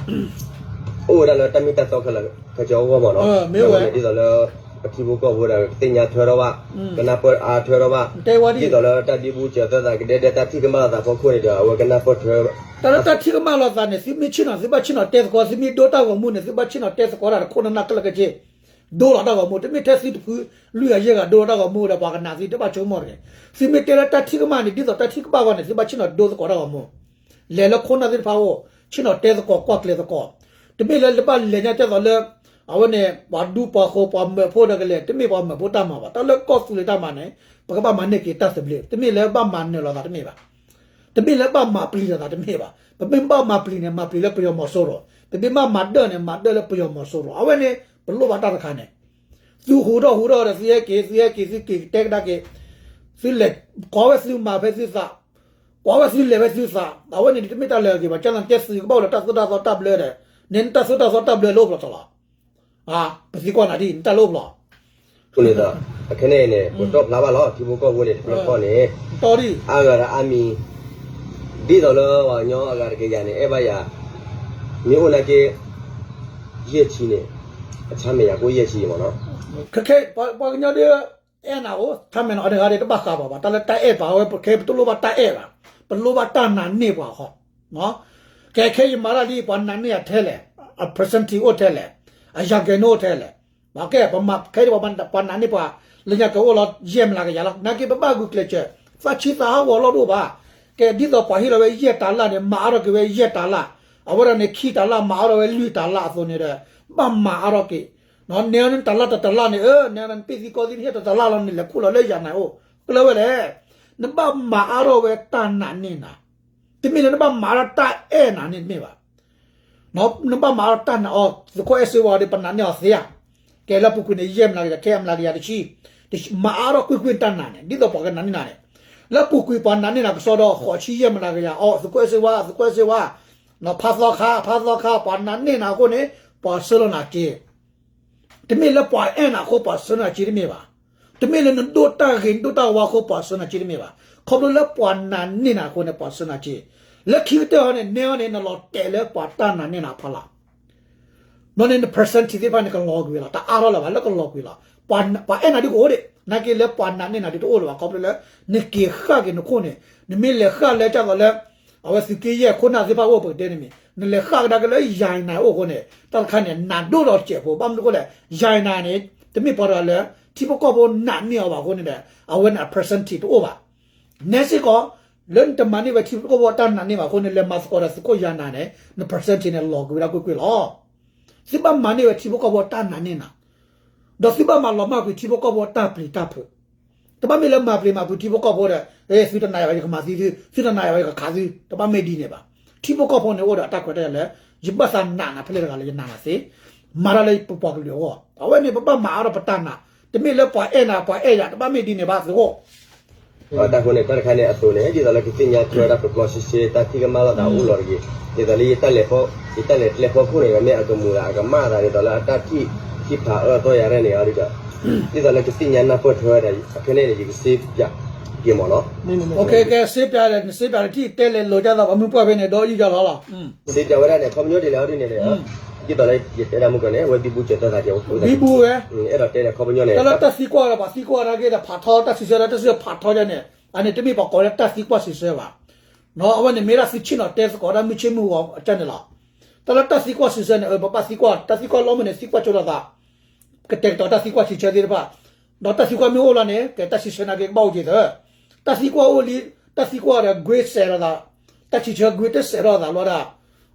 အိၣ်ဝဲဒၣ်လၢတၢ်မ့ၢ်တၢ်တီခဲလၢာ်ခဲဆ့အဂီၢ်မးနီၤ, မ့ၢ်ဝဲဒ်သိးလၢ ပထံဖိကီၢ်ဖိဒီး ကသ့ၣ်ညါထွဲထီၣ်ဘၣ်, ကနၢ်ပၢၢ်အါထွဲထီၣ်ဘၣ်, ဒ်သိးလၢတၢ်ဒ့ဘူစၢၤသၢသးကဒဲဒဲတၢ်ထံၣ်ကမၣ်လိာ်သးဖီခိၣ်န့ၣ်ဒီး အဝဲကနၢ်ပၢၢ်ထွဲ တၢ်လၢတၢ်ထံၣ်ကမၣ်လိာ်သးန့ၣ် သုမ့ၢ်ဆ့ၣ်နီၤ သုဘၣ်ဆ့ၣ်နီၤတဲသကိး, သုမ့ၢ်ဒိတၢ်ဂီၤမူန့ၣ် သုဘၣ်ဆ့ၣ်နီၤတဲသကိးတၢ်ဒီးခိၣ်နၢ်နၢ်ခဲလၢာ်ခဲဆ့ ဒိလီၤတၢ်ဂီၤမူ, တမ့ၢ်ထဲသုတဖု လွံၢ်ဂၤယဲၢ်ဂၤဒိလီၤတၢ်ဂီၤမူဒီး ပှၤကနာ်သုတဘၣ်ဆိကမိၣ်တဂ့ၤ. သုမ့ၢ်တဲလၢတၢ်ထံၣ်ကမၣ်န့ၣ် ဒ်သိးတၢ်ထံၣ်ကမၣ်အဂီၢ်န့ၣ် သုဘၣ်ဆ့ၣ်နီၤဒိသကိးတၢ်ဂီၤမူ, လဲၤလၢခိၣ်နၢ်သ့ၣ်တဖၣ်အအိၣ် ဆ့ၣ်နီၤတဲသကိးကွၢ်ကျဲၤသကိး, တမ့ၢ်လၢလၢဘၣ်လဲၤညါကဲသိးလၢ အဝဲန့ၣ် ပှၤဒူပှၤဃိၤပှၤမၢဖိဒီးကလဲၤ, တမ့ၢ်ပှၤမၢဖိတၢ်မၤဘၣ်. တၢ်လၢကီၢ်သူလ့ၤတၢ်မၤန့ၣ် ပကဘၣ်မၤန့ၢ်က့ၤတၢ်သဘျ့, တမ့ၢ်လၢဘၣ်မၤနၢၤလိာ်သးတမ့ၢ်ဘၣ်. တမ့ၢ်လၢဘၣ်မၤပျံၤလိာ်သးတမ့ၢ်ဘၣ်. ပမ့ၢ်ဘၣ်မၤပျံၤန့ၣ် မၤပျံၤလၢပယီၤမီၤစိရိၤ, ပမ့ၢ်ဘၣ်မၤဒၢၣ်န့ၣ် မၤဒၢၣ်လၢပယီၤမီၤစိရိၤ. အဝဲန့ၣ် ပလိၣ်ဘၣ်တၢ်တခါန့ၣ် သုဟူးထီၣ်ဟူးထီၣ်ဒီး သုဟဲက့ၤ သုဟဲက့ၤ သုက့ၤကတဲကဒါက့ၤ, သုလဲၤ ကိးဝဲသုမၤဖဲသုသး, ကိးဝဲသုလဲၤဖဲသုသး, အဝဲန့ၣ်တမ့ၢ်တၢ်လၢအဂ့ၤဘၣ်. ကန့ၣ်သုတမ့ၢ်တၢ်လၢအဂ့ၤဘၣ်, ကန့ၣ်တဲသုကဘၣ်အိၣ်ဒီးတၢ်သိၣ်တၢ်သီတၢ်ဘျၢဒီး, န့ၣ်နတၢ်သိၣ်တၢ်သီတၢ်ဘျၢလၢအိၣ်ဖျိးထီၣ်လီၤ. ပသံကွၢ်နၤဒ် နတၢ်လၢအိၣ်ဖျိး အခဲန့ၣ်န့ၣ် ပတီၢ်ဖျါဘၣ်လီၤ ထံဖိကီၢ်ဖိန့ၣ် တဖျၢၣ်ဃီန့ၣ် အါဂၤဒီးအါမံၤ ဒ်သိးလၢပှၤကညီအဂၤတကယၤန့ၣ် အဲၣ်ဘၣ်ယၤ မ့ၢ်အိၣ်နာ်က့ ယဲၢ်ဆံန့ၣ် အဆါမဲာ်ယၤကိၣ်ယဲၢ်ဆံမ့ၢ်နီၤ. ခဲခဲ ပှၤကညီဒ် အဲၣ်နၤအိၣ် ဆါမဲာ်နီၤ အန့ၣ်ဂၤဒ်တဘၣ်ဃးပှၤဘၣ်. တၢ်လၢတၢ်အဲၣ်ပှၤဝဲ ပခဲပတလိၣ်ဘၣ်တၢ်အဲၣ်ဘၣ်, ပလိၣ်ဘၣ်တၢ်နာ်န့ၢ်ပှၤဃီ ကဲခဲအံၤမၤတၢ်လံ ပှၤနာ်န့ၢ်အထဲလဲၣ်, အ percentage အိၣ်ထဲလဲၣ်, အရာခိုင်နှုန်းအိၣ်ထဲလဲၣ်. ပကဲ ပမၤခဲအံၤ ပှၤနာ်န့ၢ်ပှၤ လၢညါကအိၣ်လီၤ ယဲၢ်မလးကယၤလီၤ. နာ်က့ပဘၣ်ဂုာ်ကျဲးစၢး သးဆံးသးဟးဂီၤလီၢ်တအိၣ်ဘၣ်. ကဲဒ်သိးပှၤဟ့ၣ်လီၤဝဲယဲၢ်တၤလၣ်န့ၣ် မၤအါထီၣ်က့ၤဝဲယဲၢ်တၤလၣ်, အဝဲဒၣ်န့ၣ် ခံတၤလၣ် မၤအါထီၣ်ဝဲလွံၢ်တၤလၣ်အသိးန့ၣ်ဒီး ဘၣ်မၤအါထီၣ်က့ၤ နဲနတၤလၣ်တတၤလၣ်န့ၣ် နဲနပ့ၢ်သံကီၢ်သံ နဟ့ၣ်တတၤလၣ်လီၤန့ၣ် လဲၤခူၣ်လီၤလၢယၤနၤအိၣ် ကျၢၤဝဲလဲၣ်. နဘၣ်မၤအါထီၣ်ဝဲတၢ်နာ်န့ၢ်နၤ, တမ့ၢ်လၢနဘၣ်မၤအါထီၣ်တၢ်အဲၣ်နၤန့ၣ်တမ့ၢ်ဘၣ်. နဘၣ်မၤအါထီၣ်တၢ်နာ်အီၤ သုးခိၣ်အဲၣ်စ့ဝါဒီး ပနာ်န့ၢ်အီၤသ့ဧါ. ကဲလၢပူၤကွံာ်န့ၣ် ယဲၢ်မလးကယၤ ခဲအမလးကယၤတဆံ, မၤအါထီၣ်ကွ့ၢ်ကွ့ၢ်တၢ်နာ်န့ၣ် ဒ်သိးပှၤကနာ်န့ၢ်နၤန့ၣ်, လၢပူၤကွံာ်ပှၤနာ်န့ၢ်နၤကစီဒီး ဃိးဆံယဲၢ်မလးကယၤအီၤ သုးခိၣ်အဲၣ်စ့ဝါ သုးခိၣ်အဲၣ်စ့ဝါ ဖါသီခါ ဖါသီခါ ပှၤနာ်န့ၢ်နၤအဃိန့ၣ် ပှၤဆှၢလီၤနၤက့ၤ တမ့ၢ်လၢပှၤအဲၣ်နၤအဃိပှၤဆှၢနၤက့ၤတမ့ၢ်ဘၣ်. တမ့ၢ်လၢနဒိၣ်တၢ်ဂ့ၤနဒိၣ်တၢ်ဝါအဃိပှၤဆှၢနၤက့ၤတမ့ၢ်ဘၣ်. ခီဖျိလၢပှၤနာ်န့ၢ်နၤအဃိန့ၣ် ပှၤဆှၢနၤက့ၤ. လၢခံကတၢၢ်အံၤန့ၣ် နဲအံၤန့ၣ် နလီၤတဲာ်လၢပှၤတၢ်နာ်န့ၢ်နၤအဖီလာ် ဘျီန့ၣ် န percentage သ့ၣ်တဖၣ်န့ၣ် ကလီၤကွံာ်ဝဲလီၤ. တအါထီၣ်လၢၤဘၣ် လၢကလီၤကွံာ်လီၤ. ပှၤအဲၣ်နၤဒ်ကအိၣ်ဒံး နာ်က့လၢပှၤနာ်န့ၢ်နၤဒ်တအိၣ်လၢၤဘၣ် ခီဖျိလၢ နက့ၤဃၣ်က့ၤနခိၣ်န့ၣ် နမ့ၢ်လဲၤဃၣ်လၢကၢ်သိးလၢ အဝဲသုးက့ယဲၢ်ခိၣ်နၢ်သ့ၣ်တဖၣ်အိၣ်ပကတဲန့ၣ်မ့ၢ် နလဲၤဃၣ်ကဒါက့ၤလၢယၤနၤအိၣ်အဃိန့ၣ် တၢ်တခါန့ၣ် နးဒိၣ်ဒီးစဲးဖိ ဘၣ်မနုၤအဃိလဲၣ် ယၤနၤန့ၣ် တမ့ၢ်ပှၤတဂၤလၢ ထံဖိကီၢ်ဖိနာ်န့ၢ်အီၤဘၣ်အဃိန့ၣ်ဒီး အဝဲန့ၣ်အ percentage တအိၣ်ဘၣ်. နဲစ့ၢ်ကီး လၢနတမၤန့ၢ်ဝဲထံဖိကီၢ်ဖိအတၢ်နာ်န့ၢ်ဘၣ်အဃိန့ၣ် လဲၤမၤသကိးဒီးသုးခိၣ်ယၤနၤန့ၣ် န percentage န့ၣ် လီၤကွံာ်ဝဲဒၣ်ကွ့ၢ်ကွ့ၢ်လီၤ. သုဘၣ်မၤန့ၢ်ဝဲထံဖိကီၢ်ဖိအတၢ်နာ်န့ၢ်နၤ ဒီးသုဘၣ်မၤလီၤမၢ်ကွံာ်ထံဖိကီၢ်ဖိအတၢ်ပျံၤတၢ်ဖုး တဘၣ်မ့ၢ်လၢမၤပျံၤမၤဖုးထံဖိကီၢ်ဖိဒီး သုတနာ်ယၤဘၣ် ယကမၤသံသု သုတနာ်ယၤဘၣ် ယကခးသု တဘၣ်မ့ၢ်ဒ်န့ၣ်ဘၣ်. ထံဖိကီၢ်ဖိန့ၣ်အိၣ်ဒီးအတၢ်ခွဲးတၢ်ယာ်လၢ ယဘၣ်သးနာ်နၤဖဲလဲၣ်တဂၤလၢယနာ်နၤသ့ မၤတၢ်လၢပပှၤကလုာ်အဂီၢ် အဝဲန့ၣ် ပဘၣ်မၤအါထီၣ်ပတၢ်နာ် တမ့ၢ်လၢပှၤအဲၣ်နၤ ပှၤအဲၣ်ယၤ တဘၣ်မ့ၢ်ဒ်န့ၣ်ဘၣ်သုဃိၣ်. တၢ်ဃိန့ၣ် တၢ်တခါန့ၣ်အသိးန့ၣ် ဒ်သိးလၢကသ့ၣ်ညါထွဲဝဲဒၣ်ပျီပျီဆှဲဆှဲ တၢ်ထံၣ်ကမၣ်လိာ်သးအိၣ်လီၤတဂ့ၤ. ဒ်သိးလၢယတၢ်လဲၤဖီ ယတၢ်လဲၤကျဲဖီခိၣ်န့ၣ် မ့ၢ်အကမူးသး အကမၣ်သးဒ်သိးလၢအတၢ်ထံၣ် ထံၣ်ဖးအၢသီယၤရဲၣ်န့ၣ် ဒ်သိးလၢကသ့ၣ်ညါနၢ်ပၢၢ်ထွဲဝဲဒၣ် အခဲန့ၣ်န့ၣ် ယကစ့ပၠးက့ၤမ့ၢ်နီၤ. ကဲ စ့ပၠးဒီး နစ့ပၠးဒီးထံၣ်တဲလဲၤလိာ်ကၢ်သး ပှၤမုၢ်ပှၢ်ဖဲန့ၣ် ဒီးယံာ်ယီၤလီၤလီၤ. စ့ပၠးဝဲဒၣ်န့ၣ် ခီပညီဒ်လဲၣ်အီၤဒ်န့ၣ်န့ၣ် ဒ်သိးလၢယတဲဒၣ်မုၢ်ကီၢ်န့ၣ် အဝဲဘံဘူစၢၤသၢသးကဲ ဘံဘူဝဲ အဲၣ်ဒိးတဲန့ၣ်ခီပညီန့ၣ် တၢ်လၢတၢ်သံကွၢ်ဒီး ပှၤသံကွၢ်နာ်က့ဒီး ဖးထီ တၢ်စံးဆၢဒီး တၢ်စံးဆၢဖးထီဒ်န့ၣ် အန့ၣ်တမ့ၢ်ပှၤကိးလၢတၢ်သံကွၢ်စံးဆၢဘၣ်. အဝဲန့ၣ်မ့ၢ်ဒၣ်သုဆ့ၣ်နီၤတဲသကိးတၢ်မုၢ်ဆ့ၣ်မုၢ်ဂီၤအကၢ်န့ၣ်လီၤ. တၢ်လၢတၢ်သံကွၢ်စံးဆၢန့ၣ် ပဘၣ်သံကွၢ် တၢ်သံကွၢ်လီၤမုၢ်န့ၣ် သံကွၢ်ကၠိလိာ်သး ကတဲာ်ကတီၤတၢ်သံကွၢ်စံးဆၢသ့ၣ်တဖၣ်, ဒီးတၢ်သံကွၢ်မ့ၢ်အိၣ်လီၤန့ၣ် ကဲတၢ်စံးဆၢနာ်က့ကဘၣ်အိၣ်က့ၤသၢ, တၢ်သံကွၢ်အိၣ်လံ, တၢ်သံကွၢ်ဒီး ကွ့စဲးလိာ်သး, တၢ်စံးဆၢကွ့တစဲးထီၣ်သးလီၤဒၣ်,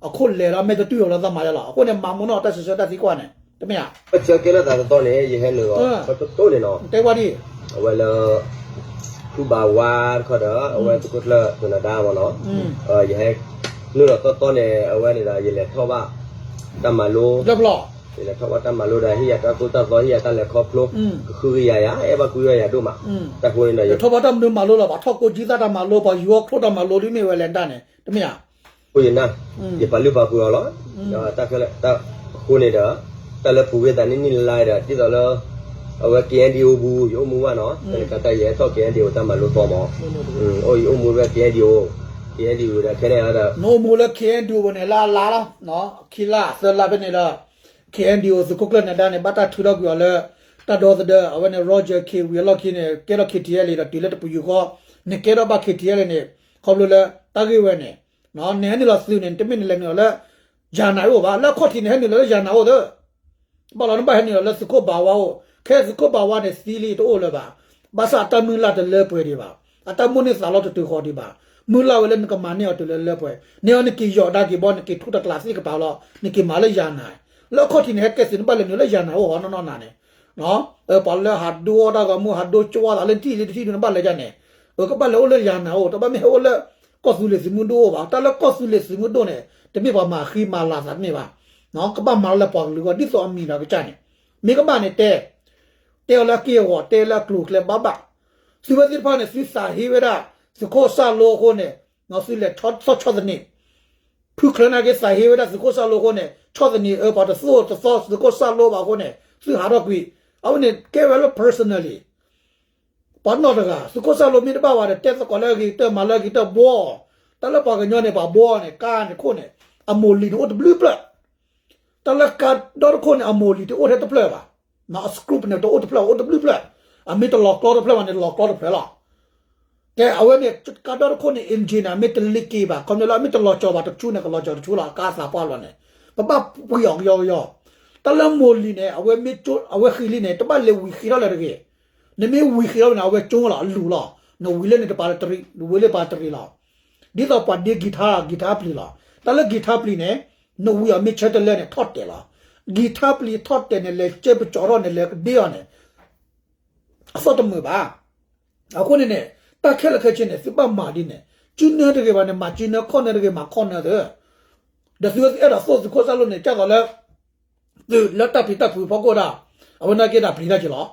အခိၣ်လဲၤလီၤ မ့ၢ်တတူၢ်လိာ်လၢသးမၤယါလီၤ. အဃိန့ၣ် မၤမူနီၢ်တၢ်စံးဆၢတၢ်သံကွၢ်န့ၣ် တမ့ၢ်ဧါ. ပဆၢကဲထီၣ်သးတသီန့ၣ် ယဟဲနုာ်လီၤ ပတိၢ်န့ၣ်နီၤ, တဲဝဲဒ် အဝဲလၢ ဖုဘၣ်ဝါတခီဒီး အဝဲသုးခိၣ်ကျၢၢ် ကနဒါမ့ၢ်နီၤ, ယဟဲ နုာ်လီၤသီသီန့ၣ် အဝဲန့ၣ်ဒီး ယလဲၤထီၣ်ဘၣ် တၢ်မၤလိ ယလဲၤထီၣ်ဘၣ်တၢ်မၤလိဒီး ဟ့ၣ်ယၤတၢ်သိၣ်တၢ်သီ ဟ့ၣ်ယၤတၢ်လဲၤခီဖျိ ကဃုကယၤယၤ အဲၣ်ဘၣ်ကွံဝဲယၤဒိၣ်မး, တၢ်ဃိန့ၣ်ဒီး ယထီၣ်ဘၣ်တၢ်မၤလိလီၤ ပှၤထီၣ်ကိးကၠံသၣ်တၢ်မၤလိဒ်မ့ၢ်ဝဲလဲၤဒၣ်န့ၣ် တမ့ၢ်ဧါ. ဃိယနၢ်, ယပာ်လုၢ်ပာ်ပှ့ၤအီၤလီၤ, တၢ်ခဲလၢာ် တၢ်ဃိန့ၣ်ဒီး တၢ်လၢပူၤကွံာ်သးန့ၣ်နံၣ်လါဒီး ဒ်သိးလၢ အဝဲ KNDO ပူၤ ယအိၣ်မူဘၣ်နီၤ, တၢ်တခါတၢ်ယဟဲထီၣ် KNDO တၢ်မၤလိသီမး, အိၣ်ယအိၣ်မူဖဲ KNDO, KNDO ဒီးခဲန့ၣ်ဒီး နအိၣ်မူလၢ KNDO ပူၤန့ၣ် လၢအလါလီၤ, ခံလါသၢလါဖဲန့ၣ်ဒီး KNDO သုးခိၣ်ကျၢၢ်နဒါန့ၣ် ဘၣ်တၢ်ထုးထီၣ်ကွံာ်အီၤလၢ တၢ်ဒီသဒၢ အဝဲန့ၣ် Roger K ဝံၤအလီၢ်ခံန့ၣ် ကဲထီၣ် KTLA ဒီးတုၤလၢတပယူာ်ဃီ, နကဲထီၣ်ဘၣ် KTLA န့ၣ် ခီဖျိလၢတၢ်ဂ့ၢ်ဝဲန့ၣ် နဟဲနုာ်လီၤသုးန့ၣ် တမ့ၢ်နလဲၤနုာ်လီၤလၢ ယၤနၤအိၣ်ဘၣ်, လၢအခီၣ်ထံးန့ၣ် ဟဲနုာ်လီၤလၢယၤနၤအိၣ်သၢ ဘၣ်လီၤ နဘၣ်ဟဲနုာ်လီၤလၢသုးခိၣ်ဘၣ်ဝါအိၣ်, ခဲသုးခိၣ်ဘၣ်ဝါန့ၣ်သံလံတအိၣ်လၢၤဘၣ်, ဘၣ်ဆၣ်အတၢ်မုၢ်လၢ်တလၢပှဲၤဒံးဘၣ်, အတၢ်မိၣ်န့ၢ်သးလီတတုၤဃီၤဒံးဘၣ်, မုၢ်လၢ်ဝဲလၢနကမၤန့ၢ်အီၤတုၤလၢလၢပှဲၤ, န့ၢ်အီၤနက့ၤယီၤဒါက့ၤဘီ နက့ၤထူတကျးသ့ၣ်ကပၤလီၤ, နက့ၤမၤလၢယၤနၤ, လၢအခီၣ်ထံးန့ၣ် ဟဲကဲသုး နဘၣ်လဲၤနုာ်လၢယၤနၤအိၣ်ဟီနီၢ်နီၢ်နၤန့ၣ် ပှၤလၢဟးဒိအီၣ်တၢ်ဂီၤမူ ဟးဒိကၠိအီၣ်သးလၢနထံၣ်လံတထံၣ်ဒု နဘၣ်လဲၤဒ်န့ၣ်, အကဘၣ်လဲၤအိၣ်လၢယၤနၤအိၣ် တဘၣ်မ့ၢ်ဟဲအိၣ်လၢ ကီၢ်သူလ့ၤသုးမုၢ်ဒိၣ်အိၣ်ဘၣ်, တၢ်လၢကီၢ်သူလ့ၤသုးမုၢ်ဒိၣ်န့ၣ် တမ့ၢ်ပှၤမၤဃံမၤလၤသးတမ့ၢ်ဘၣ်, ကဘၣ်မၤလၢပှၤကလုာ်အဂီၢ် ဒ်သိးအမံၤဒီးကစၢ်န့ၣ်, မ့ၢ်ကဘၣ်န့ၣ်တဲ တဲအီၤလၢအက့ၢ်အဂီၤ တဲလၢအကျိၤအကျဲဘၣ်ဘၣ်, သုဝဲသ့ၣ်တဖၣ်န့ၣ် သုသးဟ့ဝဲဒၣ် သုးခိၣ်စၢ်လိအဃိန့ၣ်, သုလဲၤဆီၣ်ဆီၣ်သနံး ဖုချၢနာ်က့သးဟ့ဝဲဒၣ်သုးခိၣ်စၢ်လိအဃိန့ၣ် ဆီၣ်သနံးအၢ ပှၤတသိၣ်တသီသုးခိၣ်စၢ်လိဘၣ်အဃိန့ၣ် သုဟးထီၣ်ကွံာ်, အဝဲန့ၣ်ကဲဝဲလၢ personally ပှၤနီၢ်တဂၤ သုးခိၣ်စၢ်လိမ့ၢ်တဘၣ်ဝဲဒီး တဲသကိးလၢအဂ့ၤကတၢၢ်မၤလၢအဂ့ၤကတၢၢ်ဘှီအီၤ, တၢ်လၢပှၤကညီန့ၣ် ပှၤဘှီအီၤန့ၣ် ကါန့ၣ်ခိၣ်န့ၣ် အမိၢ်လံၤန့ၣ်အိၣ်တဘျုးဖျၢၣ်, တၢ်လၢကါဒီတခိၣ်န့ၣ် အမိၢ်လံၤတအိၣ်ထဲတဖျၢၣ်ဘၣ်, အ screw န့ၣ်တအိၣ်တဖျၢၣ်အိၣ်တဘျုးဖျၢၣ်, အမ့ၢ်တလီၤကျီတဖျၢၣ်ဘၣ်န့ၣ် လီၤကျီတဖျၢၣ်လီၤ. ကဲ အဝဲန့ၣ် ကါဒီတခိၣ်န့ၣ် engine န့ၣ် အမ့ၢ်တလ့က့ၤဘၣ် ခီပညီလၢအမ့ၢ်တလီၤကၠီၤဘၣ်တဆူန့ၣ် ကလီၤကၠီၤတဆူလီၤ အကါအသးပှၢ်လီၤန့ၣ်, ပဘၣ်ပှ့ၤအီၤကယီကယီ, တၢ်လၢမိၢ်လံၤန့ၣ် အဝဲမ့ၢ်ကၠိ အဝဲဃံးလံန့ၣ် တဘၣ်လဲၤဝံၤဃံးထီၣ်လၢၤတဂ့ၤ, နမ့ၢ်ဝံၤဃံးထီၣ်န့ၣ် အဝဲကၠိလီၤ အလူၤလီၤ, နဝံၤလၢန့ၣ်တပၤတရံး နဝံၤလၢပၤတရံးလီၤ. ဒ်သိးပှၤဒ့ guitar guitar ပျံၤလီၤ, တၢ်လၢ guitar ပျံၤန့ၣ် နဝံၤအီၤမ့ၢ်ဆၢတလၢန့ၣ် ထီၣ်တဲာ်လီၤ, guitar ပျံၤထီၣ်တဲာ်န့ၣ် လဲၤကၢပကၠီထီၣ်န့ၣ် လဲၤကဒ့အီၤန့ၣ် အသီၣ်တမုာ်ဘၣ်. အဃိန့ၣ်န့ၣ် တၢ်ခဲလၢာ်ခဲဆ့န့ၣ် သုဘၣ်မၤဒ်န့ၣ်, ကၠူနၢတဂ့ၤဘၣ်န့ၣ် မၤကၠူနၢ, ခီၣ်နၢတဂ့ၤ မၤခီၣ်နၢသၢ, ဒီးသုဝဲသုအဲၣ်ဒိးသိၣ်သုးခိၣ်စၢ်လိန့ၣ် ကၢ်သိးလၢ သုးလၢတၢ်ပျံၤတၢ်ဖုးဖီခိၣ်ဒၣ်, အဝဲနာ်က့ဒၣ်ပျံၤတၢ်က့ၤလီၤ.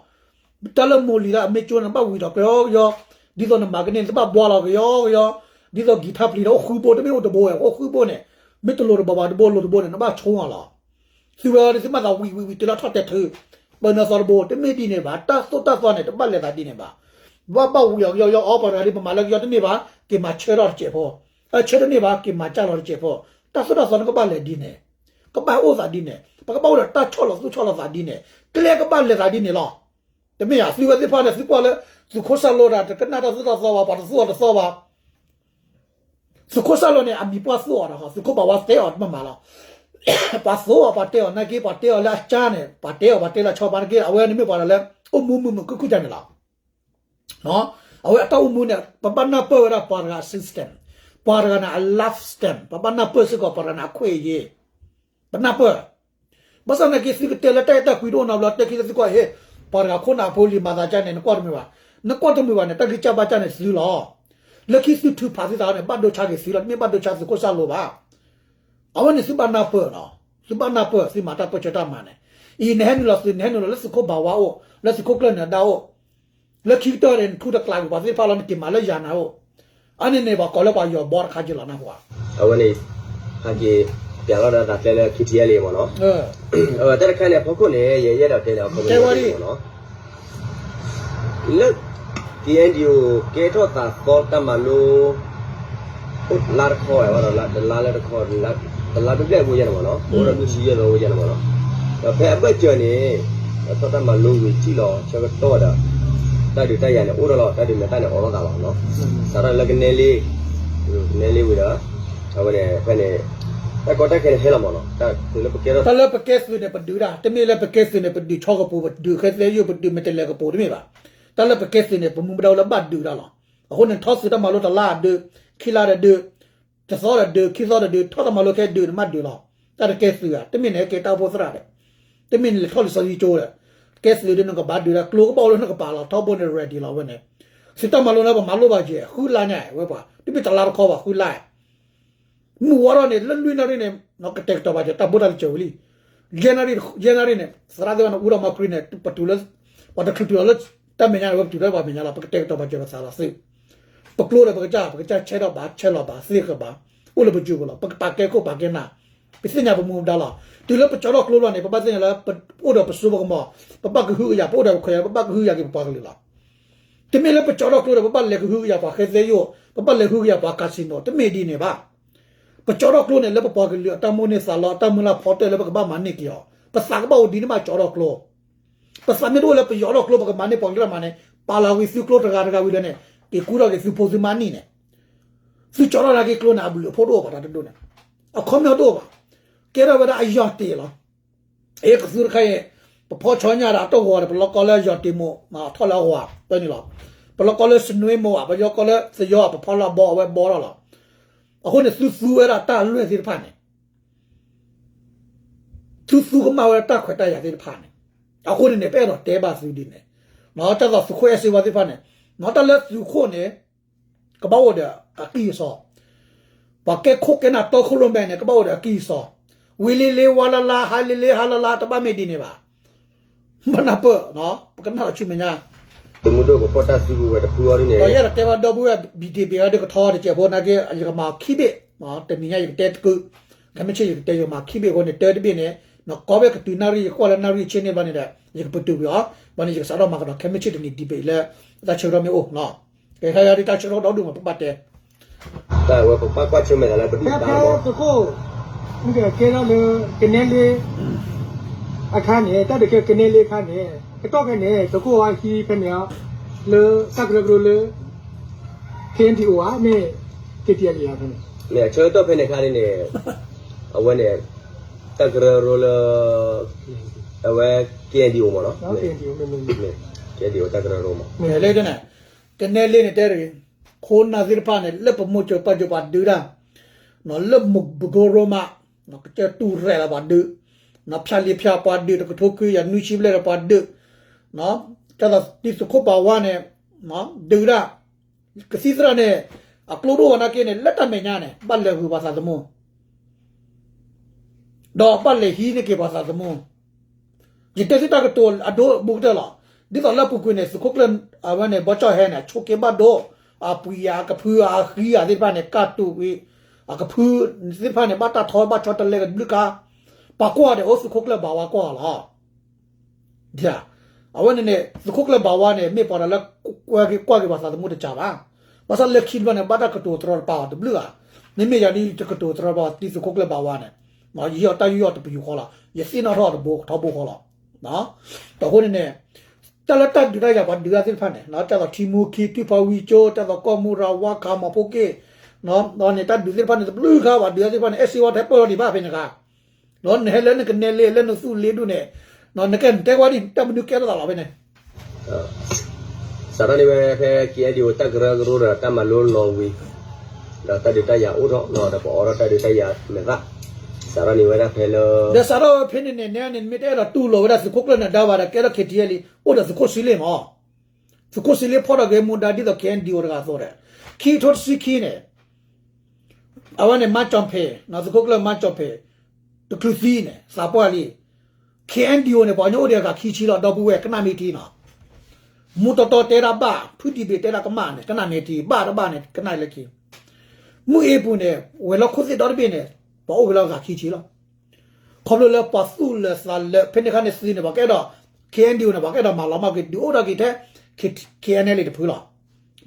တၢ်လၢမိၢ်လံၤလၢအမ့ၢ်ကၠိန့ၣ် ဘၣ်ဝံၤဒီးကယီကယီ, ဒ်သိးနမၤကန့ၢ် နဘၣ်ဘှီလီၤကယီကယီ, ဒ်သိး guitar ပျံၤန့ၣ် အိၣ်ဃုဘိ တမ့ၢ်အိၣ်တဘိဝဲ အိၣ်ဃုဘိန့ၣ်, မ့ၢ်တလိၤတဘိဘၣ်တဘိလိၤတဘိန့ၣ် နဘၣ်ဆိအီၤလီၤ. သုဝဲသုမၤသးဝံၤဝံၤဝံၤ တုၤလၢထီၣ်တဲာ်ထုး ပၢနၢသီတဘိ တမ့ၢ်ဒ်န့ၣ်ဘၣ်. တၢ်သိၣ်တၢ်သီန့ၣ် တဘၣ်လဲၤသးဒ်န့ၣ်ဘၣ်. ဘၣ်ဘၣ်ဝံၤအီၤကယီကယီ အီ ပှၤတဂၤဒ်ပမၤလၢကယီတန့ၢ်ဘၣ် က့ၤမၤဆၢထီၣ်တစဲးဖိ, ဆၢတန့ၢ်ဘၣ် က့ၤမၤကၢ်လီၤတစဲးဖိ, တၢ်သိၣ်တၢ်သီန့ၣ် ကဘၣ်လဲၤဒ်န့ၣ်, ကဘၣ်အိၣ်သးဒ်န့ၣ်, ပကဘၣ်အိၣ်ဒီးတၢ်ဆီၣ်လီၤသူၣ်ဆီၣ်လီၤသးဒ်န့ၣ်, ကျဲကဘၣ်လဲၤသးဒ်န့ၣ်လီၤ. တမ့ၢ်ဧါ, သုဝဲသ့ၣ်တဖၣ်န့ၣ် သုကွၢ်လၢ သုးခိၣ်စၢ်လိတၢ် တကနၣ်တၢ်သိၣ်တၢ်သီဘၣ် ပှၤတသိၣ်အီၤတသီဘၣ် သုးခိၣ်စၢ်လိန့ၣ် အမံၤပှၢ်သိၣ်အီၤဒီး သုးခိၣ်ဘၣ်ဝါတဲအီၤတမ့ၢ်မးလီၤ. ပှၤသိၣ်အီၤ ပှၤတဲအီၤနာ်က့ ပှၤတဲအီၤလၢအကၢ်န့ၣ် ပှၤတဲအီၤ ပှၤတဲလၢအဆီပါန့ၣ်က့ အဝဲန့ၣ်မ့ၢ်ပှၤဒီးလၢ အိၣ်မူမုာ်မုာ်ခုၣ်ခုၣ်တၢ်န့ၣ်လီၤ. အဝဲအတၢ်အိၣ်မူန့ၣ် ပဘၣ်နၢ်ပၢၢ်ဝဲဒၣ်ပှၤတဂၤအ system, ပှၤတဂၤန့ၣ် အ life system ပဘၣ်နၢ်ပၢၢ်စ့ၢ်ကီးပှၤတဂၤန့ၣ် အခွဲးအရေး ပနၢ်ပၢၢ်. ဘၣ်ဆၣ်နာ်က့ သုကတဲလၢတၢ်အဲၣ်တၢ်ကွံတအိၣ်နီတဘျီ တဲခံလၢသုကွၢ်ဟ့ၣ် ပှၤတဂၤခိၣ်နၢ်ဖိလံၤမၤသးကၢ်န့ၣ် နကွၢ်တမုာ်ဘၣ်, နကွၢ်တမုာ်ဘၣ်န့ၣ် တၢ်ဂံၢ်စၢ်ဘါစၢ်န့ၣ်သုလီၤ. လၢခံသုထုးဖးသုသးန့ၣ် ဘၣ်ဒိဆါက့ၤသုလီၤ, တမ့ၢ်ဘၣ်ဒိဆါသုးခိၣ်စၢ်လိဘၣ်. အဝဲန့ၣ်သုဘၣ်နၢ်ပၢၢ်လီၤ. သုဘၣ်နၢ်ပၢၢ် သုမၤတၢ်ပၢၢ်ဆၢတၢ်မၤန့ၣ်, အံၤနဟဲနုာ်လီၤသုး နဟဲနုာ်လီၤလၢသုးခိၣ်ဘၣ်ဝါအိၣ်, လၢသုးခိၣ်ကျၢၢ်နၢၤဒါအိၣ်, လၢခံကတၢၢ်န့ၣ် နထူတကျးကွံာ်ပှၤသ့ၣ်တဖၣ်လီၤ နက့ၤမၤလၢယၤနၤအိၣ်, အါန့ၣ်န့ၣ် ပှၤကိးလၢပှၤယီၤဘီတခါက့လီၤနၢ်ဟူဧါ. အဝဲန့ၣ် ဟဲက့ၤ ပျးလီၤဒီးတၢ်ကျဲလၢ ခံထံၣ်အလံ မ့ၢ်နီၤ, တၢ်တခါန့ၣ် အဖီခိၣ်န့ၣ် ယအဲၣ်ဒိးတဲန့ၣ် အဖီခိၣ်န့ၣ် မ့ၢ်နီၤ လၢ က့အဲၣ်ဒိး ကဲထီၣ်သးသီတၢ်မၤလိ အိၣ်လါတခီဝဲဘၣ်ဒီး တလါလၢတခီ တလါတဘျဲၣ်ဝဲယဲန့ၣ်မ့ၢ်နီၤ, အိၣ်ဒီးဒုၣ်ဆံယဲၢ်လီၤဝဲယဲန့ၣ်မ့ၢ်နီၤ, ဒီးဖဲအဘၢၣ်စၢၤန့ၣ် ထီၣ်တၢ်မၤလိဝံၤထံၣ်လီၤ ဆၢကတီၢ်ဒီး တၢ်ဒုးတၢ်ယၤန့ၣ်အိၣ်ဒီးလီၤ, တၢ်ဒုးမဲာ်သၣ်န့ၣ်အိးထီၣ်သးလီၤနီၤ, စးထီၣ်လၢကနဲလ့ ကနဲလ့ဝံၤဒီး အဝဲန့ၣ်ဖဲန့ၣ် တၢ်ကီတၢ်ခဲန့ၣ်ဟဲလီၤမ့ၢ်နီၤ, တၢ်လၢပကဲထီၣ် တၢ်လၢပကဲသုးန့ၣ် ပဒုးဒၣ် တမ့ၢ်လၢပကဲသုးန့ၣ် ပဒုးဆီကပူၤ ပဒုးခဲသဲယိာ် ပဒုးမဲာ်တဲးလဲးကပူၤတမ့ၢ်ဘၣ်. တၢ်လၢပကဲသုးန့ၣ် ပမူပဒါအိၣ်လၢဘၣ်ဒုးဒၣ်လီၤ. အဃိန့ၣ် ထီၣ်သုးတၢ်မၤလိတလါဒုး, ခံလါဒီးဒုး, တသီဒီးဒုး, ခံသီဒီးဒုး, ထီၣ်တၢ်မၤလိခဲဒုးန့ၣ်မးဒုးလီၤ. တၢ်တကဲသုးဧါ, တမ့ၢ်န့ၣ်ဟဲကဲတၢ်အိၣ်ဖှိၣ်သရၣ်ဒီး, တမ့ၢ်န့ၣ်လဲၤထီၣ်လံာ်စီဆှံကၠိဒီး, ကဲသုးဒုးနကဘၣ်ဒုးဒၣ် ကျိကဘၣ်အိၣ်လၢနကပၤလီၤ, ထီဘိန့ၣ် ready လီၤဝဲန့ၣ်. သုးတၢ်မၤလိန့ၣ် ပမၤလိဘၣ်ကဲ ဃုလါညါဝဲပှၤ, တမ့ၢ်တလါတခီဘၣ် ဃုလါ မုၢ်ဝါထီၣ်န့ၣ် လၢလွံၢ်နၣ်ရံၣ်န့ၣ် ကတဲာ်ကတီၤပာ်စၢၤ တၢ်ဘိၣ်တၢ်လံစၢၤဝံၤလံ. ယဲၢ်နၣ်ရံၣ်, ယဲၢ်နၣ်ရံၣ်န့ၣ် သရၣ်သ့ၣ်တဖၣ်န့ၣ် အူထီၣ်မၤခရံာ်န့ၣ် ပတုၤလၢ, ပှၤတချုးတုၤလီၤလၢတၢ်မဲာ်ညါန့ၣ် ဝဲပတုၤလၢပှၤမဲာ်ညါလီၤ. ပကတဲာ်ကတီၤပာ်စၢၤပသးလီၤသုး. ပကျိဒီးပကစၢ်, ပကစၢ်ဆဲးထီၣ်ဘၣ်, ဆဲးလီၤဘၣ်, သ့ၣ်ဃဘၣ်, အိၣ်လၢပစုပူၤလီၤ. ပကပာ်ကဲခိၣ်ပာ်ကဲနၢ်, ပသ့ၣ်ညါပမူပဒါလီၤ. တုၤလၢပကၠီထီၣ်ကျိလီၤန့ၣ် ပဘၣ်သ့ၣ်ညါလၢ ပအိၣ်ဒီးပစိပကမီၤ, ပဘၣ်ကဟုကယာ်, ပအိၣ်ဒီးပခွဲးယာ်, ပဘၣ်ကဟုကယာ်က့ၤပပှၤကလုာ်လီၤ. တမ့ၢ်လၢပကၠီထီၣ်ကျိဒီး ပဘၣ်လဲၤကဟုကယာ်ပှၤဃဲသဲယိာ်, ပဘၣ်လဲၤကဟုကယာ်ပှၤ casino တမ့ၢ်ဒ်န့ၣ်ဘၣ်. ပကၠီထီၣ်ကျိန့ၣ် လၢပပှၤကလုာ်အတၢ်မိၣ်န့ၢ်သးလီ အတၢ်မုၢ်လၢ်ဖီတၢၢ်လၢပကဘၣ်မၤန့ၢ်က့ၤအီၤ, ပသးကဘၣ်အိၣ်ဒ်န့ၣ်ဘၣ်ကၠီထီၣ်ကျိ. ပသးမ့ၢ်တအိၣ်လၢပယီၤထီၣ်ကျိ ပကမၤန့ၢ်ပှၤကလုာ်တၢ်မၤန့ၣ် ပာ်လီၤဝံၤသုကျိတဂၤတဂၤဝံၤဒီးန့ၣ် က့ၤကူထီၣ်က့ၤသုဖိသုမါနံၣ်န့ၣ်, သုကၠီထီၣ်နာ်က့ကျိန့ၣ် အဘျုးအဖှိၣ်တအိၣ်ဘၣ်တၢ်တဒိၣ်န့ၣ်, အခီပညီတအိၣ်ဘၣ်. ကဲထီၣ်ဝဲဒၣ်အယီၤတ့ၢ်လီၤ. အကသူတခါအံၤ ပဖီဆီညၣ်ဒီးအတီၢ်ဂီၤဒီး ပလီကီလၢယီၤတ့ၢ်မိၢ်, ထီၣ်လၢအဂီၤ ပၢန့ၣ်လီၤ. ပလီကီလၢစနွ့မိၢ်ဘၣ်, ပလီကီလၢသယီၤ, ပဖီလၢအဘီ အဝဲဘီထီၣ်လီၤ. အဃိန့ၣ် သုသူဝဲဒၣ်တၢ်လွဲၢ်သ့ၣ်တဖၣ်န့ၣ်, သုသူကမၣ်ဝဲဒၣ်တၢ်ခွဲးတၢ်ယာ်သ့ၣ်တဖၣ်န့ၣ်, အဃိန့ၣ်န့ၣ် ပအဲၣ်ဒိးတဲဘၣ်သုဒ်န့ၣ်, တၢ်သိးသုးခိၣ်အဲၣ်စ့ဝါသ့ၣ်တဖၣ်န့ၣ်, တၢ်လၢသုးခိၣ်န့ၣ် ကဘၣ်အိၣ်ဒီးအကံၢ်အစီ, ပှၤကဲခိၣ်ကဲနၢ်တီခိၣ်ရိၣ်မဲန့ၣ် ကဘၣ်အိၣ်ဒီးအကံၢ်အစီ, ဝံၤလံလံ ဝါလၢလၢ ဟါလံလံ ဟါလၢလၢ တဘၣ်မ့ၢ်ဒ်န့ၣ်ဘၣ်. ဘၣ်နၢ်ပၢၢ်, ပကနၣ်လီၤဆူမဲာ်ညါ တမူဒိၣ်ကဖီၣ်တၢ်စုကဝဲၤတဖုအီၤဒ်န့ၣ်, ဒီးယအဲၣ်ဒိးတဲဘၣ်ဒီပုၢ်ဝဲၢ် ဘံၣ်တ့ၢ်ဘ့ၣ်အီၤဒုးကထီတစဲးဖိနာ်က့ ယကမၤခံဘ့ၣ်, တနံၤညါယကတဲတကု, ခဲမုၢ်ဆ့ၣ်ယကတဲယကမၤခံဘ့ၣ်အဃိန့ၣ် တၢတဘ့ၣ်န့ၣ်, နကိးဘၣ်ကတုၤနၣ်ရံၣ် ယကွၢ်လၢနၣ်ရံၣ်ဆ့န့ၣ်ဘျီန့ၣ်ဒီး ယကပတုာ်ကွံာ်အီၤ, ဘျီန့ၣ် ယကစးထီၣ်မၤကဒီးခဲမုၢ်ဆ့ၣ်တနံၤ debate လၢ တၢ်ဆၢကတီၢ်မ့ၢ်အိၣ်, ကဲခါယၤဒ်တၢ်ဆၢကတီၢ်ဒီဒူၣ်မး ပဘၣ်တဲ တၢ်ဝဲပပၢ်ကွၢ်ဆၢၣ်မဲာ်သးလၢပဒုၣ်ပဒါမး, သုးခိၣ်, ကဲထီၣ်လၢ ကနဲလ့ အခါန့ၣ် တၢ်ဒုးကဲကနဲလ့အခါန့ၣ် ကတီၢ်ဖဲန့ၣ် သုးခိၣ်အဟံးဖဲန့ၣ် လၢတၢ်ကရၢကရိလၢ KNDO ဧါ မ့ၢ် KTLA ဧါဖဲန့ၣ်, မ့ၢ်အဆၢကတီၢ်ဖဲန့ၣ်အခါန့ၣ် အဝဲန့ၣ် တၢ်ကရၢကရိလၢ အဝဲ KNDO မးနီၤ, KNDO တၢ်ကရၢကရိမး, လၢ ကနဲလ့န့ၣ်တဲတဂ့ၤ, ခိၣ်နၢ်သ့ၣ်တဖၣ်န့ၣ် လၢပမိၢ်ကၠၢပၢ်ကၠၢပှၤဒုးတၢ်, လၢမုၢ်ပကိရိမး, ကစၢၢ်တူၢ်ရဲၣ်လီၤပှၤဒုး, ဖၠၣ်လံဖၠၣ်ပှၤဒုး တကထိခွံကယၤနွံဆံဘျဲၣ်ဒီးပှၤဒုး, တၢ်သးတံၤသုးခိၣ်ဘၣ်ဝါန့ၣ် ဒုးတၢ်, ကသံၣ်သရၣ်န့ၣ် အကျိဒိၣ်ဝဲနာ်က့န့ၣ် လၢတၢ်မဲာ်ညါန့ၣ် ဘၣ်လဲၤဂုာ်ပှၤသးသမူ ဒီးဘၣ်လဲၤဟံးန့ၢ်က့ၤပှၤသးသမူ, ယတဲသုတၢ်ကတိၤအဒိဘူးကတၢၢ်လီၤ. ဒ်သိးလၢအပူၤကွံာ်န့ၣ် သုးခိၣ်ကျၢၢ်အဝဲန့ၣ် ဘီကၠီၣ်ဟဲန့ၣ် အဆိးက့ဘၣ်ဒိ, အပှ့ၤယၤ အကဖု အဃံအသ့ၣ်တဖၣ်န့ၣ် ကၢ်တူာ်ဝံၤ, အကဖုသ့ၣ်တဖၣ်န့ၣ် ဘၣ်တၢ်ထီဘၣ်ဆီတလဲကဘျုးကါ, ပှၤကွၢ်ဒီးအိၣ်သုးခိၣ်ကျၢၢ်ဘၣ်ဝါကွၢ်လီၤ. အဝဲန့ၣ်န့ၣ် သုးခိၣ်ကျၢၢ်ဘၣ်ဝါန့ၣ် မ့ၢ်ပှၤတဂၤလၢ ကွၢ်က့ၤပှၤသးသမူတကးဘၣ်. ဘၣ်ဆၣ်လၢခံတဘျီန့ၣ် ဘၣ်တၢ်ကတိၤတရီတပါအီၤတဘျုးဂၤ, မ့မ့ၢ်ယၤဒ်တကတိၤတရီတပါအီၤ တံၤသုးခိၣ်ကျၢၢ်ဘၣ်ဝါန့ၣ်, ယဟ့ၣ်အီၤတၢ်ယူးယီၣ်တပယူာ်ဃီလီၤ. ယသ့ၣ်နီၣ်ထီၣ်အီၤတဘိထီဘိဃီလီၤ. ဒီးအဃိန့ၣ်န့ၣ် တၢ်လၢတၢ်ဒုးတၢ်ယၤပှၤဒုးတၢ်သ့ၣ်တဖၣ်န့ၣ် တၢ်သိးထံမူခံ ထွံၣ်ဖီဝံကၠိ တၢ်သိးကီၢ်မူရၤဝါခးမီၤဖိက့ၣ်, ဒီးန့ၣ် တၢ်ဒုးသ့ၣ်တဖၣ်န့ၣ် တဘျုးဂၤပှၤဒုးတၢ်သ့ၣ်တဖၣ်န့ၣ် အဲၣ်စ့ဝါတဟဲပၢၢ်လီၤဒံးဘၣ်ဖဲန့ၣ်ဂၤ ဒီးနဟဲလၢနကနဲလ့ လၢနသူၣ်လ့ဒူၣ်န့ၣ်, နကဲနတဲကွၢ်ဒံး တၢ်မနုၤကဲထီၣ်သးလီၤဖဲန့ၣ်. စးထီၣ်န့ၢ်ဝဲဖဲ က့အဲၣ်ဒံးအိၣ် တၢ်ကရၢကရိဒီးတၢ်မၤလိလီၤဝံၤ, ဒီးတၢ်ဒုးတၢ်ယၤအိၣ်ထီၣ် ဒီးပအိးထီၣ်တၢ်ဒုးတၢ်ယၤမဲာ်သၣ်, စးထီၣ်န့ၢ်ဝဲဒၣ်ဖဲလၢ ဒီးစးထီၣ်ဝဲဖဲန့ၣ်န့ၣ် နဲန့ၣ် မ့ၢ်တအဲၣ်ဒိးတူၢ်လိာ်ဝဲဒၣ်သုးခိၣ်ကျၢၢ်နၢၤဒါဘၣ်ဒီး ကဲထီၣ် KTLA အိၣ်ဒီးသုးခိၣ်ဆံလ့မး သုးခိၣ်ဆံလ့ဖီၣ်ထီၣ်က့ၤမူဒါဒ်သိး KNDO တဂၤအသိးဒီး, ခံကထိတဆံခံန့ၣ်, အဝဲန့ၣ် မါကၠီၣ်ဖဲး, သုးခိၣ်ကျၢၢ်မါကၠီၣ်ဖဲး, တချုးသံန့ၣ် သးပှၢ်လံ, ခ့ၣ်အဲၣ်ယူၣ်န့ၣ် ပှၤကညီအိၣ်ဒီးအဂၤခံဆံလီၤ ဒီပုၢ်ဝဲၢ် ကနၣ်မ့ၢ်ထံနီၤ. မူတီတီတဲဒၣ်ဘၣ် ဖုဒံဘ့ၣ်တဲဒၣ်ကမၣ်န့ၣ် ကနၣ်မ့ၢ်ထံ ဘၣ်တဘၣ်န့ၣ် ကနၣ်လၢခံ မုၢ်အ့ပူၤန့ၣ် ဝဲၤလီၢ်ခိၣ်သ့ၣ်ဒီတဘ့ၣ်န့ၣ် ပှၤအိၣ်ဝဲလၢအဂၤခံဆံလီၤ. ခီဖျိလၢပှၤသူၣ်လၢာ်သးလၢာ် ဖဲန့ၣ်ခါန့ၣ်သုးန့ၣ် ပှၤကအဲၣ်ဒိး ခ့ၣ်အဲၣ်ယူၣ်န့ၣ် ပှၤကအဲၣ်ဒိးမၤလီၤမၢ်က့ၤ ဒုးအိၣ်ထီၣ်က့ၤထဲ ခ့ၣ်အဲၣ်ယူၣ်န့ၣ်တဖုလီၤ.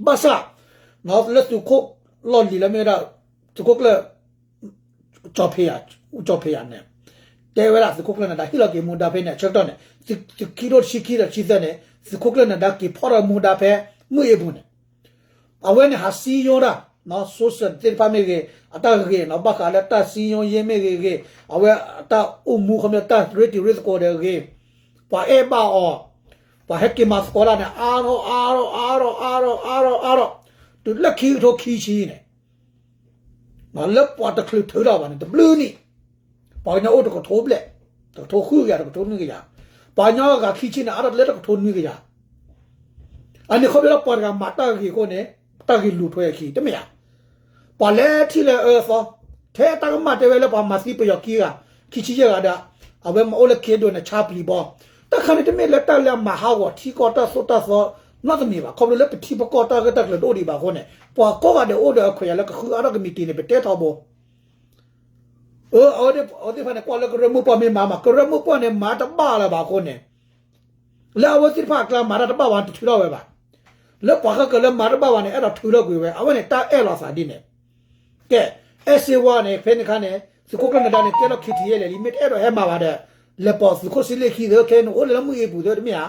ဘၣ်ဆၣ် လၢသုးခိၣ်လီၢ်လံၤလၢမ့ၢ်ဝဲဒၣ် သုးခိၣ်ကျၢၢ် ကၠီဖံးယၤ ကၠီဖံးယၤန့ၣ် တဲဝဲဒၣ်သုးခိၣ်ကျၢၢ်နဒါ ဟ့ၣ်လီၤက့ၤမူဒါဖဲန့ၣ် အဆၢကတီၢ်န့ၣ် သုးခံထိတဆံခံဒီးတဆံသၢန့ၣ် သုးခိၣ်ကျၢၢ်နဒါက့ၤဖီၣ်ထီၣ်မူဒါဖဲ မုၢ်အ့ပူၤန့ၣ် အဝဲန့ၣ်ဟးစံယိဒၣ် social သ့ၣ်တဖၣ်မ့ၢ်ဂ့ၤ အတၢ်ဂ့ၢ်နီၤ ဘၣ်ဃးလၢတၢ်စံယိယ့မ့ၢ်ဂ့ၤဂ့ၤ အဝဲအတၢ်အိၣ်မူခီပညီတၢ်ရ့တံၤရ့သကိးဒီးဂ့ၤ ပှၤအဲၣ်ဘၣ်အီၤ ပှၤဟဲက့ၤမၤသကိးတၢ်န့ၣ် အါထီၣ်အါထီၣ်အါထီၣ်အါထီၣ်အါထီၣ်အါထီၣ် တုၤလၢခံကထိခံဆံန့ၣ် လၢပှၤတချုးထုးထီၣ်ဘၣ်န့ၣ် တဘျုးနံၣ် ပှၤကညီအိၣ်တကထိဘျဲၣ် တကထိဃုကယၤ တကထိနွံကယၤ ပှၤကညီအဂၤခံဆံန့ၣ် အါထီၣ်တလၢတကထိနွံကယၤ အန့ၣ်ခီဖျိလၢပှၤတဂၤမၤတၢ်ဂ့ၤအဃိန့ၣ် တၢ်ဂ့ၤလူၤထွဲအခံ တမ့ၢ်ဧါ. ပှၤလဲၤထံၣ်လၢအၢအသီ ထဲတၢ်ကမၣ်တဲဝဲလၢပှၤမၤသံပယီၤခံဂၤ ခံဆံယဲၢ်ဂၤဒီး အဝဲမၤအိၣ်လၢ ခ့ၣ်အဲၣ်ယူၣ်န့ၣ် ဆါပျံၤဘီ တၢ်ခါန့ၣ်တမ့ၢ်လၢတၢ်လၢအမၤဟးဂီၤထံကီၢ်တၢ်သိၣ်တၢ်သီ နီတမံၤဘၣ် ခီဖျိလၢပထံပကီၢ်တၢ်ဂ့ၢ်တၢ်ကျိၤတအိၣ်ဒံးဘၣ်အဃိန့ၣ် ပှၤကိးဂၤဒဲးအိၣ်ဒီးအခွဲးယာ်လၢကဃုအါထီၣ်ကမံးတံာ်န့ၣ် ပတဲထီဘိ အဝဲသ့ၣ်တဖၣ်န့ၣ် ကွၢ်လၢကရၢမိၢ်ပှၢ်မ့ၢ်မၤမး ကရၢမိၢ်ပှၢ်န့ၣ် မၤတဘၣ်လၢၤဘၣ်အဃိန့ၣ် လၢအဝဲသ့ၣ်တဖၣ်အကျါမၤတၢ်တဘၣ်ဘၣ်န့ၣ် တထုးထီၣ်ဝဲဘၣ်. လၢပှၤဃၣ်ဃၢၤလၢမၤတဘၣ်ဘၣ်န့ၣ် အဲၣ်ဒိးထုးထီၣ်ကွံာ်ဝဲ အဝဲန့ၣ်တၢ်အဲၣ်လီၤသးဒ်န့ၣ် ကဲ အဲၣ်စ့ဝါန့ၣ် ဖဲန့ၣ်ခါန့ၣ် သုးခိၣ်ကျၢၢ်နဒါန့ၣ် ကဲထီၣ် ခ့ၣ်ထံၣ်အဲၣ်လံ မ့ၢ်တအဲၣ်ဒိးဟဲမၤဘၣ်ဒီး လဲၤပိာ်သုးခိၣ်ဆံလ့ၣ်ခံသ့ ခဲအံၤန့ၣ် အိၣ်လၢလၢမုၢ်အ့ပူၤသ့ တမ့ၢ်ဧါ.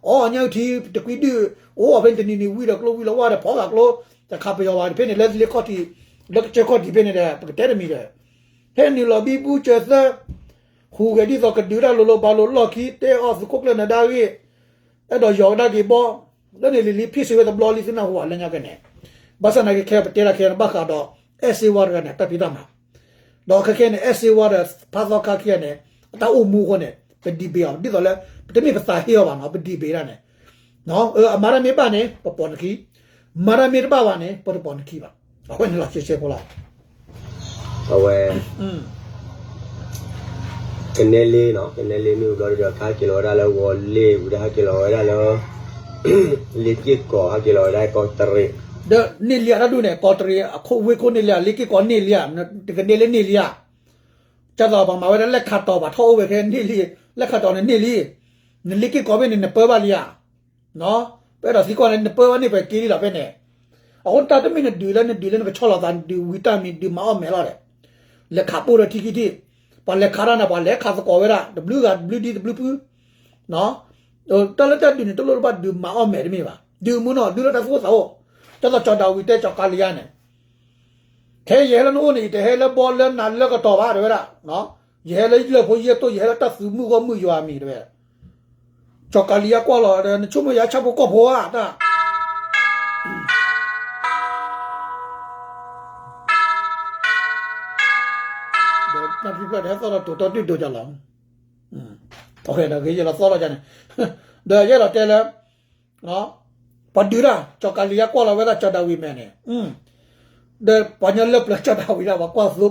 အီ ညၣ်အုၣ်ထံ တကွံဒုၣ် အိၣ်အီၤဖဲန့ၣ်တနံၤနံၤ ဝံၤဒီးကျိဝံၤလီၤဝါဒီး ဖီဂာ်ကျိ တခးပယီၤဘၣ် ဖဲန့ၣ်လၢလ့ခီၣ်ထံး လၢကစၢၢ်ခီၣ်ထံးဖဲန့ၣ်ဒီး ပကတဲတမံၤဒီး ဖဲန့ၣ်လီၤဘံဘူစၢၤသၢ ဟူးဂဲၤဒ်သိးကဒုးတၢ်လိၤလိၤဘၣ်လိၤလီၢ်ခံ တဲအီၤသုးခိၣ်ကျၢၢ်နဒါဂ့ၢ် အဲၣ်ဒိးယီၤကဒါက့ၤဘီ လၢန့ၣ်လံၤလံၤ ဖ့ၣ်စ့ဝဲတဘျီလံ သုနၢ်ဟူဘၣ်လၢညါကဲန့ၣ် ဘၣ်ဆၣ်သနာ်က့ခဲအံၤပတဲဒၣ်ခဲအံၤန့ၣ် ဘၣ်ဃးဒီး အဲၣ်စ့ဝါတဂၤန့ၣ် တၢ်ဖံးတၢ်မၤ ဒီးခဲခဲန့ၣ် အဲၣ်စ့ဝါဒီး ဖးသီခါခံဂၤန့ၣ် အတၢ်အိၣ်မူအဃိန့ၣ် ပဒံးဘ့ၣ်အီၤ ဒ်သိးလၢ ပတမ့ၢ်ပသးဟ့အီၤဘၣ်နီၤ ပဒံးဘ့ၣ်ဒၣ်န့ၣ် အမၤတၢ်မ့ၢ်ဘၣ်န့ၣ် ပပိာ်နခံ မၤတၢ်မ့ၢ်တဘၣ်ဘၣ်န့ၣ် ပတပိာ်နခံဘၣ် အဝဲန့ၣ်လီၤ ရှဲရှဲဖိလီၤ အဝဲ ကနဲလ့နီၤ ကနဲလ့မ့ၢ်ဘျီဒီး ဟဲက့ၤလီၤဝဲဒၣ်လၢဝီၤလ့ၣ်ဝံၤဒီး ဟဲက့ၤလီၤဝဲဒၣ်လၢ လ့က့ၢ်ကီး ဟဲက့ၤလီၤဝဲဒၣ်ကီးတရံး ဒီးန့ၢ်လံဧါ တၢ်ဒုးန့ၣ် ကီးတရံး အခိၣ်ဝ့ၢ်ခိၣ်န့ၢ်လံဧါ လ့က့ၢ်ကီးန့ၢ်လံဧါ တကနဲလ့န့ၢ်လံဧါ ကၢ်သိးပှၤမၤဝဲဒၣ်လဲၣ်ခးတီၤ ပှၤထီၣ်အိၣ်ဝဲခဲန့ၢ်လံ လဲၣ်ခးတီၤန့ၣ်န့ၢ်လံ နလ့က့ၢ်ကီးဘ့ၣ်န့ၣ် နပၢဘၣ်လံဧါ ပအဲၣ်ဒိးသံကွၢ်န့ၣ် နပၢဘၣ်န့ၢ်ပှဲၤက့လံလီၤဖဲန့ၣ် အဃိတၢ်တမ့ၢ်နဒုးလၢနဒုးလၢနကဆီၣ်လီၤသး နဒုးဝံတၢ်မံၤ ဒုးမၤအီၣ်မဲာ်လီၤဒီး လဲၤခးပိၢ်ဒီးထံခံထံၣ် ပှၤလဲၤခးတၢ်န့ၣ် ပှၤလဲၤခးသကိးဝဲဒၣ် တဘျုးဂၤတဘျုးဒ်တဘျုးဖု တၢ်လၢတၢ်ဒုးန့ၣ် တလိၣ်တဘၣ်ဒုးမၤအီၣ်မဲာ်တမ့ၢ်ဘၣ် ဒုးမူနီၤ ဒုးလၢတၢ်သူၣ်အိၣ်သးအိၣ် ဒ်သိးကၠီၤဒၤဝံးတဲကၠီၤကၤလံယါန့ၣ် ခဲအံၤယဟဲလၢနအိၣ်န့ၣ် ယတဟဲလၢဘီလၢနးလၢကတီၤဘၣ် တဲဝဲဒၣ်, ယဟဲလၢယလၢၢ်ဖိယဲၢ်တိၢ် ယဟဲလၢတၢ်သုးမုၢ်ဂီၢ်မုၢ်ယွၤအမံၤ တဲဝဲ, ကၠီၤကၤလံယါကွၢ်လီၤ နဆိကမိၣ်ယၤဆၣ်ဖိကီၢ်ဖိဧါ တၢ် ဒီးတၢ်ဖျၢၣ်ဖျၢၣ်ဒီးဟဲသီၣ်လီၤတိၤတီၢ်ဒုၣ်ဒိးကလီၤ, ဒီးဂ့ၤယဲၢ်လီၤသီၣ်လီၤယၤန့ၣ်, ဒီးယအဲၣ်ဒိးတဲလၢ ပှၤဒုးတၢ် ကၠီၤကၤလံယါကွၢ်လီၤဝဲဒၣ်ကၠီၤဒၤဝံးမဲာ်န့ၣ်, ဒီးပှၤညီလၢပျၢၤကၠီၤဒၤဝံးဒၣ် ပှၤကွၢ်သိ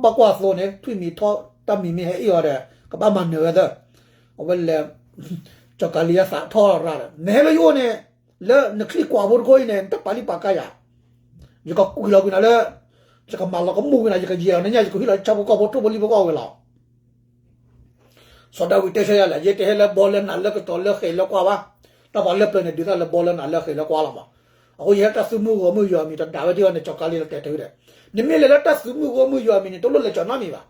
ဘၣ်ကွၢ်သိန့ၣ် ထွံၣ်မံၤထီၣ် တၢ်မံၤမ့ၢ်ဟဲအ့ၣ်အီၤဒီး ကဘၣ်မၤနၢၤဝဲသၢ, အဝဲလဲၤ ကၠီၤကၤလံယါသးထီၣ်ရၤဒီး နဟဲလၢယအိၣ်န့ၣ် လၢနချံၣ်ကွၢ်ဖိတခိၣ်အံၤန့ၣ် နတပာ်လံပာ်ကါယၤ, ယကကွံာ်လီၤကွံာ်နၤလၢ ယကမၤလီၤကမူၣ်ကွံာ်နၤ ယကယဲၢ်လီၤနညၣ် ယကဟံးလီၤဆၣ်ဖိကီၢ်ဖိထိၣ်ဖိလံၣ်ဖိကီၢ်ဝဲလီၤ. စီၤဒၤဝံးတဲဆၢယၤလဲၣ် ယတဟဲလၢဘီလၢနးလၢကတီၤလၢဃဲၤလၢကွၢ်ဘၣ်, တၢ်ပှၤလၢပျၢၤန့ၣ် ဒုးတၢ်လၢဘီလၢနးလၢဃဲၤလၢကွၢ်လီၤမး, အဃိယဟဲလၢတၢ်သုးမုၢ်ဂီၢ်မုၢ်ယွၤအမံၤ တဒၣ်ဝဲဒ်အံၤန့ၣ် ကၠီၤကၤလံယါတဲတၢ်ဝံၤဒီး, နမ့ၢ်လဲၤလၢတၢ်သုးမုၢ်ဂီၢ်မုၢ်ယွၤအမံၤန့ၣ် တလိၣ်လဲၤကၠီၤနီတမံၤဘၣ်,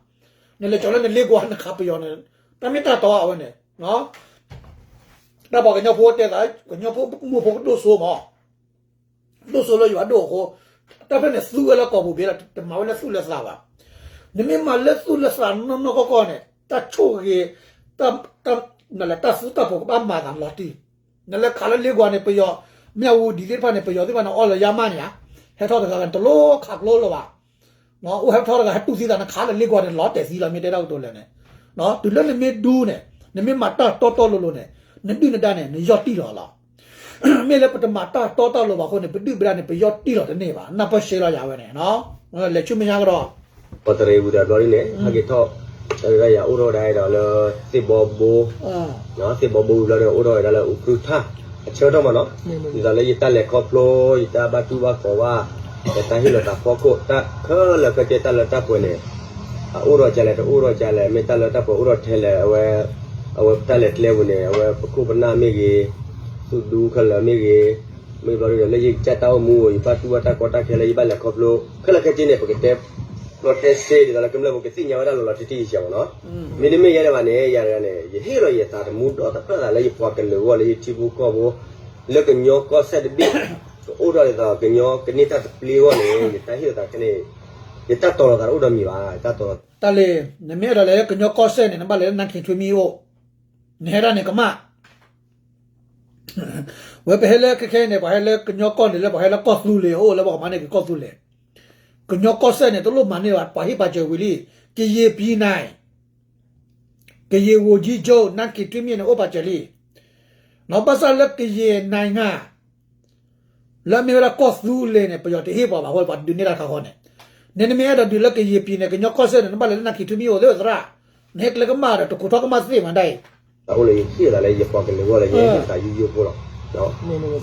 နလဲၤကၠီၤလၢနလ့ကွၢ်နခးပယီၤန့ၣ်, တၢ်မ့ၢ်တၢ်တီအဝဲန့ၣ် တၢ်ပှၤကညီဖိတဲသး ကညီဖိမိၢ်ဖိကဒိၣ်စိမး, ဒိၣ်စိလၢယွၤဒိၣ်အဃိ, တၢ်ဖဲန့ၣ်သူဝဲလၢကိာ်ပူၤဘ့ၣ်လီၤ တမၤဝဲလၢသူၣ်လၢသးဘၣ်. နမ့ၢ်မၤလၢသူၣ်လၢသးနီၢ်နီၢ်ကီၢ်ကီၢ်န့ၣ် တၢ်ဆိၣ်ဂ့ၤ, တၢ်, တၢ်, နလဲၤတၢ်သူတၢ်ဖိးကဘၣ်မၤသးလီၤတံၢ်, နလဲၤခးလၢလ့ကွၢ်န့ၣ် ပယီၤ, မၠၣ်ဝူဒံးသ့ၣ်တဖၣ်န့ၣ် ပယီၤသ့ၣ်တဖၣ်န့ၣ် အီၣ်လၢယါမးန့ၣ်ဧါ, ဟဲထီၣ်တဂၤဂၤန့ၣ် တလိၣ်ခးကျိလၢၤဘၣ် အိၣ်ဟဲထီၣ်တဂၤဟဲတူၢ်သံသး နခးလၢလ့ကွၢ်န့ၣ် လီၤတဲာ်သံလီၤ မ့ၢ်တဲဒၣ်ကတိၤလဲၣ်န့ၣ်, တုၤလၢနမ့ၢ်ဒူန့ၣ်, နမ့ၢ်မၤတၢ်တီတီလိၤလိၤန့ၣ်, နဒုၣ်နဒါန့ၣ် နယီၢ်တံၢ်လီၤလီၤ. မ့ၢ်လၢပတမၤတၢ်တီတၢ်လိၤဘၣ်အဃိန့ၣ် ပဒုၣ်ပဒါန့ၣ် ပယီၢ်တံၢ်လီၤတန့ၢ်ဘၣ် နၢ်ပၢၢ်ရှဲလီၤယၤဝဲန့ၣ်, လဲၤဆူမဲာ်ညါကဒီး, ပတရံးဝံၤဒီးဘျီဒ်န့ၣ် ဟဲက့ၤထီၣ် တၢ်ဒုးတၢ်ယၤအိၣ်ထီၣ်ဝဲဒၣ်ဒီးလၢသ့ၣ်ဘီဘိ, သ့ၣ်ဘီဘိဝံၤဘျီဒီး အိၣ်ထီၣ်ဝဲဒၣ်လၢအူးကြုၢ်ထၣ် အဆၢကတီၢ်မးနီၤ, ဒ်သိးလၢယတၢ်လဲၤခီဖျိ ယတၢ်ဘၣ်တူၢ်ဘၣ်ကီၤဘၣ်, ယတၢ်ဟ့ၣ်လီၤသးဖီခိၣ် တၢ်ခဲလၢာ်ခဲဆ့ တၢ်လၢတၢ်ပှဲၤန့ၣ် အအိၣ်ထီၣ်ကလဲၣ် တအိၣ်ထီၣ်ကလဲၣ် မ့ၢ်တၢ်လၢတၢ်ပှဲၤအိၣ်ထီၣ်ထဲလဲၣ် အဝဲ အဝဲပတၢ်လဲၤကျဲပူၤန့ၣ် အဝဲပခိၣ်ပနၢ်မ့ၢ်ဂ့ၤ, သူၣ်ဒူခဲလၢာ်မ့ၢ်ဂ့ၤ, မ့ၢ်ဘျီဒီးလၢယကစၢ်တၢ်အိၣ်မူ ယဘၣ်တူၢ်ဘၣ်တၢ်ကီတၢ်ခဲလၢယဘၣ်လဲၤခီဖျိ ခဲလၢာ်ခဲဆ့န့ၣ် ပကတဲ ပျီတဲစ့ဒ်သိးလၢကမျၢၢ်ဖိကသ့ၣ်ညါဝဲဒၣ်လီၤလီၤတံၢ်တံၢ်ယံၤယံၤမးနီၤ, မ့တမ့ၢ်ယဲဒၣ်ဘၣ်န့ၣ် ယၤတဂၤန့ၣ် ယဟ့ၣ်လီၤယသးတမူဒီးတဖျၢၣ်သးလၢယပှၤကလုာ်အဂီၢ်လၢယထံဖိကီၢ်ဖိ လၢကညီကီၢ်စဲၣ်တဘ့ၣ် ကအိၣ်ထီၣ်ဒ်သိးကညီကန့ၢ်တၢ်တပျ့အဂီၢ်န့ၣ် ယတၢ်ဟ့ၣ်လီၤသးခဲန့ၣ် ယတၢ်တီၤလီၤသးတအိၣ်ဒီးမံၤဘၣ်, ယတၢ်တီၤလီၤ တၢ်လၢ နမ့ၢ်အဲၣ်ဒိးလဲၤလၢကညီကီၢ်စဲၣ်န့ၣ် နဘၣ်လဲၤလၢ နၢ်ခ့ၤထွံမံအိၣ်, နဟဲဒၣ်န့ၣ်ကမၣ် ဝဲပဟဲလၢခဲခဲန့ၣ် ပှၤဟဲလၢကညီကီၢ်န့ၣ် လၢပှၤဟဲလၢကီၢ်သူလ့ၤအအိၣ် လၢပှၤကမၤန့ၢ်က့ၤကီၢ်သူလ့ၤ, ကညီကီၢ်စဲၣ်န့ၣ် တလိၣ်မၤန့ၢ်ဘၣ် ပှၤဟ့ၣ်ပာ်စၢၤဝံၤလံ, ကယဲၢ်ပံၤနၤ ကယဲၢ်ဝိၣ်ကၠံကၠိ နၢ်ခ့ၤထွံမံန့ၣ် အိၣ်ပာ်စၢၤလံ, နီၢ်ဘၣ်ဆၣ်လၢကယဲၢ်နၤ လၢအမ့ၢ်ဝဲဒၣ်ကီၢ်သူလ့ၤန့ၣ် ပယီၤတဟ့ၣ်ပှၤဘၣ်အဃိ ပှၤဒုးန့ၢ်တၢ်ခါဃီန့ၣ်, နမ့ၢ်အဲၣ်ဒိးဒုးလၢကယဲၢ်ပံၤန့ၣ် ကညီကီၢ်စဲၣ်န့ၣ် နဘၣ်လဲၤလၢနၢ်ခ့ၤထွံမံအိၣ်သ့ၣ်သရၣ်, နဟဲကျဲကမၣ်ဒီး တခိးထီၣ်ကမၣ်သ့ၣ်မးဒၣ်အံၤ အအိၣ်လၢယဟ့ၣ်သးလၢယပှၤကလုာ်အဂီၢ်လၢ ယဟ့ၣ်သးယူယိဖိလီၤ,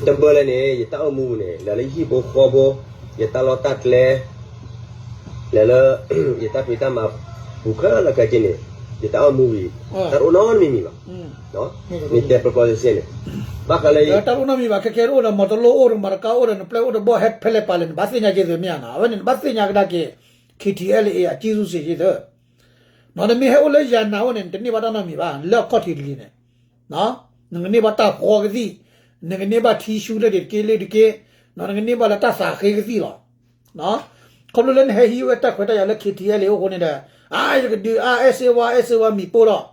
တဘၢလၢန့ၣ် ယတၢ်အိၣ်မူန့ၣ် လဲၤလၢယဟံၣ်ဖိဃီဖိ, ယတၢ်လီၢ်တၢ်ကျဲ လဲၤလၢ ယတၢ်ဖံးတၢ်မၤပူၤခဲလၢာ်ခဲဆ့န့ၣ် ယတၢ်အိၣ်မူဝံၤ တၢ်တအိၣ်နီတမံၤမံၤဘၣ်, မ့ၢ်တဲပျီပျီစ့န့ၣ် ဘၣ်ဃးလၢ တၢ်တအိၣ်နီတမံၤဘၣ် ခဲခဲတအိၣ်ဒီး မီၤတလိအိၣ်ဒီး မီၤတကါအိၣ်ဒီး နပျဲၢ်အိၣ်ဒီး ဘီၣ်ဟဲဖဲလဲၣ်ပာ်လဲၣ် နဘၣ်သ့ၣ်ညါက့ၤသ့မ့ၢ်ဧါနီၤ, အဝဲန့ၣ် နဘၣ်သ့ၣ်ညါကဒါက့ၤ ခံထံၣ်အဲလ့ၣ်အ့ အကံၢ်ဆူၣ်စ့ၢ်ကီးသ့, နီၤ နမ့ၢ်ဟဲအိၣ်လၢယၤနၤအိၣ်န့ၣ် နတန့ၢ်ဘၣ်တၢ်နီတမံၤဘၣ် လၢအခီၣ်ထံးတလံၤန့ၣ် နကန့ၢ်ဘၣ်တၢ်ဖှီကသံၣ်, နကန့ၢ်ဘၣ်ထံဆူၣ်လၢဒ့ၣ်တက့ၢ်လၢဒ့ၣ်တက့ၢ်, နကန့ၢ်ဘၣ်လၢတၢ်သးဃ့ကသံၣ်လီၤ. ခီဖျိလၢနဟဲဟံးဝဲတၢ်ခွဲးတၢ်ယာ်လၢ ခံထံၣ်အဲလ့ၣ်အ့ အဃိန့ၣ်ဒီး အါ ယကဒုး အါ အဲၣ်စ့ဝါ အဲၣ်စ့ဝါမံၤပိၢ်ထီၣ်,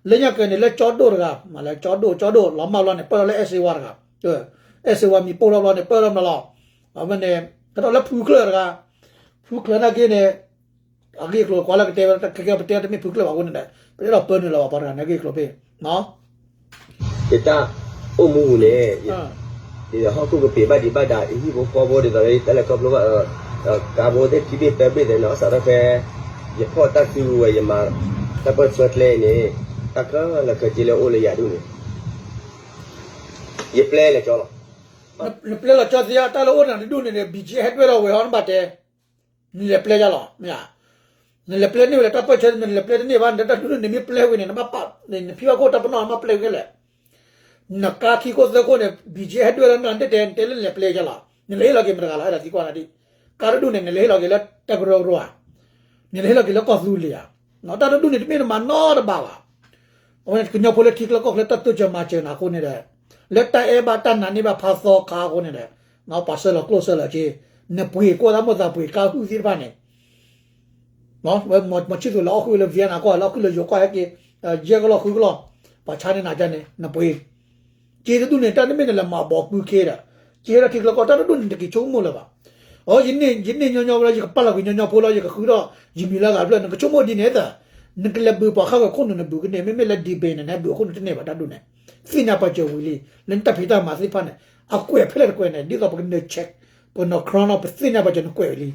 လၢညါက့ၤန့ၣ် လၢကၠီဒိၣ်တဂၤ မ့ၢ်လၢကၠီဒိၣ် ကၠီဒိၣ်လီၤမၢ်လီၤန့ၣ် ပၢၢ်ထီၣ်လၢအဲၣ်စ့ဝါတဂၤ, အဲၣ်စ့ဝါမံၤပိၢ်ထီၣ်ဘျီန့ၣ် ပၢၢ်ထီၣ်မးလီၤ, အဝဲန့ၣ် ကဒီးလၢဖုချၢၣ်တဂၤ, ဖုချၢၣ်နာ်က့န့ၣ် အဂ့ၢ်အကျိၤကွၢ်လၢကတဲဝဲ ခဲကဲပတဲတမ့ၢ်ဖုချၢၣ်ဘၣ်အဃိန့ၣ်ဒီး ပတအဲၣ်ဒိးပၢနုာ်လီၤဘၣ် ပှၤတဂၤန့ၣ် အဂ့ၢ်အကျိၤဖဲ ယတၢ်အိၣ်မူပူၤန့ၣ် ယဟီၣ်ခိၣ်ကပ့ၤဘၣ်ဒံးဘၣ်ဒါ ယဟံၣ်ဖိဃီဖိဒ်သိးလၢယတၢ်လဲၤခီဖျိဘၣ် ကါဘိသ့ၣ်ခံဘ့ၣ်သၢဘ့ၣ်သ့ၣ်န့ၣ် အစးထီၣ်ဖဲ ယဖီၣ်တၢ်စုကဝဲၤ ယမၤတၢ်ပၢၢ်ဆၢကျဲအံၤန့ၣ် တၢ်ခဲလၢာ်ခဲဆ့လၢအိၣ်လၢယၤဒူၣ်န့ၣ် ယပျဲလၢကၠီလီၤ. နပျဲလၢကၠီသ့ဧါ တၢ်လၢအိၣ်နၤတဒူၣ်န့ၣ်န့ၣ် BGF ဟဲဒွဲၣ်ထီၣ်ဝဲဟီ နဘၣ်တဲ နလဲၤပျဲယါလီၤ မ့ၢ်ဧါ. နလဲၤပျဲန့ၢ်ဝဲလၢတၢ်ပၢၢ်ဆၢ နလဲၤပျဲတန့ၢ်ဘၣ် နတၢ်ဒူၣ်န့ၣ် နမ့ၢ်ပျဲဝံၤန့ၣ် နဘၣ်ပာ် နဖံဘၣ်ခိၣ်တၢ်ပနီၣ် နဘၣ်ပျဲဝံၤခဲလၢာ် နကါခံခိၣ်သၢခိၣ်န့ၣ် BGF ဟဲဒွဲၣ်လၢနၤ နတဲတဲ နတဲလၢနလဲၤပျဲယါလီၤ နလဲၤဟ့ၣ်လီၤက့ၤမတၤတဂၤလီၤ အဲၣ်ဒိးသံကွၢ်နၤဒ် ကါတဒူၣ်န့ၣ် နလဲၤဟ့ၣ်လီၤက့ၤလၢတၢ်ကရၢကရိဧါ နလဲၤဟ့ၣ်လီၤက့ၤလၢကီၢ်သူလ့ၤဧါ. တၢ်တဒူၣ်န့ၣ် တမ့ၢ်နမၤနီတဘၣ်ဘၣ် အဝဲန့ၣ် ကညီဖိလၢထံချၢကီၢ်ချၢ တၢ်တိစၢၤမၤစၢၤနၤအဃိန့ၣ်ဒီး လၢတၢ်အဲၣ်ဘၣ်တၢ်နာ်န့ၢ်ဘၣ်ဖးသီခါအဃိန့ၣ်ဒီး ပှၤဆှၢလီၤကျိၣ်ဆှၢလီၤစ့ နပှ့ၤကိၢ်သးမိၢ်သးပှ့ၤကါဟုၣ်သ့ၣ်တဖၣ်န့ၣ် ဝဲမီၤဆံၣ်သူးလၢအီၣ်ဃုာ်လၢ Vietnam ကီၢ် လၢအီၣ်ဃုာ်လၢယိၤကီၢ်ဟဲက့ၤ ယဲၢ်ကလီၢ်ဃုကလီၢ် ပှၤဆါန့ၢ်နၤကန့ၣ် နပှ့ၤ က့တဒူၣ်န့ၣ် တၢ်တမ့ၢ်န့ၣ် လဲၤမၤဘီကုခ့ဒီး က့ဟဲထီၣ်ထံချၢကီၢ် တၢ်တဒူၣ်န့ၣ် တက့ၤဆိကမိၣ်လၢၤဘၣ်. အိ ယန့ၢ်ညီညီဝဲလၢ ယကပာ်လီၤကွံာ်ညီညီဖိလီၤ ယကဃုထီၣ် ယမံၤလၢအဂၤတဖျၢၣ် နကဆိကမိၣ်ဒ်န့ၣ်သၢ နကလဲၤဘုးပှၤဃၣ်ဃၢၤခိၣ်နူာ် နဘုးကန့ၢ် မ့မ့ၢ်လၢ debate န့ၣ် နဟဲဘုးအခိၣ်နူာ်တန့ၢ်ဘၣ် တၢ်ဒူၣ်န့ၣ် သ့ၣ်ညါပာ်စၢၤဝံၤလံ လၢနတၢ်ဖံးတၢ်မၤသ့ၣ်တဖၣ်န့ၣ် အကွဲးဖဲလဲၣ်တကွဲးန့ၣ် ဒ်သိးပကနၢၤ check ပကနၢၤ cross နီၤ ပသ့ၣ်ညါပာ်စၢၤနကွဲးဝံၤလံ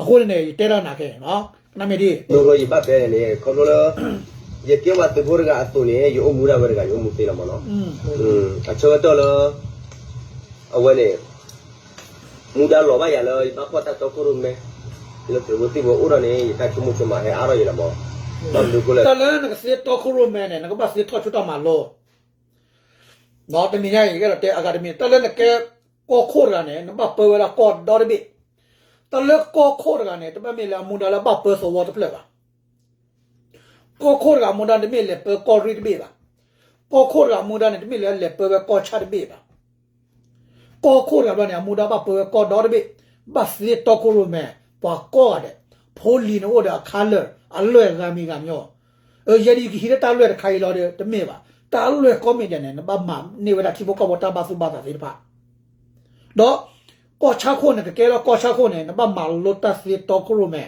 အဃိန့ၣ် ယတဲဒၣ်နၤခဲအံၤ ကနၣ်မ့ၢ်ဒ် မ့ၢ်လၢယဘၣ်တဲန့ၣ် ခီဖျိလၢ ယကဲပှၤသုးဖိတဂၤအသိးန့ၣ် ယအိၣ်မူဒၣ်ဝဲတဂၤ ယအိၣ်မူသ့လီၤမးနီၤ အဆၢကတီၢ်လၢ အဝဲန့ၣ် မူဒါလီၤဘၣ်ယၤလၢ ယဘၣ်ဖီၣ်တၢ်တီခိၣ်ရိၣ်မဲ လၢသုးဖိသံၣ်ဖိအိၣ်ဒီးန့ၣ် ယတၢ်ဆိကမိၣ်ဆိကမးဟဲအါထီၣ်ယၤလီၤမး တၢ်လၢနကသ့တီခိၣ်ရိၣ်မဲန့ၣ် နကဘၣ်သ့ထီၣ်ဆိတၢ်မၤလိ ဒီးတနံၤညါအံၤ ယကအဲၣ်ဒိးတဲအဂၤတမံၤ တၢ်လၢနကဲကီၢ်ခိၣ်တဂၤန့ၣ် နဘၣ်ပၢဝဲဒၣ်ကီၢ်ဒီတဘ့ၣ် တၢ်လၢကီၢ်ခိၣ်တဂၤန့ၣ် တဘၣ်မ့ၢ်လၢအမူဒါလၢဘၣ်ပၢသဝီတဖျၢၣ်ဘၣ် ကီၢ်ခိၣ်တဂၤအမူဒါန့ၣ် တမ့ၢ်လဲၤပၢကီၢ်ရ့ၣ်တဘ့ၣ်ဘၣ်. ကီၢ်ခိၣ်တဂၤအမူဒါန့ၣ် တမ့ၢ်လၢလဲၤပၢဝဲကီၢ်ဆၣ်တဘ့ၣ်ဘၣ်. ကီၢ်ခိၣ်တဂၤဘျီန့ၣ် အမူဒါဘၣ်ပၢဝဲကီၢ်ဒီတဘ့ၣ်, ဘၣ်သ့တီခိၣ်ရိၣ်မဲ, ပှၤကိးဂၤဒဲး, ဖိလံၤန့ၣ်အိၣ်ဒီးအ color အလွဲၢ်ဂၤမံၤဂၤမံၤ, ယဲဒၣ်ယကဟံးလၢတၢ်လွဲၢ်တခါအံၤလီၤဒီး တမ့ၢ်ဘၣ်. တၢ်လွဲၢ်ကိးမံၤဒဲးန့ၣ် နဘၣ်မၤန့ၢ်ဝဲဒၣ်ထံဖိကီၢ်ဖိတၢ်ဘၣ်သူၣ်ဘၣ်သးသ့ၣ်တဖၣ် ဒီးကီၢ်ဆၣ်ခိၣ်န့ၣ် ကကဲထီၣ်ကီၢ်ဆၣ်ခိၣ်န့ၣ် နဘၣ်မၤလိတၢ်သ့တီခိၣ်ရိၣ်မဲ,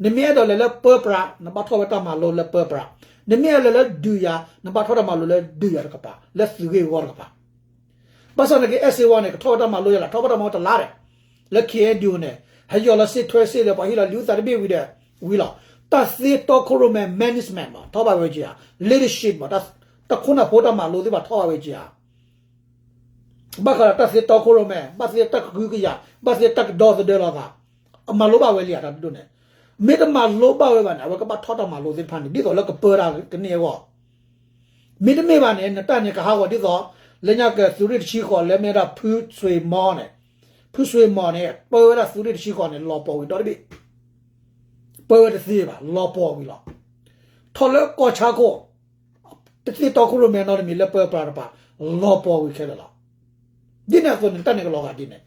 နမ့ၢ်အဲၣ်ဒိးလဲၤလၢပၢပြး နဘၣ်ထီၣ်ဝဲတၢ်မၤလိလၢပၢပြး, နမ့ၢ်အဲၣ်ဒိးလဲၤလၢဒုးယၤ နဘၣ်ထီၣ်တၢ်မၤလိလၢဒုးယၤတကပၤ လၢသုးဂ့ၢ်ဝီတကပၤ ဘၣ်ဆၣ်သနာ်က့ အဲၣ်စ့ဝါန့ၣ် ကထီၣ်ဝဲတၢ်မၤလိယဲလီၤ, ထီၣ်ဝဲတၢ်မၤလိတလါဒီး လၢ ခ့ၣ်အဲၣ်ယူၣ်န့ၣ် ဟဲယီၤလၢစ့ထွဲစ့လၢပှၤဟ့ၣ်လီၤလံာ်အုၣ်သးတဘ့ၣ်ဝံၤဒီး ဝံၤလီၤ. တၢ်သ့တီခိၣ်ရိၣ်မဲ management မး ထီၣ်ဘၣ်ဝဲက့ၤဧါ, leadership မး တၢ်ခိၣ်နၢ်ဖိတၢ်မၤလိသ့ၣ်တဖၣ်ထီၣ်ဘၣ်ဝဲက့ၤဧါ. ဘၣ်ဃးဒီးတၢ်သ့တီခိၣ်ရိၣ်မဲ ဘၣ်သ့တၢ်ကဟုကယာ် ဘၣ်သ့တၢ်ကဒီသဒၢလိာ်သး အမၤလိဘၣ်ဝဲလံဧါ တၢ်ဒိၣ်န့ၣ်. မ့ၢ်တမၤလိဘၣ်ဝဲဘၣ်န့ၣ် အဝဲကဘၣ်ထီၣ်တၢ်မၤလိသ့ၣ်တဖၣ်န့ၣ် ဒ်သိးလၢကပၢတၢ်ကန့ၢ်အဂီၢ် မ့တမ့ၢ်ဘၣ်န့ၣ် နတၢ်န့ၣ်ကဟးဂီၤဒ်သိး လၢညါကသုးရ့ၣ်တဆံဃိးလၢမ့ၢ်ဝဲဒၣ်ဖုဆွ့ၤမီၤန့ၣ်, ဖုဆွ့ၤမီၤန့ၣ် ပၢဝဲဒၣ်သုးရ့ၣ်တဆံဃိးန့ၣ် လီၤပှီၢ်ဝံၤဒီတဘ့ၣ်, ပၢဝဲတသ့ဘၣ် လီၤပှီၢ်ဝံၤလီၤ. ထီၣ်လၢကီၢ်ဆါခိၣ် တသ့တီခိၣ်ရိၣ်မဲနီတမံၤလၢပၢပြးတပၤ လီၤပှီၢ်ဝံၤခဲလၢာ်လီၤ. ဒ်န့ၣ်အသိးန့ၣ် တၢ်န့ၣ်ကလီၤဂာ်ဒ်န့ၣ်,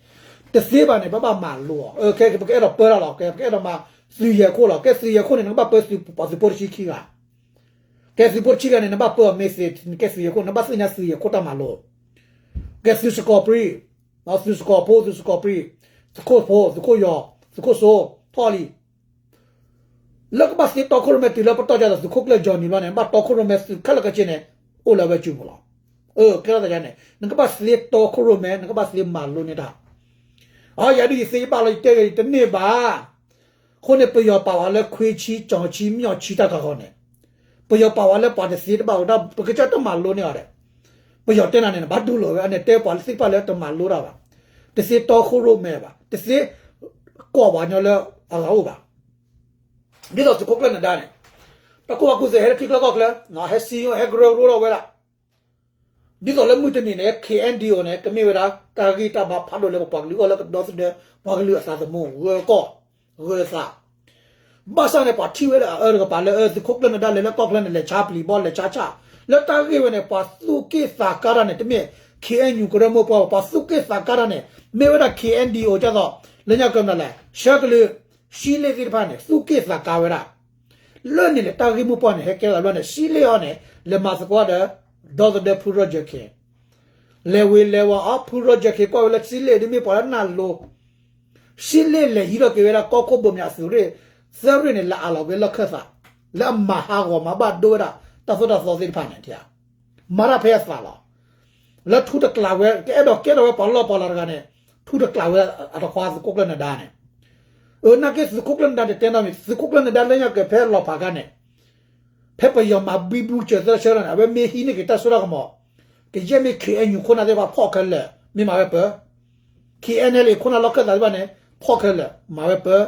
တသ့ဘၣ်န့ၣ် ဘၣ်ဘၣ်မၤလိအီၤ, ခဲပကအဲၣ်ဒိးပၢတၢ်လီၤ, ကဲပကအဲၣ်ဒိးမၤသုးယဲၢ်ခိၣ်လီၤ, ကဲသုးယဲၢ်ခိၣ်န့ၣ် နကဘၣ်ပၢသုးဖိတဆံခံဂၤ ကဲသုးဖိတဆံဂၤန့ၣ် နဘၣ်ပၢအီၤမ့ၢ်သ့ နကဲသုးယဲၢ်ခိၣ် နဘၣ်သ့ၣ်ညါသုးယဲၢ်ခိၣ်တၢ်မၤလိ, ကဲသုးစကီးပြံ, သုးစကီးဖိ သုးစကီးပြံ, သုးခိၣ်ဖိ သုးခိၣ်ယီၤ သုးခိၣ်စိ ထီၣ်လံ. လၢကဘၣ်သ့တီခိၣ်ရိၣ်မဲတုၤလၢပတီၢ်ကဒီးသုးခိၣ်ကျၢၢ် Johnny ဘျီန့ၣ် ဘၣ်တီခိၣ်ရိၣ်မဲသုးခဲလၢာ်ခဲဆ့န့ၣ် အိၣ်လၢအဝဲစုပူၤလီၤ. ကဲထီၣ်သးန့ၣ် နကဘၣ်သ့တီခိၣ်ရိၣ်မဲ နကဘၣ်သ့မၤလိန့ၢ်တၢ် အယၤဒုးယသ့ယဘၣ်လီၤ ယတဲဂ့ၤ ယတန့ၢ်ဘၣ်. အဃိန့ၣ် ပယီၤပာ်ဝဲလၢခွ့ဆံ ကၠီၤဆံ မၠီၣ်ဆံတၢ်ခီဃီန့ၣ်, ပယီၤပာ်ဝဲလၢပှၤတသ့တဘၣ်ဝဲဒၣ် ပကစၢ်တမၤလိန့ၢ်အီၤဒီး ပယီၤတဲနၤန့ၣ် နဘၣ်ဒူလိာ်ဝဲ အန့ၣ်တဲပှၤသ့ၣ်တဖၣ်လၢတမၤလိတၢ်ဘၣ်, တသ့တီခိၣ်ရိၣ်မဲဘၣ်, တသ့ကိးပှၤကညီလၢအဂၤအိၣ်ဘၣ်. ဒ်သိးသုးခိၣ်ကျၢၢ်နဒါန့ၣ် တၢ်ကူၣ်ဘၣ်ကူၣ်သ့ဟဲလၢထံချၢကီၢ်ချၢ, ဟဲစံယိၣ် ဟဲကရၢကရိထီၣ်ဝဲဒၣ် ဒ်သိးလၢမုၢ်တနံၤန့ၣ် K N D O န့ၣ် ကမ့ၢ်ဝဲဒၣ် တၢ်ဂံၢ်တၢ်ဘါဖးဒိၣ်လၢပပှၤကလုာ်အဂီၢ်လၢကဒီသဒၢ ပှၤကလုာ်အသးသမူ ဂၢၤကီၢ် ဂၢၤသး. ဘၣ်ဆၣ်န့ၣ် ပှၤထံၣ်ဝဲလၢအအၢတကပၤလၢ သုးခိၣ်ကျၢၢ်နဒါလဲၤလၢကီၢ်ချၢန့ၣ် လဲၤဆါပျံၤဘီ လဲၤဆါဆၣ် လၢတၢ်ဂ့ၢ်ဝဲန့ၣ် ပှၤသူၣ်က့ၣ်သးကါတၢ်န့ၣ် တမ့ၢ် K N U ကရၢမိၢ်ပှၢ်ဘၣ် ပှၤသူၣ်က့ၣ်သးကါတၢ်န့ၣ် မ့ၢ်ဝဲဒၣ် K N D O ဒ်သိး လၢညါကမနုၤလဲၣ် ဆၢကလုာ် ရှံလ့ၣ်သ့ၣ်တဖၣ်န့ၣ် သူၣ်က့ၣ်သးကါဝဲဒၣ် လၢန့ၣ်န့ၣ် တၢ်ဂ့ၢ်မိၢ်ပှၢ်န့ၣ် ဟဲကဲထီၣ်သးဘျီန့ၣ် ရှံလ့ၣ်အီၤန့ၣ် လဲၤမၤသကိးဒီး ဒီသဒၢဖုရီၣ်ယၢၢ်ခ့ လဲၤဝ့ၤလဲၤဝီၤအီၤ ဖုရီၣ်ယၢၢ်ခ့ ကွၢ်ဝဲလၢရှံလ့ၣ်ဒ်မ့ၢ်ပှၤလၢနၢ်လိၤ ရှံလ့ၣ်လဲၤဟံးထီၣ်က့ၤဝဲဒၣ်ကီၢ်ခိၣ်ဘိးမၠးသုးရ့ၣ် သၢရ့ၣ်န့ၣ် လဲၤအးလီၤက့ၤလီၢ်ခၢၣ်သး လၢအမၤဟးဂီၤမၤဘၣ်ဒိဝဲဒၣ် တၢ်သိၣ်တၢ်သီသ့ၣ်တဖၣ်န့ၣ် မၤတၢ်ဖဲအသးလီၤ. လၢထူတကျးဝဲ ကအဲၣ်ဒိးကဲထီၣ်ဝဲပှၤလီၢ်ပှၤလၤတဂၤန့ၣ် ထူတကျးဝဲအတခွါသုးခိၣ်ကျၢၢ်နဒါန့ၣ် နာ်က့သုးခိၣ်ကျၢၢ်နဒါတတဲနီတမံၤ သုးခိၣ်ကျၢၢ်နဒါလၢညါက့ၤဖဲလီၤဖးခါန့ၣ် ဖဲပယီၤမၤဘံဘူစၢၤသၢဆၢထီၣ်န့ၣ် အဝဲမ့ၢ်ဟံးန့ၢ်က့ၤတၢ်စိတၢ်ကမီၤ ကယဲၢ်မ့ၢ် K N U ခိၣ်နၢ်သ့ၣ်တဖၣ်ဖီၣ်ခဲလၢာ် မ့ၢ်မၤဝဲပၢၤ K N L A ခိၣ်နၢ်လီၢ်ခၢၣ်သးသ့ၣ်တဖၣ်န့ၣ် ဖီၣ်ခဲလၢာ် မၤဝဲပၢၤ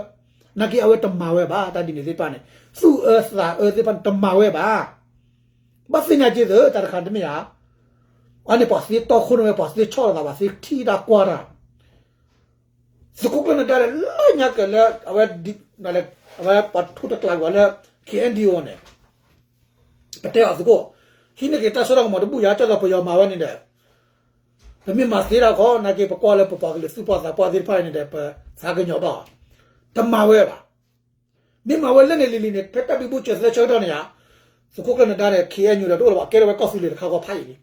နာ်က့အဝဲတမၤဝဲဘၣ် တၢ်ဒ်န့ၣ်သ့ၣ်တဖၣ်န့ၣ် သူၣ်အၢသးအၢသ့ၣ်တဖၣ်န့ၣ် တမၤဝဲဘၣ်. ဘၣ်သ့ၣ်ညါက့ၤသ့ၣ် တၢ်တခါတမ့ၢ်ဧါ. အန့ၣ်ပှၤသ့တီခိၣ်ရိၣ်မဲ ပှၤသ့ဆီၣ်လီၤသး ပှၤသ့ထံၣ်တၢ်ကွၢ်တၢ် သုးခိၣ်ကျၢၢ်နဒါန့ၣ် လၢညါက့ၤလၢ အဝဲ အဝဲပှၤထူတကျးကွံာ်အီၤလၢ K N D O န့ၣ် ပတဲအီၤသုးခိၣ် ဟံးန့ၢ်က့ၤတၢ်စိတၢ်ကမီၤတဘူၣ်ယါ ဒ်သိးပယီၤမၤဝဲန့ၣ်ဒီး ပမ့ၢ်မၤသ့တၢ်ခီ နာ်က့ၤပကွၢ်လၢပပှၤကလုာ်သူၣ်ဖှီၣ်သးဖှီၣ်သ့ၣ်တဖၣ်အံၤန့ၣ်ဒီး ပသးကညီၤဘၣ်အီၤ တမၤဝဲဘၣ်. မ့ၢ်မၤဝဲလၢန့ၣ်လံၤလံၤန့ၣ် ဖဲတၢ်ဘံဘူစၢၤသၢဆၢကတီၢ်န့ၣ်ဧါ သုးခိၣ်ကျၢၢ်နဒါန့ၣ် K N U ဒီးတအိၣ်လၢၤဘၣ် ကဲထီၣ်ဝဲကီၢ်သူလ့ၤတခါဃီဖးယံာ်လံ.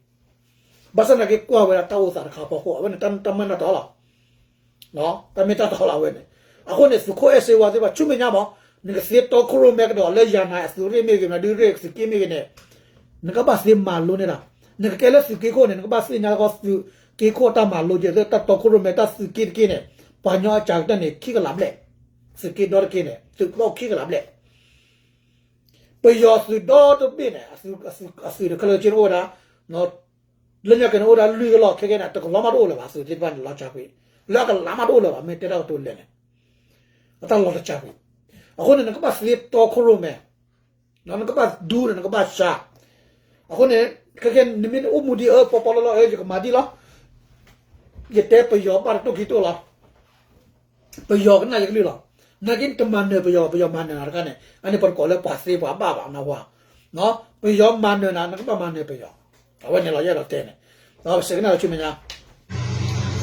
ဘၣ်ဆၣ်နာ်က့ၤကွၢ်ဝဲဒၣ်တၢ်အိၣ်သးတခါဖီခိၣ် အဝဲန့ၣ်တၢ်မ့ၢ်တၢ်တီလီၤ. တၢ်မ့ၢ်တၢ်တီလီၤအဝဲန့ၣ်. အဃိန့ၣ် သုးခိၣ်အဲၣ်စ့ဝါသ့ၣ်တဖၣ် ဆူမဲာ်ညါမး နကသ့တီခိၣ်ရိၣ်မဲကဒီးလၢယၤနၤအသုးရ့ၣ်မ့ၢ်ဂ့ၤ မနုၤဒုးရ့ၣ်သုးက့မ့ၢ်ဂ့ၤန့ၣ် နကဘၣ်သ့မၤလိန့ၢ်တၢ်. နကကဲလၢသုးက့ခိၣ်န့ၣ် နကဘၣ်သ့ၣ်ညါလၢသုးက့ခိၣ်တၢ်မၤလိက့ၤ တၢ်တီခိၣ်ရိၣ်မဲတၢ်သုးက့တက့န့ၣ် ပှၤညီအစှၤကတၢၢ်န့ၣ် ခံကလးဘျဲၣ်. သုးက့ဒီတက့န့ၣ် သုးဒီခံကလးဘျဲၣ် ပယီၤသုးဒီတဘ့ၣ်န့ၣ် အသုးတခဲလၢာ်က့န့ၣ်အိၣ်ဝဲဒၣ် လၢညါက့ၤန့ၣ်အိၣ်ဝဲဒၣ်လွံၢ်ကလီၢ် ခဲကဲန့ၣ် တကလီၤမးတအိၣ်လၢၤဘၣ် သုးသ့ၣ်တဖၣ်န့ၣ် လီၤစှၤကွံာ် လၢအကလးမးတအိၣ်လၢၤဘၣ် မ့ၢ်တဲတၢ်ကတိၤလဲၣ်န့ၣ် အတၢ်လီၤတစှၤကွံာ်. အဃိန့ၣ် နကဘၣ်သ့တီခိၣ်ရိၣ်မဲ နကဘၣ်ဒူန့ၣ် နကဘၣ်စှၤ. အဃိန့ၣ် ခဲကဲ နမ့ၢ်အိၣ်မူဒံးအၢ ပီပီလီလီ အၢ ယကမၤဒ်လီၤ ယတဲပယီၤဘၣ်တတိၢ်ခံတိၢ်လီၤ. ပယီၤကနၣ်ယကလုၢ်လီၤ. နာ်က့တမၤနၢၤပယီၤ ပယီၤမၤနၢၤနၤတခါန့ၣ် အန့ၣ်ပတကိးလၢပှၤသ့ပှၤဘၣ်ဘၣ်နၢ်ဟူဧါ. ပယီၤမၤနၢၤနၤ နကဘၣ်မၤနၢၤပယီၤ. အဝဲန့ၣ်လီၤယအဲၣ်ဒိးတဲန့ၣ် ဒီးပစံးကနၣ်လၢဆူမဲာ်ညါ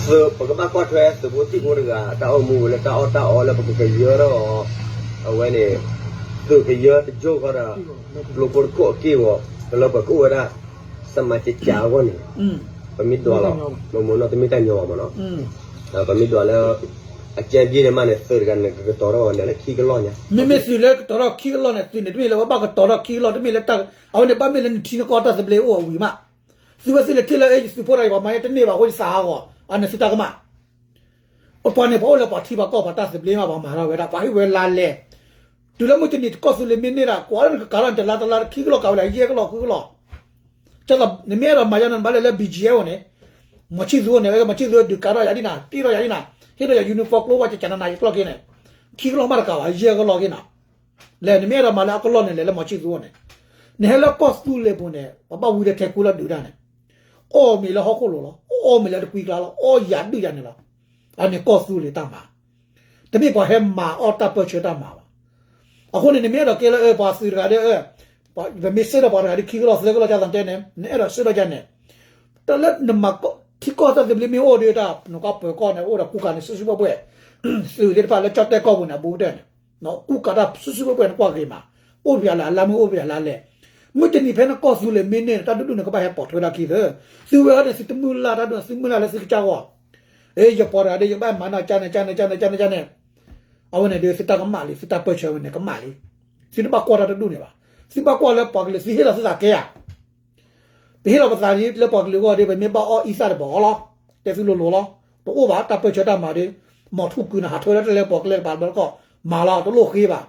သုး ပကဘၣ်ကွၢ်ထွဲသုးဖိသံၣ်ဖိတဂၤ တၢ်အိၣ်မူဝဲလၢတၢ်အီၣ်တၢ်အီလၢပကကယၢထီၣ်အီၤ အဝဲန့ၣ် သုးကယၢတကၠိၢ်ဃီဒီး ကျိဖိတခိၣ်အက့ၢ်အဂီၤ လၢပကအိၣ်ဝဲဒၣ် စမၤကကးအဂီၢ်န့ၣ် ပမ့ၢ်ဒွးလီၤ မ့ၢ်မ့ၢ်နီၢ်တမ့ၢ်တၢ်ညီဘၣ်မ့ၢ်နီၤ ပမ့ၢ်ဒွးလၢ အကဲဒ်န့ၣ်မးန့ၣ် သုးတဂၤန့ၣ် ကကတီၤထီၣ်လဲၤလၢခံကလီၢ်ညါ မ့မ့ၢ်သုးလၢကတီၤထီၣ်ခံကလီၢ်န့ၣ် သုးန့ၣ်တမ့ၢ်လၢဝဲဘၣ်ကတီၤထီၣ်ခံကလီၢ် တမ့ၢ်လၢတၢ် အဝဲန့ၣ်ဘၣ်မ့ၢ်လၢနထံနကီၢ်တၢ်သဘျ့အိၣ်အဝံၤမး သုဝဲသုလဲၤထံၣ်လၢ အဲ ယသုးဖိတၢ်အံၤ ပှၤမၤန့ၢ်တန့ၢ်ဘၣ်အဃိ ယသးဟးဂီၤ အန့ၣ်သုတၢ်ကမၣ် ပှၤန့ၣ် ပှၤအိၣ်လၢပှၤထံပှၤကီၢ်ပှၤတၢ်သဘျ့မး ပှၤမၤထီၣ်ဝဲဒၣ် ပှၤဟ့ၣ်ဝဲလါလဲ တုၤလၢမုၢ်တနံၤကီၢ်သူလ့ၤမ့ၢ်န့ၢ်ဒၣ် ကွၢ်လၢနကကၤထီၣ်န့ၣ် တလါတလါခံကလီၢ်ကၤဝဲဒၣ် ယဲၢ်ကလီၢ်ဃုကလီၢ်, နမ့ၢ်အဲၣ်ဒိးမၤယါန့ၣ် နဘၣ်လဲၤလၢ ဘီၣ်ကၠံၣ်အဲၣ်အိၣ်န့ၣ်, မီၤဆံၣ်သူၤအိၣ်န့ၣ် မီၤဆံၣ်သူၤဒုးကၤထီၣ်ယၤဒ်နၤ တ့ထီၣ်ယၤဒ်နၤ, ဟ့ၣ်ထီၣ်ယၤ uniform ကျိဝဲ ကကနနၤ ယကလီၢ်က့န့ၣ်, ခံကလီၢ်မးတကၤဘၣ် ယဲၢ်ကလီၢ်က့နၤ, လဲၤနမ့ၢ်အဲၣ်ဒိးမၤလၢအကလီၢ်န့ၣ် လဲၤလၢမီၤဆံၣ်သူၤအိၣ်န့ၣ်, နဟဲလၢကီၢ်သူလ့ၤပူၤန့ၣ် ပဘၣ်ဝံလၢထဲကူလီၤဒုးတၢ်န့ၣ်, အီၣ်မ့ၤလၢဟီၣ်ခိၣ်လိၤလီၤ, အီၣ်မ့ၤလၢတကွံကျါလီၤ, အီၣ်ယၤဒုးယၤန့ၣ်လီၤ, အန့ၣ်ကီၢ်သူလ့ၤတၢ်မၤ တမ့ၢ်ပှၤဟဲမၤအီၣ်တၢ်ပၢၢ်ဆၢတၢ်မၤဘၣ်. အဃိန့ၣ် နမ့ၢ်အဲၣ်ဒိးကဲလၢပှၤသုးတဂၤဒီး, ပမ့ၢ်စ့ၢ်ဒီးပှၤတဂၤဒီး ခံကလီၢ်သၢကလီၢ် ကသးတဲန့ၣ် နအဲၣ်ဒိးစ့ၢ်ဒီးယၤန့ၣ်, တၢ်လၢနမၤထံကီၢ်တၢ်သဘျ့မ့ၢ်အိၣ်ဒီး တၢ်နကွၢ်ပၢၤကီၢ်န့ၣ် အိၣ်ဒီးကူကၤန့ၣ် စုစုဘှဲၣ်ဘှဲၣ်, သုးသ့ၣ်တဖၣ်လၢကၠီၣ်တဲၣ်ကီၢ်ပူၤန့ၣ် အဘူးကတၢၢ်န့ၣ်, ကူကၤတၢ်စုစုဘှဲၣ်ဘှဲၣ် နကွၢ်ဂ့ၤမး, အိၣ်ပယၤလၢအလါမ့ၢ်အိၣ်ပယၤလၢအလဲၣ်, မုၢ်တနံၤဖဲနကီၢ်သူလ့ၤမ့ၢ်န့ၢ် တၢ်ဒိၣ်ဒိၣ်န့ၣ် ကဘၣ်ဟဲပိာ်ထွဲဒၣ်ခံသၢ, သုဝဲအံၤန့ၣ် သုတမုၢ်လၢ်တၢ်ဒိၣ် သုမုၢ်လၢ်လၢသုကစၢ်ဂီၢ် အ့ ယပှၤတဂၤဒီး ယကဘၣ်မၤနီၢ်ကၠါန့ၣ် ကၠါန့ၣ် ကၠါန့ၣ် ကၠါန့ၣ် ကၠါန့ၣ်, အဝဲန့ၣ်ဒီး သုတၢ်ကမၣ်လံ သုတၢ်ပၢၢ်ဆၢဝဲန့ၣ် ကမၣ်လံ, သုတဘၣ်ကွၢ်တၢ်တဒူၣ်န့ၣ်ဘၣ်, သုဘၣ်ကွၢ်လၢပှၤကလုာ် သုဟ့ၣ်လီၤသုသးကဲဧါ, ပဟ့ၣ်လီၤပသးလၢပှၤကလုာ်အဂီၢ်ဒီး ပမ့ၢ်ဘၣ်အီၣ်အံသၣ်တဘၣ်အီလီၤ, တဲသုလိၤလိၤလီၤ, တအိၣ်ဘၣ် တၢ်ပၢၢ်ဆၢတၢ်မၤဒီး, မီၤထူၣ်ကုၤန့ၣ် ဟးထၢလၢတလဲၤပှၤကလဲၤတပၤဘျီတကီၢ်, မၤလီၤ တလိၣ်ဃ့ဘၣ်,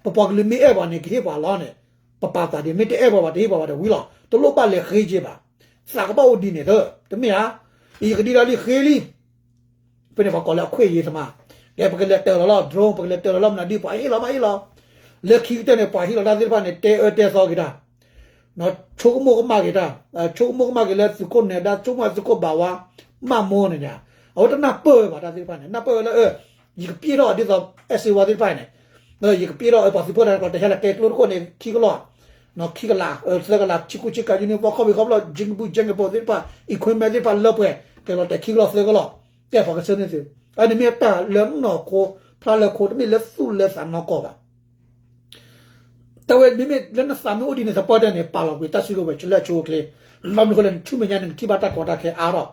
ပပှၤကလုာ်မ့ၢ်အဲၣ်ပှၤန့ၣ် ကဟ့ၣ်ပှၤလီၤန့ၣ်, ပပာ်သးဒ် မ့ၢ်တအဲၣ်ပှၤဘၣ် တဟ့ၣ်ပှၤဘၣ်တဝံၤလီၤ, တလိၣ်ဘၣ်လဲၤဃ့က့ဘၣ်, သးကဘၣ်အိၣ်ဒ်န့ၣ်သၢ, တမ့ၢ်ဧါ, ယကဒံးဒၣ်လံဃ့လံ ဖဲန့ၣ်ပှၤကိးလၢအခွဲးယာ်သမား, ကဲပကလဲၤတၢၢ်လီၤလီၤ drone ပကလဲၤတၢၢ်လီၤလီၤမနုၤဒ်ပှၤဟ့ၣ်လီၤဘၣ်ဟ့ၣ်လီၤ, လၢခံကတၢၢ်န့ၣ် ပှၤဟ့ၣ်လီၤတၢ်သ့ၣ်တဖၣ်န့ၣ် တဲအၢတဲသီက့ၤတၢ်, ဆိကမိၣ်ကမၣ်က့ၤတၢ်, ဆိကမိၣ်ကမၣ်က့ၤလၢသုးခိၣ်နၢၤဒါ ဆိကမိၣ်သုးခိၣ်ဘၣ်ဝါ, မၢ်မိၢ်န့ၣ်, အဝဲတနၢ်ပၢၢ်ဝဲဘၣ်တၢ်သ့ၣ်တဖၣ်န့ၣ် နၢ်ပၢၢ်ဝဲလၢ ယကပျဲထီၣ်ဒ်သိး အဲၣ်စ့ဝါသ့ၣ်တဖၣ်န့ၣ်, ယကပျဲထီၣ်ပှၤသုးဖိတၢ်ကီတဟဲလၢကဲကျိတခိၣ်န့ၣ် ခံကလီၢ် ခံကလး သၢကလး ဆံကူဆံကၤ uniform ခီၣ်ဘံၣ်ခီၣ်ဖျီၣ် ကၠံကဘူၣ်ကၠံကပိာ်သ့ၣ်တဖၣ် equipment သ့ၣ်တဖၣ်လၢပှဲၤ ကဲလီၤတဲာ်ခံကလီၢ်သၢကလီၢ်, ကဲပှၤကဆၢန့ၢ်သု, အန့ၣ်မ့ၢ်တၢ်လၢနီၢ်ခိ ဖျါလၢခိ တမ့ၢ်လၢသူၣ်လၢသးနီၢ်ကီၢ်ဘၣ်. တၢ်ဝဲမ့မ့ၢ်လၢနသးမ့ၢ်အိၣ်ဒ်န့ၣ်သပှၢ်တၢၢ်န့ၣ် ပာ်လီၤကွံာ်တၢ်စုကဝဲၤလၢအဆိအချ့, ဘၣ်မနုၤအဃိလဲၣ် နဆူမဲာ်ညါန့ၣ် နကထံၣ်ဘၣ်တၢ်ကီတၢ်ခဲအါထီၣ်,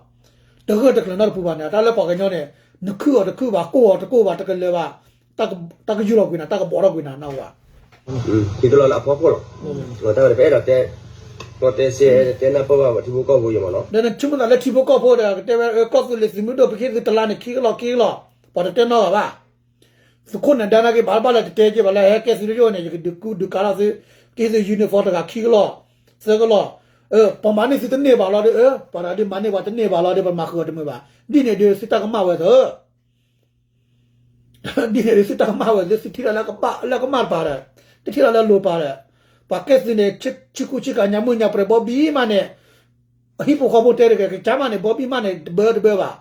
တဂၢၢ်တကျၢၤနီတပူၤဘၣ်န့ၣ် တၢ်လၢပှၤကညီန့ၣ် နခုၣ်အီၤတခုၣ်ဘၣ် ကိၢ်အီၤတကိၢ်ဘၣ် တကလၢၤဘၣ်, တၢ်ကယူၢ်လီၤကွံာ်နၤ တၢ်ကဘီးထီၣ်ကွံာ်နၤ နၢ်ဟူဧါ, ခံကလီၢ်လၢအဖီခိၣ်လီၤ, တၢ်ဝဲတပအဲၣ်ဒိးတဲ, ကီတဲစဲတဲနၢ်ပၢၢ်ဘၣ်ပှၤထံဖိကီၢ်ဖိယမးနီၤ, ဒီးနဆိကမိၣ်သးလၢထံဖိကီၢ်ဖိဒီး ကတဲဝဲကီၢ်သူလ့ၤသုးမုၢ်ဒိၣ် ပဟ့ၣ်သုတလါန့ၣ် ခံကလီၢ်ခံကလီၢ်, ပှၤတတဲနီတဂၤဘၣ် သုးခိၣ်နၢၤဒါနာ်က့ ဘၣ်ဘၣ်လၢတတဲက့ဘၣ်လၢ ဟဲကဲသုးလၢယအိၣ်န့ၣ် ယကဒုးကူဒုးကၤထီၣ်သု, ကဟ့ၣ်သု uniform တဂၤခံကလီၢ်, သၢကလီၢ်, ပှၤမၤန့ၢ်သုတန့ၢ်ဘၣ်လီၤဒီး ပှၤတဂၤဒုးမၤန့ၢ်ပှၤတန့ၢ်ဘၣ်လီၤဒီး ပမၤဃုာ်အီၤတမုာ်ဘၣ်, ဒ်န့ၣ်ဒီးသုတၢ်ကမၣ်ဝဲသၢ ဒ်န့ၣ်ဒီးသုတၢ်ကမၣ်ဝဲသၢ သုထံၣ်လီၤလၢကဘၣ်လၢကမၣ်တပၤဒီး, တထံၣ်လီၤလၢလိၤပၤဒီး, ပှၤကဲသုးန့ၣ် ဆံကူဆံကၤ ညါမုၢ်ညါပြဲၤ ဘီဘံမးန့ၣ် အဟံၣ်ဖိဃီဖိတဲတဂ့ၤ ကစၢ်မးန့ၣ် ဘီဘံမးန့ၣ် တဘၢတဘၢဘၣ်.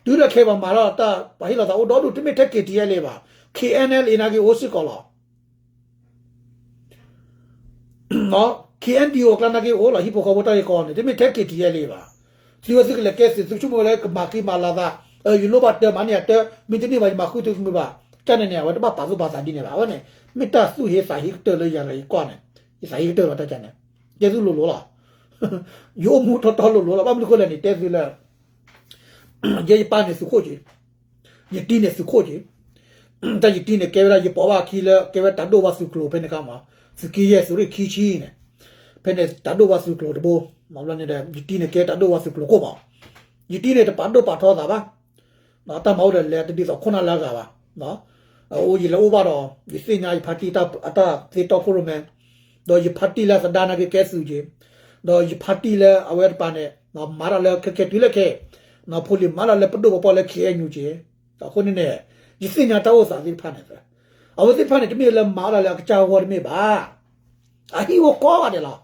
တုၤလၢခဲပှၤမၤထီၣ်တၢ် ပှၤဟ့ၣ်လီၤသးအိၣ်ဒီဒူၣ် တမ့ၢ်ထဲ KTLA ဘၣ်, KNLA နာ်က့အိၣ်စ့ၢ်ကီးလီၤ. KNDO အကျါနာ်က့အိၣ်လီၤ ဟံၣ်ဖိဃီဖိတၢ်ဂ့ၢ်ကီန့ၣ် တမ့ၢ်ထဲ KTLA ဘၣ်. သုဝဲသုကလဲၤကဲသုး သုဆိကမိၣ်ဝဲလၢကမၤက့ၤမၤလၤသး, ယလိၣ်ဘၣ်တၢ်မၤန့ၢ်ယၤတၢ်, မ့ၢ်တန့ၢ်ဘၣ် ယမၤဃုသုတမုာ်ဘၣ်. ကန့ၣ်န့ၣ် အဝဲတဘၣ်ပာ်သူၣ်ပာ်သးဒ်န့ၣ်ဘၣ်. အဝဲန့ၣ် မ့ၢ်တၢ်သူၣ်ဟ့သးဟ့ကတၢၢ်လၢယၤလၢယကီၢ်န့ၣ်, ယသးဟ့ကတၢၢ်လီၤတၢ်ကန့ၣ်, ကဲသုလိၤလိၤလီၤ. ယအိၣ်မူထီထီလိၤလိၤလီၤ. ဘၣ်မနုၤအဃိလဲၣ်န့ၣ် တဲသုလၢ ယဲယပၢ်န့ၣ်သုးခိၣ်က့ၤ, ယတံၤန့ၣ်သုးခိၣ်က့ၤ, တၢ်ယတံၤန့ၣ် ကဲဝဲဒၣ် ယပိာ်ဘၣ်အခံလၢ ကဲဝဲတၢ်ဒိၣ်ဝါသုးကျိၤဖဲန့ၣ်ခါမး, သုးက့ယဲၢ်သုးရ့ၣ်ခံဆံန့ၣ်, ဖဲန့ၣ်တၢ်ဒိၣ်ဝါသုးကျိၤတဘိ, ယတံၤန့ၣ်ကဲတၢ်ဒိၣ်ဝါသုးကျိၤခိၣ်မး, ယတံၤန့ၣ်တပာ်ဒိၣ်ပာ်ထီသးဘၣ်. တၢ်မၤအိၣ်ဒီးလဲၤတဒ်သိးခိၣ်နၢ်လၢအဂၤဘၣ်. အိၣ်ယလဲၤအိၣ်ဘၣ်ဒီး ယသ့ၣ်ညါယဖါတံၢ်အတၢ်သ့တီခိၣ်ရိၣ်မဲ, ဒီးယဖါတံၢ်လၢသဒါနာ်က့ကဲသုးက့ၤ, ဒီးယဖါတံၢ်လၢအဝဲတပၤန့ၣ် မၤတၢ်လၢခဲခဲတုၤလၢခဲ, ဖိလံၤမၤတၢ်လၢပဒိၣ်ပပှၢ်လၢ KNU က့ၤ, အဃိန့ၣ်န့ၣ် ယသ့ၣ်ညါတၢ်အိၣ်သးသ့ၣ်တဖၣ်န့ၣ်, အဝဲသ့ၣ်တဖၣ်န့ၣ် တမ့ၢ်လၢမၤတၢ်လၢအကစၢ်ဂီၢ်တမ့ၢ်ဘၣ်, အဟံၣ်အိၣ်ကိးဂၤဒဲးလီၤ.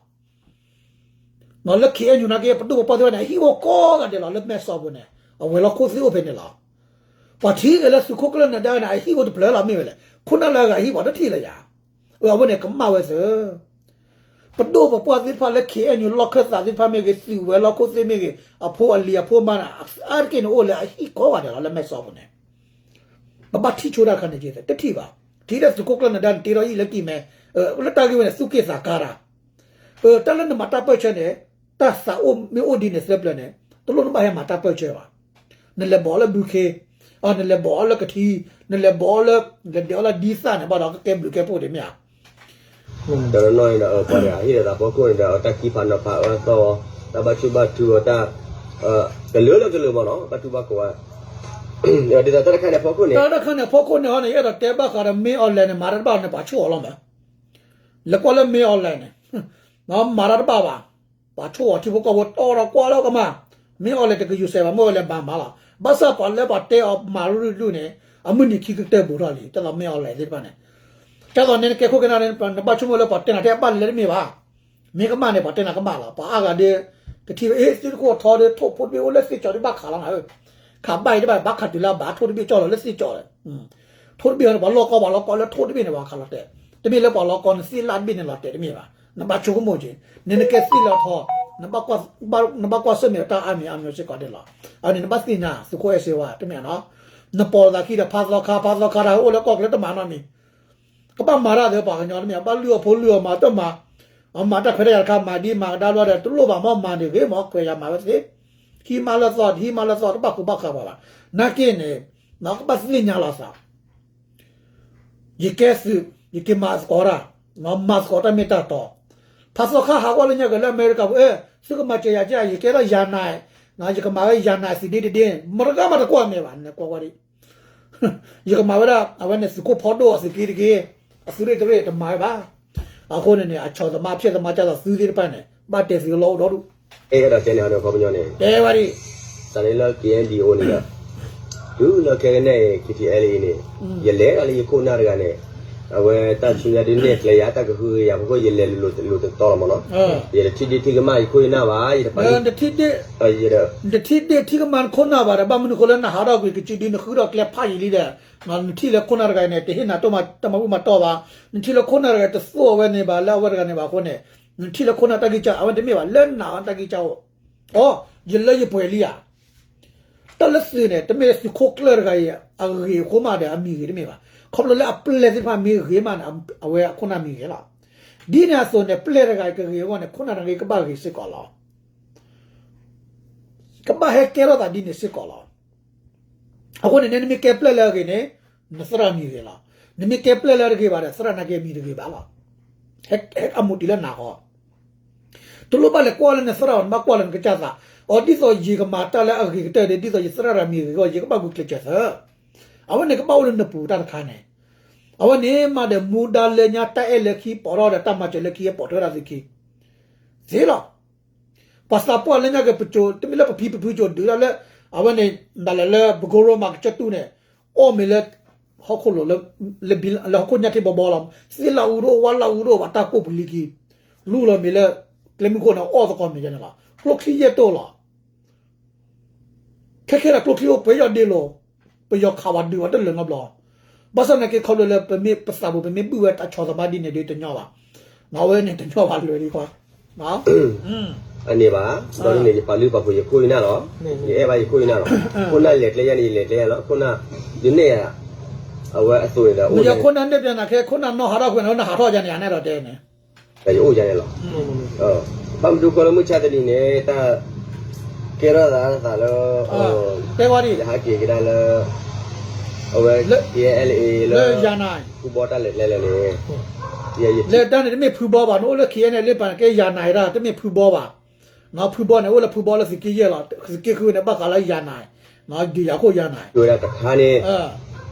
လၢ KNU နာ်က့ ပဒိၣ်ပပှၢ်သ့ၣ်တဖၣ်န့ၣ် အဟံၣ်အိၣ်ကိးဂၤဒဲးလီၤ. လၢမဲၢ်စီၤပူၤန့ၣ် အဝဲၤလီၢ်ခိၣ်သ့ၣ်အိၣ်ဖဲန့ၣ်လီၤ. ပှၤထံၣ်က့ၤလၢသုးခိၣ်ကျၢၢ်နၢၤဒါန့ၣ် အဟံၣ်အိၣ်တဖျၢၣ်လီၤ မ့ၢ်ဝဲလဲၣ်. ခိၣ်နၢ်လၢအဂၤအဟံၣ်ပှၤတထံၣ်လၢၤယၤ, အဝဲန့ၣ်ကမၣ်ဝဲသၢ ပဒိၣ်ပပှၢ်သ့ၣ်တဖၣ်လၢ KNU လီၢ်ခၢၣ်သးသ့ၣ်တဖၣ်မ့ၢ်ဂ့ၤ, သုးဝဲၤလီၢ်ခိၣ်သ့ၣ်မ့ၢ်ဂ့ၤ, အဖိအလံၤအဖိမါန့ၣ် အါတက့ၢ်န့ၣ်အိၣ်လၢအဟံၣ်ကိးဂၤဒဲးလီၤ လၢမဲၢ်စီၤပူၤန့ၣ်. ပဘၣ်ထံၣ်ဆိတၢ်ခါန့ၣ်က့ၤ တထံၣ်ဘၣ်. ထံၣ်လၢသုးခိၣ်ကျၢၢ်နၢၤဒါန့ၣ် တ့ထီၣ်အံၤလၢကံၢ်မဲ, လၢတၢ်ဂ့ၢ်ဝဲန့ၣ် သူၣ်က့ၣ်သးကါတၢ်, တၢ်လၢနမၤတၢ်ပၢၢ်ဆၢန့ၣ်, တၢ်သးအိၣ်မ့ၢ်အိၣ်ဒ်န့ၣ်သၢပျၢၤန့ၣ်, တလိၣ်နဘၣ်ဟဲမၤတၢ်ပၢၢ်ဆၢဘၣ်. နလဲၤဘီးအီၤလၢဘုခ့, နလဲၤဘီးအီၤလၢကထံ, နလဲၤဘီးအီၤလၢ လဲၤဒဲးအီၤလၢဒ်သၣ်န့ၣ် ဘၣ်ဒီးကကဲဘျုးကဲဖှိၣ်ဒံးမ့ၢ်ဧါ. တနီၤနီၤအံၤဒီး ပှၤတဂၤဟ့ၣ်လီၤသးဖီခိၣ်န့ၣ်ဒီး တၢ်ခံဖးနီၤဖးအၢသီအီၤ, တၢ်ဘၣ်ဆူၣ်ဘၣ်ထူအီၤ, တၢ်ကလုာ်လၢကလုာ်မ့ၢ်နီၤ ဘၣ်ထူဘၣ်ကိးဝဲ, ဒ်သိးတၢ်တခါန့ၣ်အဖီခိၣ်န့ၣ်, တၢ်တခါန့ၣ်အဖီခိၣ်န့ၣ်ဟီန့ၣ် ယအဲၣ်ဒိးတဲဘၣ်ဃးဒီး မင်းအောင်လှိုင်န့ၣ် မၤတၢ်တဘၣ်န့ၣ် ပှၤဆိၣ်အီၤလီၤမး. လဲၤကွၢ်လၢ မင်းအောင်လှိုင်န့ၣ် မၤတၢ်တဘၣ်ဘၣ်, ပှၤဆိၣ်အီၤထံဖိကီၢ်ဖိတီဒီးကွၢ်လၢကမၣ်, မင်းအောင်လှိုင်တကယူၤစဲးဘၣ် မ့ၢ်အီၤလဲၤမၤမၤလီၤ. ဘၣ်ဆၣ်ပှၤလၢပှၤတဲအီၤမၤရူၢ်ရူၢ်န့ၣ် အမုၢ်နံၤခံကတၢၢ်ဘူးထီၣ်လံ ဒ်သိး မင်းအောင်လှိုင်သ့ၣ်တဖၣ်န့ၣ်, ဒ်သိးန့ၣ် နကဲခိၣ်ကနၣ်န့ၣ် နဘၣ်ဆိကမိၣ်လၢပှၤတဲနၤထဲအဘၣ်လဲၣ်တမ့ၢ်ဘၣ်. မ့ၢ်ကမၣ်န့ၣ် ပှၤတဲနၤကမၣ်လီၤ. ပှၤအါဂၤဒီး ကထံၣ်ဝဲ အ့ သုတခိၣ်ထီဒီး ထိၣ်ဖိတဘ့ၣ်အိၣ်လၢသ့ၣ်ကၠီၤဒ်ဘၣ်ခးလီၤနၤဧၢ, ခးဘၣ်အံၤတဘၣ် ဘၣ်ခးတုၤလၢအဘၣ် ထိၣ်တဘ့ၣ်ကၠီၣ်လီၤလၢသ့ၣ်ကၠီၤဒီး ထိၣ်တဘ့ၣ်န့ၣ် ပှၤလီၢ်ကီ ပှၤလီၢ်ကီလၢထိၣ်တဘ့ၣ်န့ၣ် ပှၤခးလီၤတဲာ်, တမ့ၢ်လၢပှၤလီၢ်ကီန့ၣ် သ့ၣ်လၣ်တဘ့ၣ်န့ၣ်လီၤတဲာ်တမ့ၢ်ဘၣ်. နဘၣ်ဆိကမိၣ်က့ၤ, နနကဲသ့ၣ်လၢအထီ, နဘၣ်ကွၢ်ဆၢၣ်မဲာ်တၢ်အါမံၤအါမံၤစ့ၢ်ကီးဒ်လီၤ. အန့ၣ် နဘၣ်သ့ၣ်ညါ သုးခိၣ်အဲၣ်စ့ဝါ တမ့ၢ်နီၤ, နပိာ်သးခံဒီးဖးသီခါ, ဖးသီခါတၢ်အိၣ်လၢကီၢ်ချၢတမၤနီတမံၤ ကဘၣ်မၤတၢ်သ့ပှၤကညီတမ့ၢ် ဘၣ်လုၢ်အီၣ်ဖိလုၢ်အီၣ်မၤတၢ်မၤ, အမၤတၢ်ခွဲးတၢ်ယာ်တခါ မၤဒ်မၤကဒါဘျီဒီး တလိၣ်ဘၣ်မ့ၢ်မၤန့ၣ်ဂ့ၤမ့ၢ်ခွဲးယာ်မၤဝဲသ့, ဟံးမးလၢသီ ဟံးမးလၢသီ တဘၣ်ဃူဘၣ်ဃးပှၤဘၣ်. နာ်က့န့ၣ် ကဘၣ်သ့ၣ်ညါလီၤသး ယကဲသုး ယက့ၤမၤသကိးတၢ်, မၤသကိးတၢ်မ့ၢ်တၢ်တီ, ဖးသီခါဟးဂီၤလၢညါက့ၤလၢအမဲရကၤပူၤ အဲ သုကမၤစၢၤယၤကဲ ယကဲထီၣ်ယၤနၤ, ယကမၤဝဲယၤနၤသုးဒ့တဒ့, မတဂၤမးတကွၢ်မဲာ်ဘၣ် နကွၢ်ကွၢ်ဒံး ယကမၤဝဲဒၣ် အဝဲန့ၣ်သုးခိၣ်ဖီဒိၣ်အသုးက့တက့ၢ်, အသုးရ့ၣ်တရ့ၣ်တမၤဝဲဘၣ်. အဃိန့ၣ်န့ၣ် အဆီၣ်သမါဖျဲၣ်သမါကၢ်သိးသုသ့ၣ်တဖၣ်န့ၣ် ဘၣ်တဲသုလီၢ်အိၣ်ဒီဒူၣ်, အဲၣ်ဒိးတဲန့ၣ်အီၤဒီးခီပညီန့ၣ်, တဲဝဲဒၣ်, စးလၢ က့အဲၣ်ဒိၣ်န့ၣ်ဒီး, တုၤလၢခဲကနံၣ်အံၤ KTLA အံၤန့ၣ်, ယလဲၤဒၣ်လၢယခိၣ်နၢ်တဂၤန့ၣ်, အဝဲတၢ်ဆူညါဒုးနဲၣ်ကျဲယၤ တၢ်ကဟုကယာ်ဖိခိၣ် ယလဲၤလိၤလိၤတတီလီၤမ့ၢ်နီၤ, ယတထံၣ်ဒ့ၣ်ထံၣ်ကမၣ်ယခိၣ်ယနၢ်ဘၣ် ယတပာ် နတထံၣ်ဒ့ၣ်ထံၣ်ကမၣ်နခိၣ်နၢ်ဘၣ်ဒီး ဘၣ်မနုၤဃိလၢနဟးထီၣ်ကွံာ်ကစုဒု နဃုထီၣ်ကျဲဖးယံာ်လံဒီး, နထံၣ်လၢခိၣ်နၢ်တဂၤအံၤန့ၣ် တဟ့ၣ်နၤတၢ်မၤဘူၣ်မၤတီၢ်ဘၣ်, နထံၣ်လၢခိၣ်နၢ်တဂၤတသိၣ်အဝဲန့ၣ်ဘၣ် လၢအဝဲတဂၤန့ၣ်ဘၣ်အဃိန့ၣ်, နထံၣ်လၢခိၣ်နၢ်တၢ်ဂံၢ်စၢ် အဝဲတမ့ၢ်ဘၣ် လၢနၤတၢ်ဂံၢ်စၢ်အိၣ်, အိ, ယလၢယပှဲၤလံဧါ တၢ်လၢသုးန့ၣ် တမ့ၢ်သုးခိၣ်ကျၢၢ်တဂၤအံၤ အဂ့ၤအဃိမးဒီးအမံၤဂ့ၤတမ့ၢ်ဘၣ်. ခီဖျိလၢအပျဲၢ်သ့ၣ်တဖၣ်မ့ၢ်ဂ့ၤမးန့ၣ် အဝဲအခိၣ်နၢ်မံၤဂ့ၤလီၤ. ဒ်န့ၣ်အသိးန့ၣ် ပျဲၢ်တဂၤအံၤကဂ့ၤအဂီၢ်န့ၣ် ခိၣ်နၢ်တဂၤအံၤကဘၣ်ဂ့ၤစ့ၢ်ကီးလီၤ. ကဘၣ်ဟဲကဲထီၣ်သးဒ်န့ၣ်စ့ၢ်ကီးလီၤ. အဃိန့ၣ် နမ့ၢ်ကဲပျဲၢ်လၢအဂ့ၤန့ၣ် နသရၣ်မံၤဂ့ၤလီၤ. နမ့ၢ်ကဲပျဲၢ်လၢတဂ့ၤဘၣ်ဒီး သရၣ်နာ်က့မံၤတဂ့ၤဘၣ်လီၤ. ဟဲအမူးတံၢ်လၢနၤဃီ တလိၣ်ဘၣ်လဲၤကွၢ်လၢနသရၣ်ဘၣ် နဘၣ်ကွၢ်လၢနကစၢ်သး, အီ ဒ်သိးယကမၤတၢ်လၢအဂ့ၤကတၢၢ်ဒီး ဒ်သိးယသရၣ်တဂၤမံၤဂ့ၤအဂီၢ် ယကဘၣ်ဂုာ်ကျဲးစၢးသၢ. အဝဲန့ၣ်ကဘၣ်အိၣ်လၢနပူၤတၢ်တခါန့ၣ်, အဝဲန့ၣ်မးဒီးမူဒါလၢညါ တၢ်အဲၣ်လၢခံပိာ်ထီၣ်ဒီး တၢ်မၤစၢၤလၢခံပိာ်ထွဲဒၣ်သုခံ သ့လီၤ. ပှၤသးပှၢ်လၢညါက့ၤပစိၤ တမ့ၢ်လၢပဖံပဖုစိၤဒုးဒၣ်လၢ အဝဲန့ၣ် ဒၣ်လဲာ်လၢပကိရိမၤကစၢၢ်တူၢ်န့ၣ် အီၣ်မ့ၤလၢ ဟီၣ်ခိၣ်လိၤ လၢဟီၣ်ခိၣ်ညၣ်ထံဘီဘီလီၤ. သ့ၣ်လၢအူတအိၣ် ဝါလၢအူတအိၣ်ဘၣ် တၢ်ကိၢ်ပူၤလံခံ လူလီၤမ့ၤလၢ ကျဲမုၢ်ခိၣ်န့ၣ် အီၣ်သကိးမ့ၤယဲန့ၣ်လီၤ. ကျိချံယဲၢ်တအိၣ်လီၤ. ခဲခဲဒၣ်ကျိချံအိၣ် ပယီၤဒ့လိာ် ပယီၤခးဝဲဒုးဝဲတလၢာ်နီတဘျီ. ဘၣ်ဆၣ်သနာ်က့ခီဖျိလၢပမ့ၢ်ပသးပူၤ ပမ့ၢ်ဘုၣ်ဝဲတၢ်ဆီၣ်သးဘၣ်ဒ်န့ၣ်ဒီးတညီဘၣ်. အဝဲန့ၣ်တညီဘၣ်လွဲၤလံကွၢ် အန့ၣ်ဘၣ်, ဒီးန့ၣ် ယပာ်လုၢ်ပာ်ပှ့ၤယခိၣ်ယနၢ်လီၤ. ယအဲၣ်ဘၣ်ယခိၣ်ယနၢ်လီၤ. ခိၣ်နၢ်လဲၤကျဲယၤန့ၣ် ယလဲၤကျဲယၤလီၤ. ခိၣ်နၢ် ယနဲၣ်ယၤ အဝဲအသိးန့ၣ်ဒီး မ့ၢ်ယခိၣ်နၢ်နဲၣ်ပျဲနၤခဲ ခိၣ်နၢ်နီၢ်ဟးထီၣ်ကွံာ်န့ၣ် နဟးထီၣ်ယၤန့ၣ် ယနဲၣ်ဒီးတဲန့ၣ် ဒီးယအိၣ်ယၤန့ၣ်လီၤ. ဘၣ်မနုၤဃိလၢမုၢ်ဆါတနံၤန့ၣ် တၢ်ကဲထီၣ်သးသးလၢ တဲဝဲဒၣ် ယဟးက့ၤကဒါလၢ အဝဲ KNLA လၢ လၢယၤနၤ ဖုဘီတၢ်လဲၤကျဲလဲၣ်န့ၣ် လၢတၢ်န့ၣ် တမ့ၢ်ဖုဘီဘၣ် နအိၣ်လၢ KNLA လၢပၢ်န့ၣ် ကဲယၤနၤတၢ် တမ့ၢ်ဖုဘီဘၣ်. ဖုဘီန့ၣ် အိၣ်လၢဖုဘီလၢသုးက့ယဲၢ်လီၤ. သုးက့ဃုန့ၣ် ဘၣ်ဃးလၢယၤနၤ ဒုးယၤခိၣ်ယၤနၤ ဝဲဒၣ်တခါန့ၣ်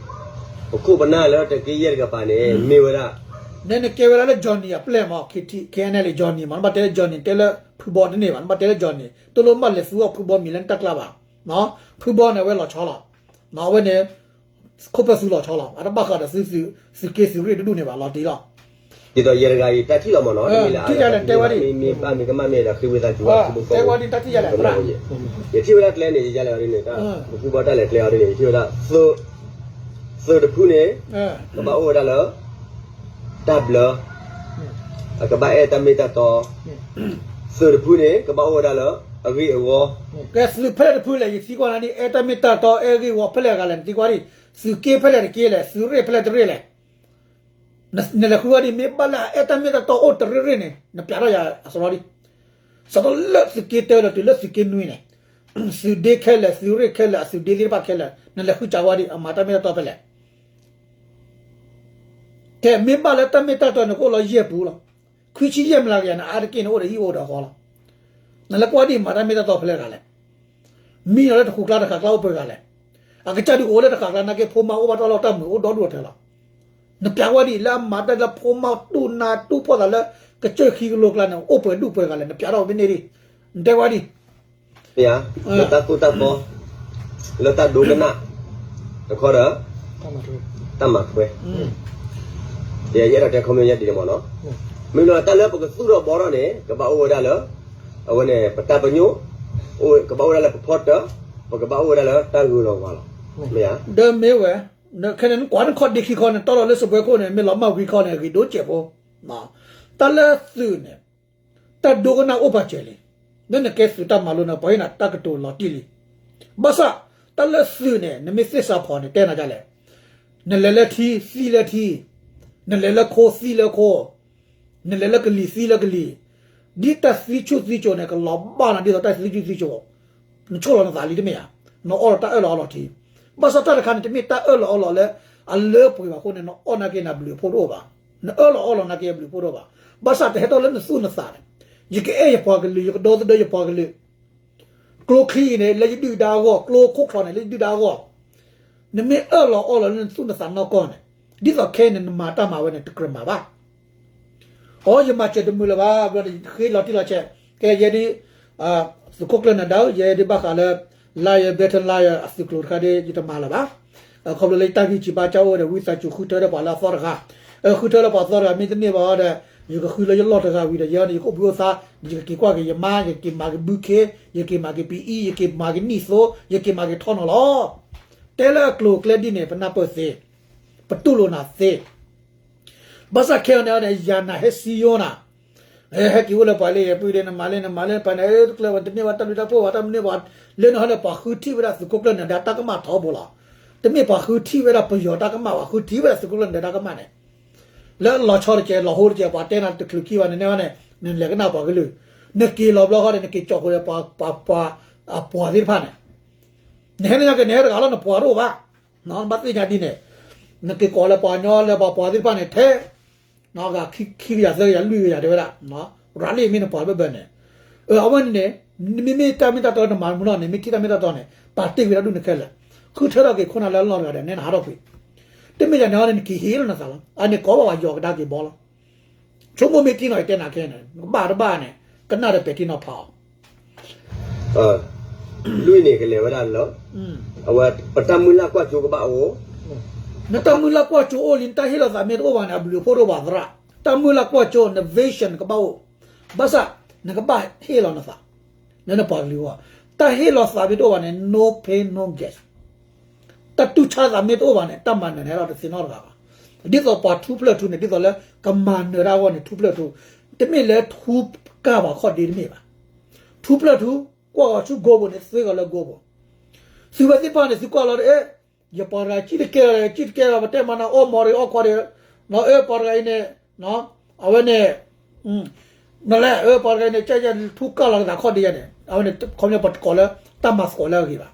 ပခိၣ်ပနၢ်လၢတက့ယဲၢ်တကပၤန့ၣ် မ့ၢ်ဝဲဒၣ် နနကဲဝဲဒၣ်လၢ Johnny အပျဲၢ်မး KNLA Johnny မး နဘၣ်တဲလၢ Johnny တဲလၢဖုဘီတန့ၢ်ဘၣ် နဘၣ်တဲလၢ Johnny တလိၣ်ဘၣ်လဲၤသူအီၤဖုဘီမံၤလၢနတၢ်ကျါဘၣ်. ဖုဘီန့ၣ် အဝဲလီၤဆီလီၤ. အဝဲန့ၣ် ခိၣ်ဖၢသုလီၤဆီလီၤ အတဘၣ်ဃးဒီးသု သုးက့သုးရ့ၣ်တဒူၣ်န့ၣ်ဘၣ် လီၤတံၢ်လီၤ. ဒ်သိးယဲတဂၤအံၤ တၢ်ထံၣ်လီၤမးနီၤ တမ့ၢ်လၢ ထံၣ်ယၤလဲၣ် တဲဝဲဒၣ် မ့ၢ်ဘၣ်မ့ၢ်ကမၣ်မ့ၢ်ဒီး ဃ့ဝံသးစူၤဘၣ် တဲဝဲဒၣ် တၢ်ထံၣ်ယၤလဲၣ် ယထံၣ်ဝဲဒၣ်ကျဲန့ၣ် ယယါလဲၣ်အီၤဒ်န့ၣ် ပဖုဘီတၢ်လဲၤကျဲအီၤဒ်န့ၣ် ယထံၣ်ဝဲဒၣ် သုးတဖုန့ၣ် ကဘၣ်အိၣ်ဝဲဒၣ်လၢ တၢ်ဘျၢ အကဘၣ်အဲၣ်တၢ်မ့ၢ်တၢ်တီ သုးတဖုန့ၣ် ကဘၣ်အိၣ်ဝဲဒၣ်လၢ အဂ့ၢ်အဝီ ကဲသုးဖဲလဲၣ်တဖုလဲၣ် ယသံကွၢ်နၤဒ် အဲၣ်တၢ်မ့ၢ်တၢ်တီ အဲၣ်ဂ့ၢ်ဝီဖဲလဲၣ်ဂၤလဲၣ် နသံကွၢ်ဒ် သုးက့ဖဲလဲၣ်တက့လဲၣ် သုးရ့ၣ်ဖဲလဲၣ်တရ့ၣ်လဲၣ် နလဲၤဃုဝဲဒ် မ့ၢ်ဘၣ်လၢအအဲၣ်တၢ်မ့ၢ်တၢ်တီအိၣ်တရ့ၣ်ရ့ၣ်န့ၣ် နပျးထီၣ်ယၤအစရီဒ် စးထီၣ်လၢသုးက့တၢဒီးတုၤလၢသုးက့နွံန့ၣ် သုးဒ့ခဲလၢာ် သုးရ့ၣ်ခဲလၢာ် အသုးဒ့သ့ၣ်တဖၣ်ခဲလၢာ် နလဲၤဃုစးဝဲဒ် အမၤတၢ်မ့ၢ်တၢ်တီဖဲလဲၣ် ကဲ မ့ၢ်ဘၣ်လၢတၢ်မ့ၢ်တၢ်တီန့ၣ် ကအိၣ်လီၤယဲၢ်ပူၤလီၤ. ခွံဆံယဲၢ်မျးကယၤန့ၣ် အါတက့ၢ်န့ၣ် အိၣ်ဒီးဟံၣ်အိၣ်ဒီးဃီလီၤ. နလဲၤကွၢ်ဒ်မၤတၢ်မ့ၢ်တၢ်တီဖဲလဲၣ်တဂၤလဲၣ်. မံလီၤလၢတဃုာ်ကျါတဃုာ်ကျါအိၣ်ပှဲၤဂၤလဲၣ်. အကစၢ်ဒုးကအိၣ်လၢတဃာ်ကျါနာ်က့ ဖိမါအိၣ်ဘၣ်တၢ်လီၢ်တၢ်မုာ်အိၣ်ဒီဒူၣ်အီၤထဲလီၤ. နပျးဝဲဒ်အံၤ လၢအမၤတၢ်လၢဖိမါတူၢ်နါတူၢ်ဖှီၣ်သးလၢ ကစၢၢ်ခံကလိကျါန့ၣ် အိၣ်ပှဲၤဒူၣ်ပှဲၤဂၤလဲၣ် နပျးထီၣ်ဝဲဖဲန့ၣ်ဒံး နတဲဝဲဒ်အံၤ မ့ၢ်ဧါ, လၢတၢ်သိၣ်တၢ်သီ, လၢတၢ်ဒိကနၣ်, တခီဒီး တၢ်မၤထွဲ, ယအဲၣ်ဒိးတဲခီပညီယဲဒ်န့ၣ်မ့ၢ်နီၤ, မ့ၢ်လီၤတၢ်လၢပကသူၣ်ထီၣ်ဘှီထီၣ်န့ၣ် ကဘၣ်အိၣ်ဝဲဒၣ်လၢ အဝဲန့ၣ် ပတၢ်ပညိၣ်, ကဘၣ်အိၣ်ဝဲဒၣ်လၢပဖီတၢၢ်, ပကဘၣ်အိၣ်ဝဲဒၣ်လၢတၢ်ဂုၤလီၤဝါလီၤ, မ့ၢ်ဧါ, ဒီးမ့ၢ်ဝဲ, ခဲန့ၣ်နကွၢ်နခီၣ်ဒ့ခံခီန့ၣ် တီၢ်လီၤလၢစပွဲခိၣ်န့ၣ် မ့ၢ်လီၤမၢ်ဝံၤခီန့ၣ် အဂ့ၤဒိၣ်စဲးဖိ, တၢ်လၢသုးန့ၣ် တၢ်ဒိကနၣ်အိၣ်ပာ်စၢၤလံ, လၢနကဲသုးတၢ်မၤလိန့ၣ် ပှၤဟ့ၣ်နၤတၢ်ကတိၤလီၤတံၢ်လံ, ဘၣ်ဆၣ် တၢ်လၢသုးန့ၣ် နမ့ၢ်သ့ၣ်စးဖီန့ၣ် တဲနၤဒ်လဲၣ်, နလဲၤလၢထံ သံလၢထံ, နလဲၤလၢခိ သံလၢခိ, နလဲၤလၢကလံၤ သံလၢကလံၤ, ဒ်တၢ်သံဆူၣ်သံစိၤန့ၣ် ကလီၤဘၣ်နၤဒ်သိးတၢ်သံဆူၣ်သံစိၤ နဆိၣ်လီၤနသးလံတမ့ၢ်ဧါ, နအီၣ်လီၤတၢ်အၢၣ်လီၤအီလီၤထံ, ဘၣ်ဆၣ်တၢ်တခါန့ၣ် တမ့ၢ်တၢ်အၢၣ်လီၤအီလီၤလၢ အလၢပှဲၤဘၣ်အဃိန့ၣ် နအီၣ်နာ်က့န့ၣ် အဘျုးအဖှိၣ်တအိၣ်ဘၣ်, နအၢၣ်လီၤအီလီၤနာ်က့အဘျုးအဖှိၣ်တအိၣ်ဘၣ်, ဘၣ်ဆၣ်တဟဲထီၣ်လၢနသူၣ်နသးန့ၣ်, ယကအဲၣ်ယပှၤကလုာ် ယကဒီသဒၢယပှၤကလုာ်, ကျိချံအံၤန့ၣ် လၢယဒုၣ်ဒါအဂီၢ်, ကျိခိၣ်ချီန့ၣ် လၢယဒုၣ်ဒါအဂီၢ်, နမ့ၢ်အၢၣ်လီၤအီလီၤလၢနသူၣ်နသးနီၢ်ကီၢ်န့ၣ်, ဒ်သိးခဲအံၤန့ၣ် နမၤတၢ်မၤဝဲန့ၣ် တကြၢးမၤဘၣ် အိ ယမၤစၢၤတမုာ်လၢၤဘၣ်, ဘျီန့ၣ် ဃ့လီၤတံၢ်လီၤဆဲး, ကဲယဲဒ် သုးခိၣ်ကျၢၢ်နၢၤဒါဧၢ, ယဲဒ်ဘၣ်ဃးလၢ liar better liar အသုးကျိၤတခါဒီး ယတမၤလၢၤဘၣ်. ခီဖျိလၢယတၢ်ဂံၢ်စံးဘါစၢ်အိၣ်ဒီး ဝံသးစူၤဃုထၢဒီးပှၤလၢအသီတဂၤ, ဃုထၢလၢပှၤသီတဂၤ မ့တမ့ၢ်ဘၣ်ဒီး ယကဃုလၢယလီၢ်တဂၤဝံၤဒီး ယဲန့ၣ် ယကအိၣ်ဘှံးအိၣ်သါ, ယကက့ၤကွၢ်က့ၤယမါ, ယကက့ၤမၤက့ၤဘုခ့, ယက့ၤမၤက့ၤပအံၣ်, ယက့ၤမၤက့ၤထီၣ်နီၤလီၤ. တဲလၢအကျိၤအကျဲဒ်န့ၣ် ပနၢ်ပၢၢ်သ့, ပတူၢ်လိာ်နၤသ့ ဘၣ်ဆၣ်ခဲအံၤန့ၣ် ယၤနၤဟဲစံယိနၤ, ဟဲက့ၤအိၣ်လၢပှၤလၢယပုၢ်ဒီး နမၤလၢနမၤလၢပှၤန့ၣ် တကျၢၤဝဲတန့ၢ်ဘၣ်တၢ်ဘျုးတၢ်ဖှိၣ်ဘၣ် တၢ်မနုၤဘၣ်, လၢနဟီန့ၣ် ပှၤဃုထံၣ်ဝဲဒၣ်သုးခိၣ်ကျၢၢ်နၢၤဒါတၢ်ကမၣ်ထီဘိလီၤ. တမ့ၢ်ပှၤဃုထံၣ်ဝဲဒၣ်ပယီၤတၢ်ကမၣ်ဘၣ်, ဃုထံၣ်ဝဲဒၣ်သုးခိၣ်ကျၢၢ်နၢၤဒါတၢ်ကမၣ်န့ၣ် လၢလီၤဆီတကဲး လီၤဟိတကဲး ပှၤတဲနၤတချုးခံဘၣ်န့ၣ် န့ၣ် နလဲၤကနၣ်ပှၤကလုာ်, နက့ၤလီၤဘျီဃီဒီး နက့ၤကၠီၣ်ဃုာ်ဒီးပှၤ ပှၤ အပှၤသ့ၣ်တဖၣ်န့ၣ်, နဟဲန့ၣ်က့ၤ နဟဲတဂၤလီၤ နပှၤတအိၣ်ဘၣ် နဘၣ်သ့ၣ်ညါဒ်န့ၣ်, နက့ၤကိးလၢပှၤကညီလၢပှၤပှၤသ့ၣ်တဖၣ်န့ၣ် ထဲ ဂၤခံကယၤသၢကယၤလွံၢ်ကယၤတဲဝဲဒၣ်, ရၤလံမ့ၢ်နပှၤဘၢၣ်ဘၢၣ်န့ၣ်, အဝဲန့ၣ်န့ၣ်, မ့မ့ၢ်တၢ်မ့ၢ်တၢ်တီနမၤမုာ်နီၢ်န့ၣ် မ့ၢ်ထံၣ်တၢ်မ့ၢ်တၢ်တီန့ၣ် ပာ်တ့ၢ်ကွံာ်တၢ်ဒူၣ်န့ၣ်ခဲလၢာ်, ဃုထၢထီၣ်က့ၤခိၣ်နၢ်လၢအလီၢ်တဂၤဒီး နဲနဟးထီၣ်ကွံာ်, တမ့ၢ်ယၤန့ၣ်ဟီန့ၣ် နက့ၤဟ့ၣ်လီၤနသးလီၤ, အန့ၣ်ကိးဘၣ်ပှၤယီၤကဒါက့ၤဘီလီၤ. ဆိကမိၣ်မ့ၢ်တံၢ်နီၤ ယတဲနၤခဲန့ၣ် နကဘၣ်တဘၣ်န့ၣ် ကနၣ်ဒီးပဲာ်ထံနီၤဖးအီၤ လွံၢ်န့ၣ်ကလဲၤဝဲဒၣ်လၢ အဝဲ ပတၢ်မုၢ်လၢ်ကွၢ်စိကဘၣ်အိၣ်, နတၢ်မုၢ်လၢ်ကွၢ်စိအိၣ်လံ နတၢ်ဟ့ၣ်လီၤသးမ့ၢ်တအိၣ်ဘၣ်န့ၣ် အဘျုးအဖှိၣ်တအိၣ်ဘၣ်သရၣ်, တၢ်မုၢ်လၢ်ကွၢ်စိ န vision ကဘၣ်အိၣ်, ဘၣ်ဆၣ် နကဘၣ်ဟ့ၣ်လီၤနသး လၢနပှၤကလုာ်အဂီၢ်, တၢ်ဟ့ၣ်လီၤသးမ့ၢ်တအိၣ်ဘၣ်န့ၣ် no pain no gain, တၢ်တူၢ်ဆါသးမ့ၢ်တအိၣ်ဘၣ်န့ၣ် တၢ်မၤနၢၤန့ၣ် ဟဲလီၤတသ့နီတဂၤဘၣ်. ဒ်သိးပှၤထူဖျၢၣ်ထူန့ၣ် ဒ်သိးလၢကမၤနၢၤတၢ်အဂီၢ်န့ၣ် ထူဖျၢၣ်ထူ, တမ့ၢ်လၢထူကၢ်ပှၤခီၣ်ဒ့တမ့ၢ်ဘၣ်. ထူဖျၢၣ်ထူ, ကွၢ်ဂီၤဆူ global န့ၣ် သ့ဂီၤလၢ global. သုဝဲသ့ၣ်တဖၣ်န့ၣ် သုကွၢ်လီၤဒီး အဲ ယပှၤတဂၤ ကံၣ်တကဲလီၤ ကံၣ်တကဲလီၤ ပတဲမၤနၤအီၣ်မီၤရ့အီၣ်ခွါဒီး, အဲပှၤတဂၤအံၤန့ၣ်, အဝဲန့ၣ် နလဲၤ အဲပှၤတဂၤအံၤန့ၣ် ကဲယထူကၢ်လီၤကသးခီၣ်ဒ့ယၤန့ၣ် အဝဲန့ၣ် ခီပညီပတကိးလၢ တၢ်မၤသကိးလၢအဂ့ၤဘၣ်,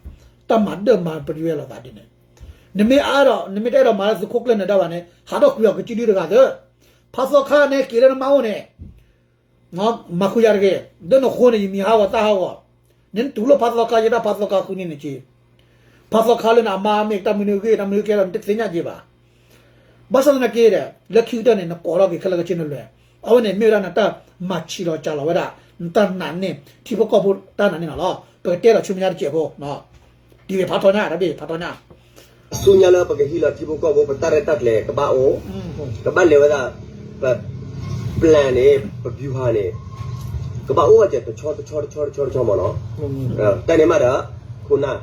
တၢ်မၤဒၢၣ်မၤပယွဲလီၤသးဒ်န့ၣ်, နမ့ၢ်အါဒီး နမ့ၢ်တအဲၣ်ဒိးမၤလၢသုးခိၣ်ကျၢၢ်နၢၤဒါဘၣ်န့ၣ် ဟးထီၣ်ကွံာ်အီၤကစုဒုတဂၤသၢ, ဖးသီခါန့ၣ် က့ၤလၢနမါအိၣ်န့ၣ် မၤဃုာ်ယၤတဂ့ၤ, ဒီးနဃိန့ၣ် ယမံၤဟးဂီၤသၣ်ဟးဂီၤ, နတူၢ်လိာ်ဖးသီခါ ယဲဒၣ်ဖးသီခါဃုန့ၢ်နက့ၤ, ဖးသီခါလၢနအမါမ့ၢ်တၢ်မနုၤဂ့ၢ် တၢ်မနုၤကဲဒီး နတသ့ၣ်ညါက့ၤဘၣ်. ဘၣ်ဆၣ်သနာ်က့ဒီး လၢခံကတၢၢ်န့ၣ် နကိးထီၣ်က့ၤခဲလၢာ်ခဲဆ့နလွဲၢ်, အဝဲန့ၣ်မ့ၢ်ဝဲဒၣ်နတၢ်မၤဆံးလီၤစှၤလီၤဝဲဒၣ် နတၢ်နာ်န့ၢ် ထံဖိကီၢ်ဖိတၢ်နာ်န့ၢ်လီၤလီၤ. ပကတဲဒီးဆူမဲာ်ညါတစဲးဖိ တံၤဂ့ၤဖးထီညါ တၢ်ဘ့ၣ် ဖးထီညါ ဆူညါလၢပကဟံးလီၤထံဖိကီၢ်ဖိ ပတၢ်ရဲၣ်တၢ်ကျဲၤကဘၣ်အိၣ်, ကဘၣ်လဲၤဝဲဒၣ် ပ plan န့ၣ် ပ ဗျူဟာ န့ၣ် ကဘၣ်အိၣ်ဝဲကဲတဆီတဆီတဆီတဆီတဆီမ့ၢ်နီၤ, တၢ်န့ၣ်မးဒီး ခိၣ်နၢ်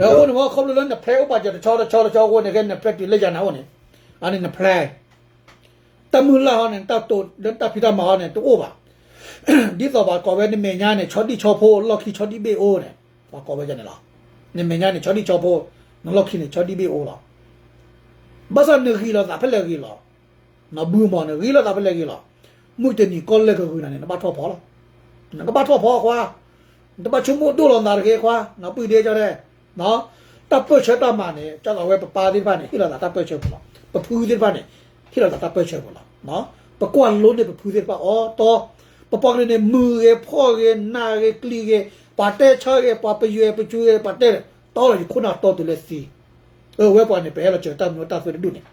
အဃိန့ၣ် ခီဖျိလၢန plan အိၣ်ပာ်စၢၤတဆီတဆီတဆီအဃိန့ၣ် ခဲန plan တုၤလၢယၤနၤအိၣ်န့ၣ်, အန့ၣ်န plan တၢ်မုၢ်လၢ်ဟီန့ၣ် တၢ်တိာ်လၢတၢ်ဖံးတၢ်မၤဟီန့ၣ် တအိၣ်ဘၣ်. ဒ်သိးပှၤကိးဝဲ နမဲာ်ညါန့ၣ် ဆီဒံၣ်ဆီဖိ လီၢ်ခံဆီဒံၣ်ဘ့ၣ်အိၣ်န့ၣ် ပှၤကိးဝဲဒ်န့ၣ်လီၤ. နမဲာ်ညါန့ၣ် ဆီဒံၣ်ဆီဖိ နလီၢ်ခံန့ၣ် ဆီဒံၣ်ဘ့ၣ်အိၣ်လီၤ. ဘၣ်ဆၣ်နဂ့ၤလိာ်သးဖဲလဲၣ်ဂ့ၤလီၤ, နဘုမီၤန့ၣ် ဂ့ၤလိာ်သးဖဲလဲၣ်ဂ့ၤလီၤ, မုၢ်တနံၤကီၢ်လဲၢ်ကဂုာ်နၤန့ၣ် နဘၣ်ထီၣ်ဖီလီၤ. နကဘၣ်ထီၣ်ဖီခွါ, နတဘၣ်ဆိကမိၣ်ဒိၣ်လီၤနသးတဂ့ၤခွါ, နပုၢ်ဒ့ကၠီဒဲး တၢ်ပၢၢ်ဆၢတၢ်မၤန့ၣ် ကၠီသးဝဲပပၢ်သ့ၣ်တဖၣ်န့ၣ် ဟ့ၣ်လီၤသးတၢ်ပၢၢ်ဆၢပူၤလီၤ. ပဖုသ့ၣ်တဖၣ်န့ၣ် ဟ့ၣ်လီၤသးတၢ်ပၢၢ်ဆၢပူၤလီၤ. ပကွၢ်လိန့ၢ်ပဖုသ့ၣ်တဖၣ်အီၤတီ, ပပှၤကလုာ်န့ၣ် မုာ်ဂ့ၤ ဖှီၣ်ဂ့ၤ နးဂ့ၤ ကျံၤဂ့ၤ, ပှၤတဲဆၢဂ့ၤ ပှၤပယွဲပကၠူဂ့ၤ ပှၤတဲတီလီၤ ယခိၣ်နၢ်တီတုၤလၢသံ အဝဲပှၤန့ၣ် ပဟဲလီၤစၢၤတၢ်မနုၤတၢ်သွဲတဒူၣ်န့ၣ်,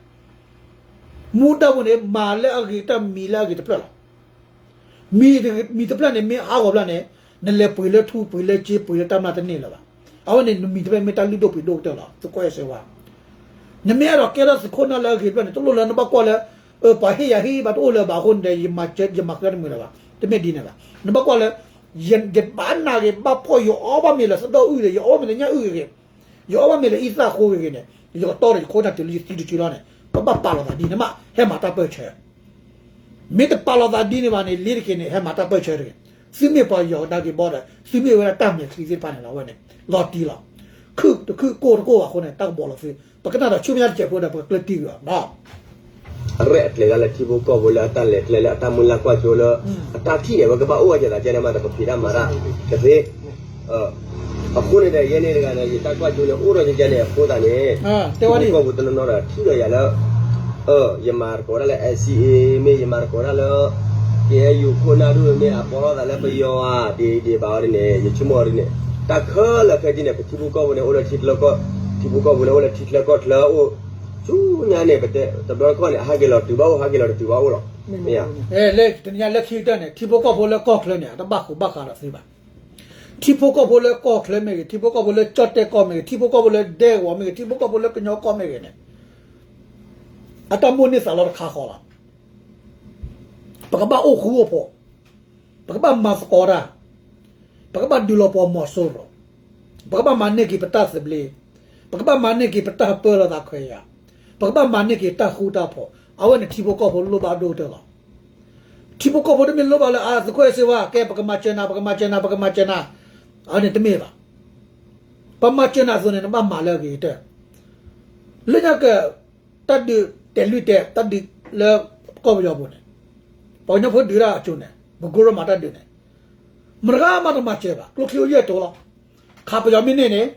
မူဒါပူၤန့ၣ် မၤလၢအဂ့ၤတၢ်မံၤလၢအဂ့ၤတဖျၢၣ်လီၤ. မံၤတဖျၢၣ်န့ၣ် မ့ၢ်ဟးဂီၤဖျၢၣ်န့ၣ် နလဲၤပှ့ၤလၢထူပှ့ၤလၢစ့ပှ့ၤလၢတၢ်မျၢ်တန့ၢ်လၢၤဘၣ်. အဝဲန့ၣ် နမံၤတဖျၢၣ်မ့ၢ်တၢ်လုၢ်ဒိၣ်ပှ့ၤဒိၣ်ကတၢၢ်လီၤ သုးခိၣ်အဲၣ်စ့ဝါ နမ့ၢ်အဲၣ်ဒိးကဲထီၣ်သုးခိၣ်နၢ်လၢအဂ့ၤတဖျၢၣ်န့ၣ် တလိၣ်လၢနဘၣ်ကွၢ်လၢ ပှၤဟ့ၣ်ယၤဟ့ၣ်ဘၣ်တအိၣ်လၢၤဘၣ်အဃိန့ၣ်ဒီး ယမၤဃၢတမုာ်လၢၤဘၣ်. တမ့ၢ်ဒ်န့ၣ်ဘၣ်. နဘၣ်ကွၢ်လၢ ယဘၣ်နာ်ဂ့ၤ ဘၣ်ဖှီၣ်ယအီဘၣ်မ့ၤလၢသဒီၣ်အုၣ်ဂ့ၤ ယအီဘၣ်မ့ၤလၢညၣ်အုၣ်ဂ့ၤ ယအီဘၣ်မ့ၤလၢအံသၣ်ဃိဂ့ၤဂ့ၤန့ၣ် ယကတီဒီးယခိၣ်နၢ်တုၤလၢယသံတစုလီၤန့ၣ် ပဘၣ်ပာ်လီၤသးဒ်န့ၣ်မး ဟဲမၤတၢ်ပၢၢ်ဆၢ မ့ၢ်တပာ်လီၤသးဒ်န့ၣ်ဘၣ်န့ၣ် လ့တက့ၤန့ၣ် ဟဲမၤတၢ်ပၢၢ်ဆၢတဂ့ၤ. သုမ့ၢ်ပှၤယီၤကဒါက့ၤဘီဒီး သုမ့ၢ်ဝဲဒၣ်တၢ်မဲာ်ချံသ့ၣ်တဖၣ်န့ၣ်လီၤ အဝဲန့ၣ် လီၤတံၢ်လီၤ. ခုၣ်တခုၣ်ကိၢ်တကိၢ်ဘၣ်အဃိန့ၣ် တၢ်ကဘီးလီၤသု ပကနၣ်ဒီးဆူမဲာ်ညါတစဲးဖိဒီး ပကကျၢၢ်တံၢ်ကွံာ်အီၤ အရဲၣ်အကျဲၤဒၣ်လၢထံဖိကီၢ်ဖိလၢအတၢ်လဲၤကျဲလၢအတၢ်မုၢ်လၢ်ကွၢ်စိလၢ အတၢ်ထံၣ်န့ၣ် အဝဲကဘၣ်အိၣ်ဝဲကဲသးကဲန့ၣ်မး တပဖံးတၢ်မၤတၢ်တသ့. အဃိန့ၣ်ဒီး ယဲန့ၣ်တဂၤန့ၣ် ယတၢ်ကွၢ်စိလၢအိၣ်ထီၣ်ကဲကဲန့ၣ်အဃိသတးန့ၣ် ထံဖိကီၢ်ဖိတနီၤနီၤဒီးထံၣ်ဒီးယၤလၢ ယမၤသကိးတၢ်လၢ NCA မ့ၢ် ယမၤသကိးတၢ်လၢ KNU ခိၣ်နၢ်ဒိၣ်မ့ၢ် အပိာ်ထီၣ်သးလၢပယီၤဧါ ဒ်ဒ်ဘၣ်အီၤဒ်န့ၣ် ယဆိကမိၣ်အီၤဒ်န့ၣ် တၢ်ခဲလၢာ်ခဲဆ့န့ၣ် ပထံဖိကီၢ်ဖိန့ၣ် အိၣ်လၢထံချၢကီၢ် ထံဖိကီၢ်ဖိန့ၣ် အိၣ်လၢထံချၢကီၢ်ချၢအိၣ် ဆူညါန့ၣ် ပတဲတဘျီတခီၣ်န့ၣ် အဟးက့ၤလီၤတုၤဘၣ်အိၣ် ဟးက့ၤလီၤတတုၤဘၣ်အိၣ်လီၤ. မ့ၢ်ဧါ. လၢတနံၤညါလၢခံကတၢၢ်န့ၣ် ထံဖိကီၢ်ဖိလၢကီၢ်ချၢန့ၣ် အတဘၣ်ဃုာ်ဘၣ်ဃးဒီးသုဘၣ်. ထံဖိကီၢ်ဖိလၢကီၢ်ချၢမ့ၢ်ဂ့ၤ, ထံဖိကီၢ်ဖိလၢကၠီၣ်တဲၣ်ကီၢ်မ့ၢ်ဂ့ၤ, ထံဖိကီၢ်ဖိလၢဒဲကဝီၤမ့ၢ်ဂ့ၤ, ထံဖိကီၢ်ဖိလၢကညီကီၢ်မ့ၢ်ဂ့ၤန့ၣ် အတၢ်မိၣ်န့ၢ်သးလီတခါဃီလီၤ. ပကဘၣ်အိၣ်ဃူအိၣ်ဖိး, ပကဘၣ်မၤသကိးတၢ်, ပကဘၣ်ဒုးလီၤပှီၢ်မီၤစိရိၤ, ပကဘၣ်မၤန့ၢ်က့ၤပတၢ်သဘျ့, ပကဘၣ်မၤန့ၢ်က့ၤပတၢ်ပၢလီၤသးခွဲးယာ်, ပကဘၣ်မၤန့ၢ်က့ၤတၢ်ဃူတၢ်ဖိး, အဝဲန့ၣ်ထံဖိကီၢ်ဖိလိၣ်ဘၣ်ဒိၣ်ကတၢၢ်လီၤ. ထံဖိကီၢ်ဖိတမ့ၢ်လိၣ်ဘၣ်လၢ အသုးခိၣ်အဲၣ်စ့ဝါ ကဲပကမၤစၢၤနၤ ပကမၤစၢၤနၤ ပကမၤစၢၤနၤ, အဝဲန့ၣ်တမ့ၢ်ဘၣ်. ပမၤစၢၤနၤအသိးန့ၣ် နဘၣ်မၤလၢအဂ့ၤကတၢၢ် လၢညါက တၢ်ဒုးတဲာ်လွံၢ်တဲာ် တၢ်ဒုးလၢကီၢ်ပယီၤပူၤန့ၣ်, ပှၤကညီဖိဒုးတၢ်အစိၤန့ၣ် ပကိရိမၤတၢ်ဒုးန့ၣ်, မတဂၤမးတမၤစၢၤဘၣ် ကျိချံအိၣ်ယဲၢ်တိာ်လီၤ. ခးပယီၤမ့ၢ်န့ၢ်န့ၣ် န့ၢ်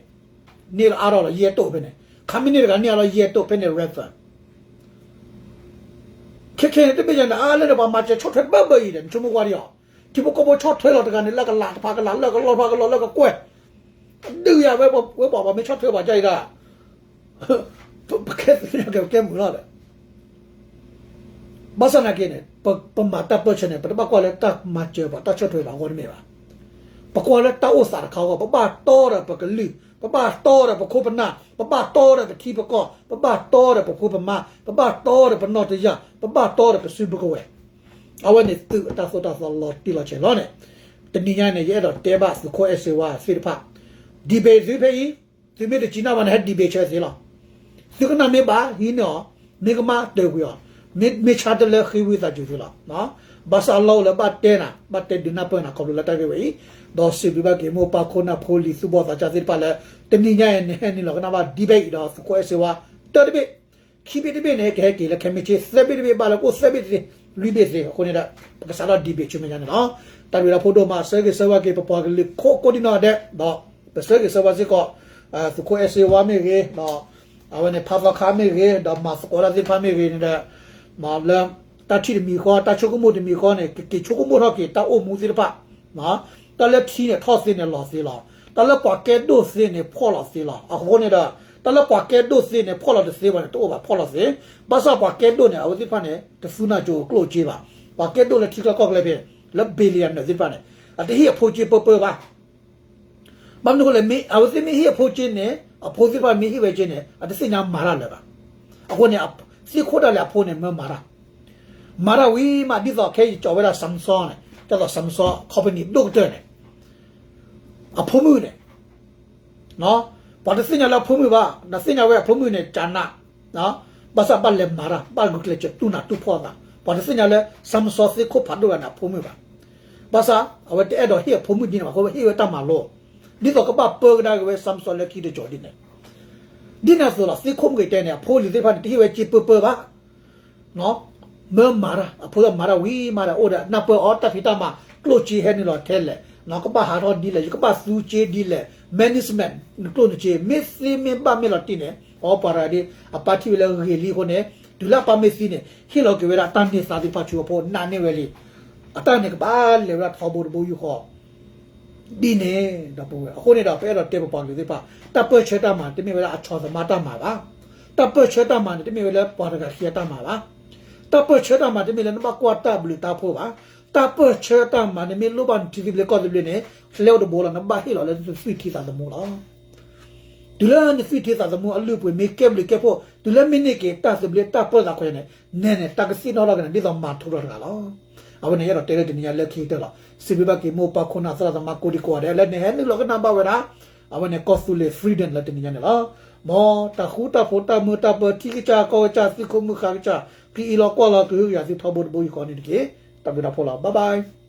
လီၤအါထီၣ်လီၤ ယဲၢ်တိာ်ဖဲန့ၣ်, ခးမ့ၢ်န့ၢ်တဂၤန့ၢ်အါလီၤယဲၢ်တိာ်ဖဲန့ၣ် ရသၢ ခဲခဲန့ၣ် တမ့ၢ်ယၤန့ၣ် အါလၢန့ၣ် ပှၤမၤစၢၤဆီၣ်ထွဲဘၢဘၢအံၤဒီး နဆိကမိၣ်ကွၢ်ဒံးအီၤ, ထံဖိကီၢ်ဖိဆီၣ်ထွဲလီၤတဂၤန့ၣ် လၢကလးတဖၣ်ကလး လၢကလီတဖၣ်ကလီ လၢကကွဲၢ်, ဒုးယၤဝဲ ဝဲပှၤပှၤမ့ၢ်ဆီၣ်ထွဲပှၤကါအံၤဒၣ် ပကဲသုးကဲမုာ်လီၤဒီး ဘၣ်ဆၣ်နာ်က့န့ၣ် ပမၤတၢ်ပၢၢ်ဆၢန့ၣ် ပတဘၣ်ကွၢ်လၢတၢ်မၤစၢၤပှၤ တၢ်ဆီၣ်ထွဲပှၤအဂီၢ်တမ့ၢ်ဘၣ်. ပကွၢ်လၢတၢ်အိၣ်သးတခါအဂီၢ် ပဘၣ်တီဒီးပကလုၢ်, ပဘၣ်တီဒီးပခိၣ်ပနၢ်, ပဘၣ်တီဒီးပထံပကီၢ်, ပဘၣ်တီဒီးပဖိပမါ, ပဘၣ်တီဒီးပနီၢ်တယၢ်, ပဘၣ်တီဒီးပစုပကဝဲၤ အဝဲန့ၣ်သုးအတၢ်သိၣ်တၢ်သီလီၤတံၢ်လီၤဆဲးလီၤန့ၣ်, တနံၤညါန့ၣ် ယအဲၣ်ဒိးတဲဘၣ်သုးခိၣ်အဲၣ်စ့ဝါသ့ၣ်တဖၣ်, debate သုဖဲအံၤ, သုမ့ၢ်တစံးနၢ်ဘၣ်န့ၣ် ဟဲ debate ဆၢသ့လီၤ. သုကနၣ်မ့ၢ်ဘၣ် ဟံးန့ၢ်အီၤ, မ့ၢ်ကမၣ်တၢၢ်ကွံာ်အီၤ, မ့ၢ်ဆါတလၢဃ့ဝံသးစူၤသုလီၤ. ဘၣ်ဆၣ်အလီၢ်အိၣ်လၢဘၣ်တဲနၤ ဘၣ်တဲဒုးနၢ်ပၢၢ်နၤ ခီဖျိလၢတၢ်ဂ့ၢ်ဝဲအံၤ, ဒီးစံးဘျုးဘၣ်က့ၤမိၢ်ပၢ်ခိၣ်နၢ်ဖိလံၤသူၣ်ဘီၣ်သးစၢ်သ့ၣ်တဖၣ်လၢ တနံၤညါအံၤန့ၣ် ဟဲနုာ်လီၤကနၣ်ဘၣ် debate အံၤဒီးသုးခိၣ်အဲၣ်စ့ဝါ တၢတဘ့ၣ် ခံဘ့ၣ်တဘ့ၣ်န့ၣ် ကဟဲက့ၤလၢခဲမုၢ်ဆ့ၣ် သၢဘ့ၣ်တဘ့ၣ် ဘၣ်လၢကအိၣ်သၢဘ့ၣ်သ့ လွံၢ်ဘ့ၣ်သ့ အဃိန့ၣ်ဒီး ပကစးထီၣ် debate ဆူမဲာ်ညါန့ၣ်လီၤ. တၢ်ဘျုးတၢ်ဖှိၣ်ဒိၣ်မး ဆၢဂ့ၤဆၢဝါက့ၤ ပပှၤကလုာ်ခိၣ်ကိးဒံနီၢ်ဒဲး ဒီးပဆၢဂ့ၤဆၢဝါစ့ၢ်ကီး သုးခိၣ်အဲၣ်စ့ဝါမ့ၢ်ဂ့ၤ ဒီးအဝဲန့ၣ် ဖးသီခါမ့ၢ်ဂ့ၤ ဒီးမၤသကိးတၢ်သ့ၣ်တဖၣ်မ့ၢ်ဂ့ၤန့ၣ်ဒီး လၢတၢ်ထံၣ်တမံၤဃီ တၢ်ဆိကမိၣ်တမံၤဃီန့ၣ် ကက့ၤဆိကမိၣ်ထီၣ်က့ၤ တၢ်အိၣ်မူသ့ၣ်တဖၣ် တၢ်လၢထံန့ၣ်ထီၣ်သ့န့ၣ်လီၤသ့လီၤ. တၢ်လၢပှၤကဲဒိၣ်သ့န့ၣ်ဖှီၣ်လီၤသ့လီၤ. အဃိန့ၣ်ဒီး တၢ်လၢပှၤကဲဒိၣ်သ့န့ၣ် ဖှီၣ်လီၤတသ့ဘၣ်န့ၣ် တအိၣ်ဘၣ်ဖှီၣ်လီၤသ့. ဘၣ်ဆၣ်ပှၤကဲဒိၣ်န့ၣ် အဝဲသ့ၣ်တဖၣ်န့ၣ် တသူနၢ်ကၠိကျိၣ်စ့ဘၣ်. ပှၤကဲဒိၣ်လၢထံချၢကီၢ်ချၢဖဲ လၢ billionaire သ့ၣ်တဖၣ်န့ၣ် အတဟ့ၣ်အဖိစ့ပၢပၢဘၣ်. ဘၣ်မနုၤအဃိလဲၣ် မ့ၢ်အဝဲသ့ၣ်မ့ၢ်ဟ့ၣ်အဖိစ့န့ၣ် အဖိသ့ၣ်တဖၣ်မ့ၢ်ဟ့ၣ်ဝဲစ့န့ၣ် အတသ့ၣ်ညါမၤတၢ်လၢၤဘၣ်. အဃိန့ၣ် သ့ၣ်ခိၣ်ဒၣ်လဲာ်အဖိန့ၣ် မၢမၤတၢ် မၤတၢ်ဝံၤမး ဒ်သိးခဲအံၤကၠီၤဝဲဒၣ် Samsung န့ၣ် ဒ်သိး Samsung company ဒိၣ်ကတၢၢ်န့ၣ် အဖိမုၣ်န့ၣ် ပှၤတသ့ၣ်ညါလၢအဖိမုၣ်ဘၣ်, နသ့ၣ်ညါဝဲအဖိမုၣ်န့ၣ် ကနး, ဘၣ်ဆၣ်ဘၣ်လဲၤမၤတၢ် ဘၣ်ဂုာ်ကျဲးစၢးတူၢ်နးတူၢ်ဖှီၣ်သး, ပှၤတသ့ၣ်ညါလၢ Samsung သ့ၣ်ခိၣ်ဖးဒိၣ်တဂၤန့ၣ် အဖိမုၣ်ဘၣ်. ဘၣ်ဆၣ် အဝဲတအဲၣ်ဒိးဟ့ၣ်အဖိမုၣ်ဒ်န့ၣ်ဘၣ် အဃိဝဲဟ့ၣ်ဝဲတၢ်မၤလိ, ဒ်သိးကဘၣ်ပၢကဒါက့ၤဝဲ Samsung လၢခံတကၠီၤဒ်န့ၣ် ဒ်န့ၣ်အသိးလီၤ. သ့ၣ်ခိၣ်မ့ၢ်ဂ့ၤတဲန့ၣ် အဖိလံၤသ့ၣ်တဖၣ်န့ၣ် တဟ့ၣ်ဝဲစ့ပၢပၢဘၣ် မၢမၤတၢ် အဖိလၢမၤတၢ်ဝံၤမးဒီး အိၣ်ဒီးနၢ်ပၢၢ်အီၤတၢ်ဖံးတၢ်မၤ ကျိၣ်စ့ဟဲနုာ်လီၤထဲလဲၣ်, ကဘၣ်ဟးထီၣ်ဒ်လဲၣ်, ယကဘၣ်သူစ့ဒ်လဲၣ်, management နကျိၣ်နစ့ မ့ၢ်သ့မ့ၢ်ဘၣ်မ့ၢ်လီၤတံၢ်န့ၣ် အဝဲပှၤတဂၤဒ် အပၢ်ထံၣ်ဝဲလၢဂ့ၤလံအဃိန့ၣ် တုၤလၢအပၢ်မ့ၢ်သံန့ၣ် ဟ့ၣ်လီၤက့ၤဝဲဒၣ်တၢ်န့ၢ်သါသ့ၣ်တဖၣ်ဆူအဖိ နာ်န့ၢ်ဝဲလံ. အတၢ်န့ၣ်ကဘၣ်လဲၤဝဲဒၣ်ထီဘိတဘိယူၢ်ဃီ ဒ်န့ၣ်ဒီးပဝဲ အဃိန့ၣ်ဒီး ပအဲၣ်ဒိးတဲပပှၤကလုာ်သ့ၣ်တဖၣ် တၢ်ပၢၢ်ဆၢတၢ်မၤ တမ့ၢ်ဝဲဒၣ်အဆီသမါတၢ်မၤဘၣ် တၢ်ပၢၢ်ဆၢတၢ်မၤန့ၣ် တမ့ၢ်ဝဲလၢပှၤတဂၤခံဂၤတၢ်မၤဘၣ်. တၢ်ပၢၢ်ဆၢတၢ်မၤတမ့ၢ်လၢနဘၣ်ကွၢ်တၢ်ဘျုးတၢ်ဖှိၣ်ဘၣ်. တၢ်ပၢၢ်ဆၢတၢ်မၤန့ၣ် မ့ၢ်လိၣ်ဘၣ်နထံသဘျ့ကီၢ်သဘျ့န့ၣ် လၢအိၣ်တဘိလီၤ နဘၣ်ဟ့ၣ်လီၤလၢနသွံၣ်ထံသးသမူလီၤ. တုၤလၢနသွံၣ်ထံသးသမူအလုၢ်အပှ့ၤမ့ၢ်ကဲဘျုးကဲဖှိၣ် တုၤလၢမ့ၢ်န့ၢ်က့ၤတၢ်သဘျ့တၢ်ပၢၢ်သးခီန့ၣ် နဲန့ၣ် တၢ်ကသ့ၣ်နီၣ်ထီၣ်က့ၤနၤ ဒ်သိးမၤထူရၤတဂၤလီၤ. အဝဲန့ၣ် ယအဲၣ်ဒိးတဲလၢတနံၤညါလၢခံကတၢၢ်လီၤ. စံးဘျုးဘၣ်က့ၤမိၢ်ပၢ်ခိၣ်နၢ်သရၣ်သမါကိးဒံကိးဂၤဒဲး လၢနဟဲနုာ်လီၤကနၣ်ဘၣ်ဝဲဒၣ် အဝဲန့ၣ် ကီၢ်သူလ့ၤ Freedom လၢတနံၤညါန့ၣ်လီၤ. မ်တၢ်ဃူတၢ်ဖိးတၢ်မုာ်တၢ်ပၢၤထံကစၢ်ကီၢ်ကစၢ် သုးခိၣ်မုၣ်ဃါကစၢ် ကအံးလီၤကွၢ်လီၤကဟုကယာ်သုထီဘိတဘိယူၢ်ဃီန့ၣ်တက့ၢ်. တၢ်ဘျုးတၢ်ဖှိၣ်လီၤ. Bye bye.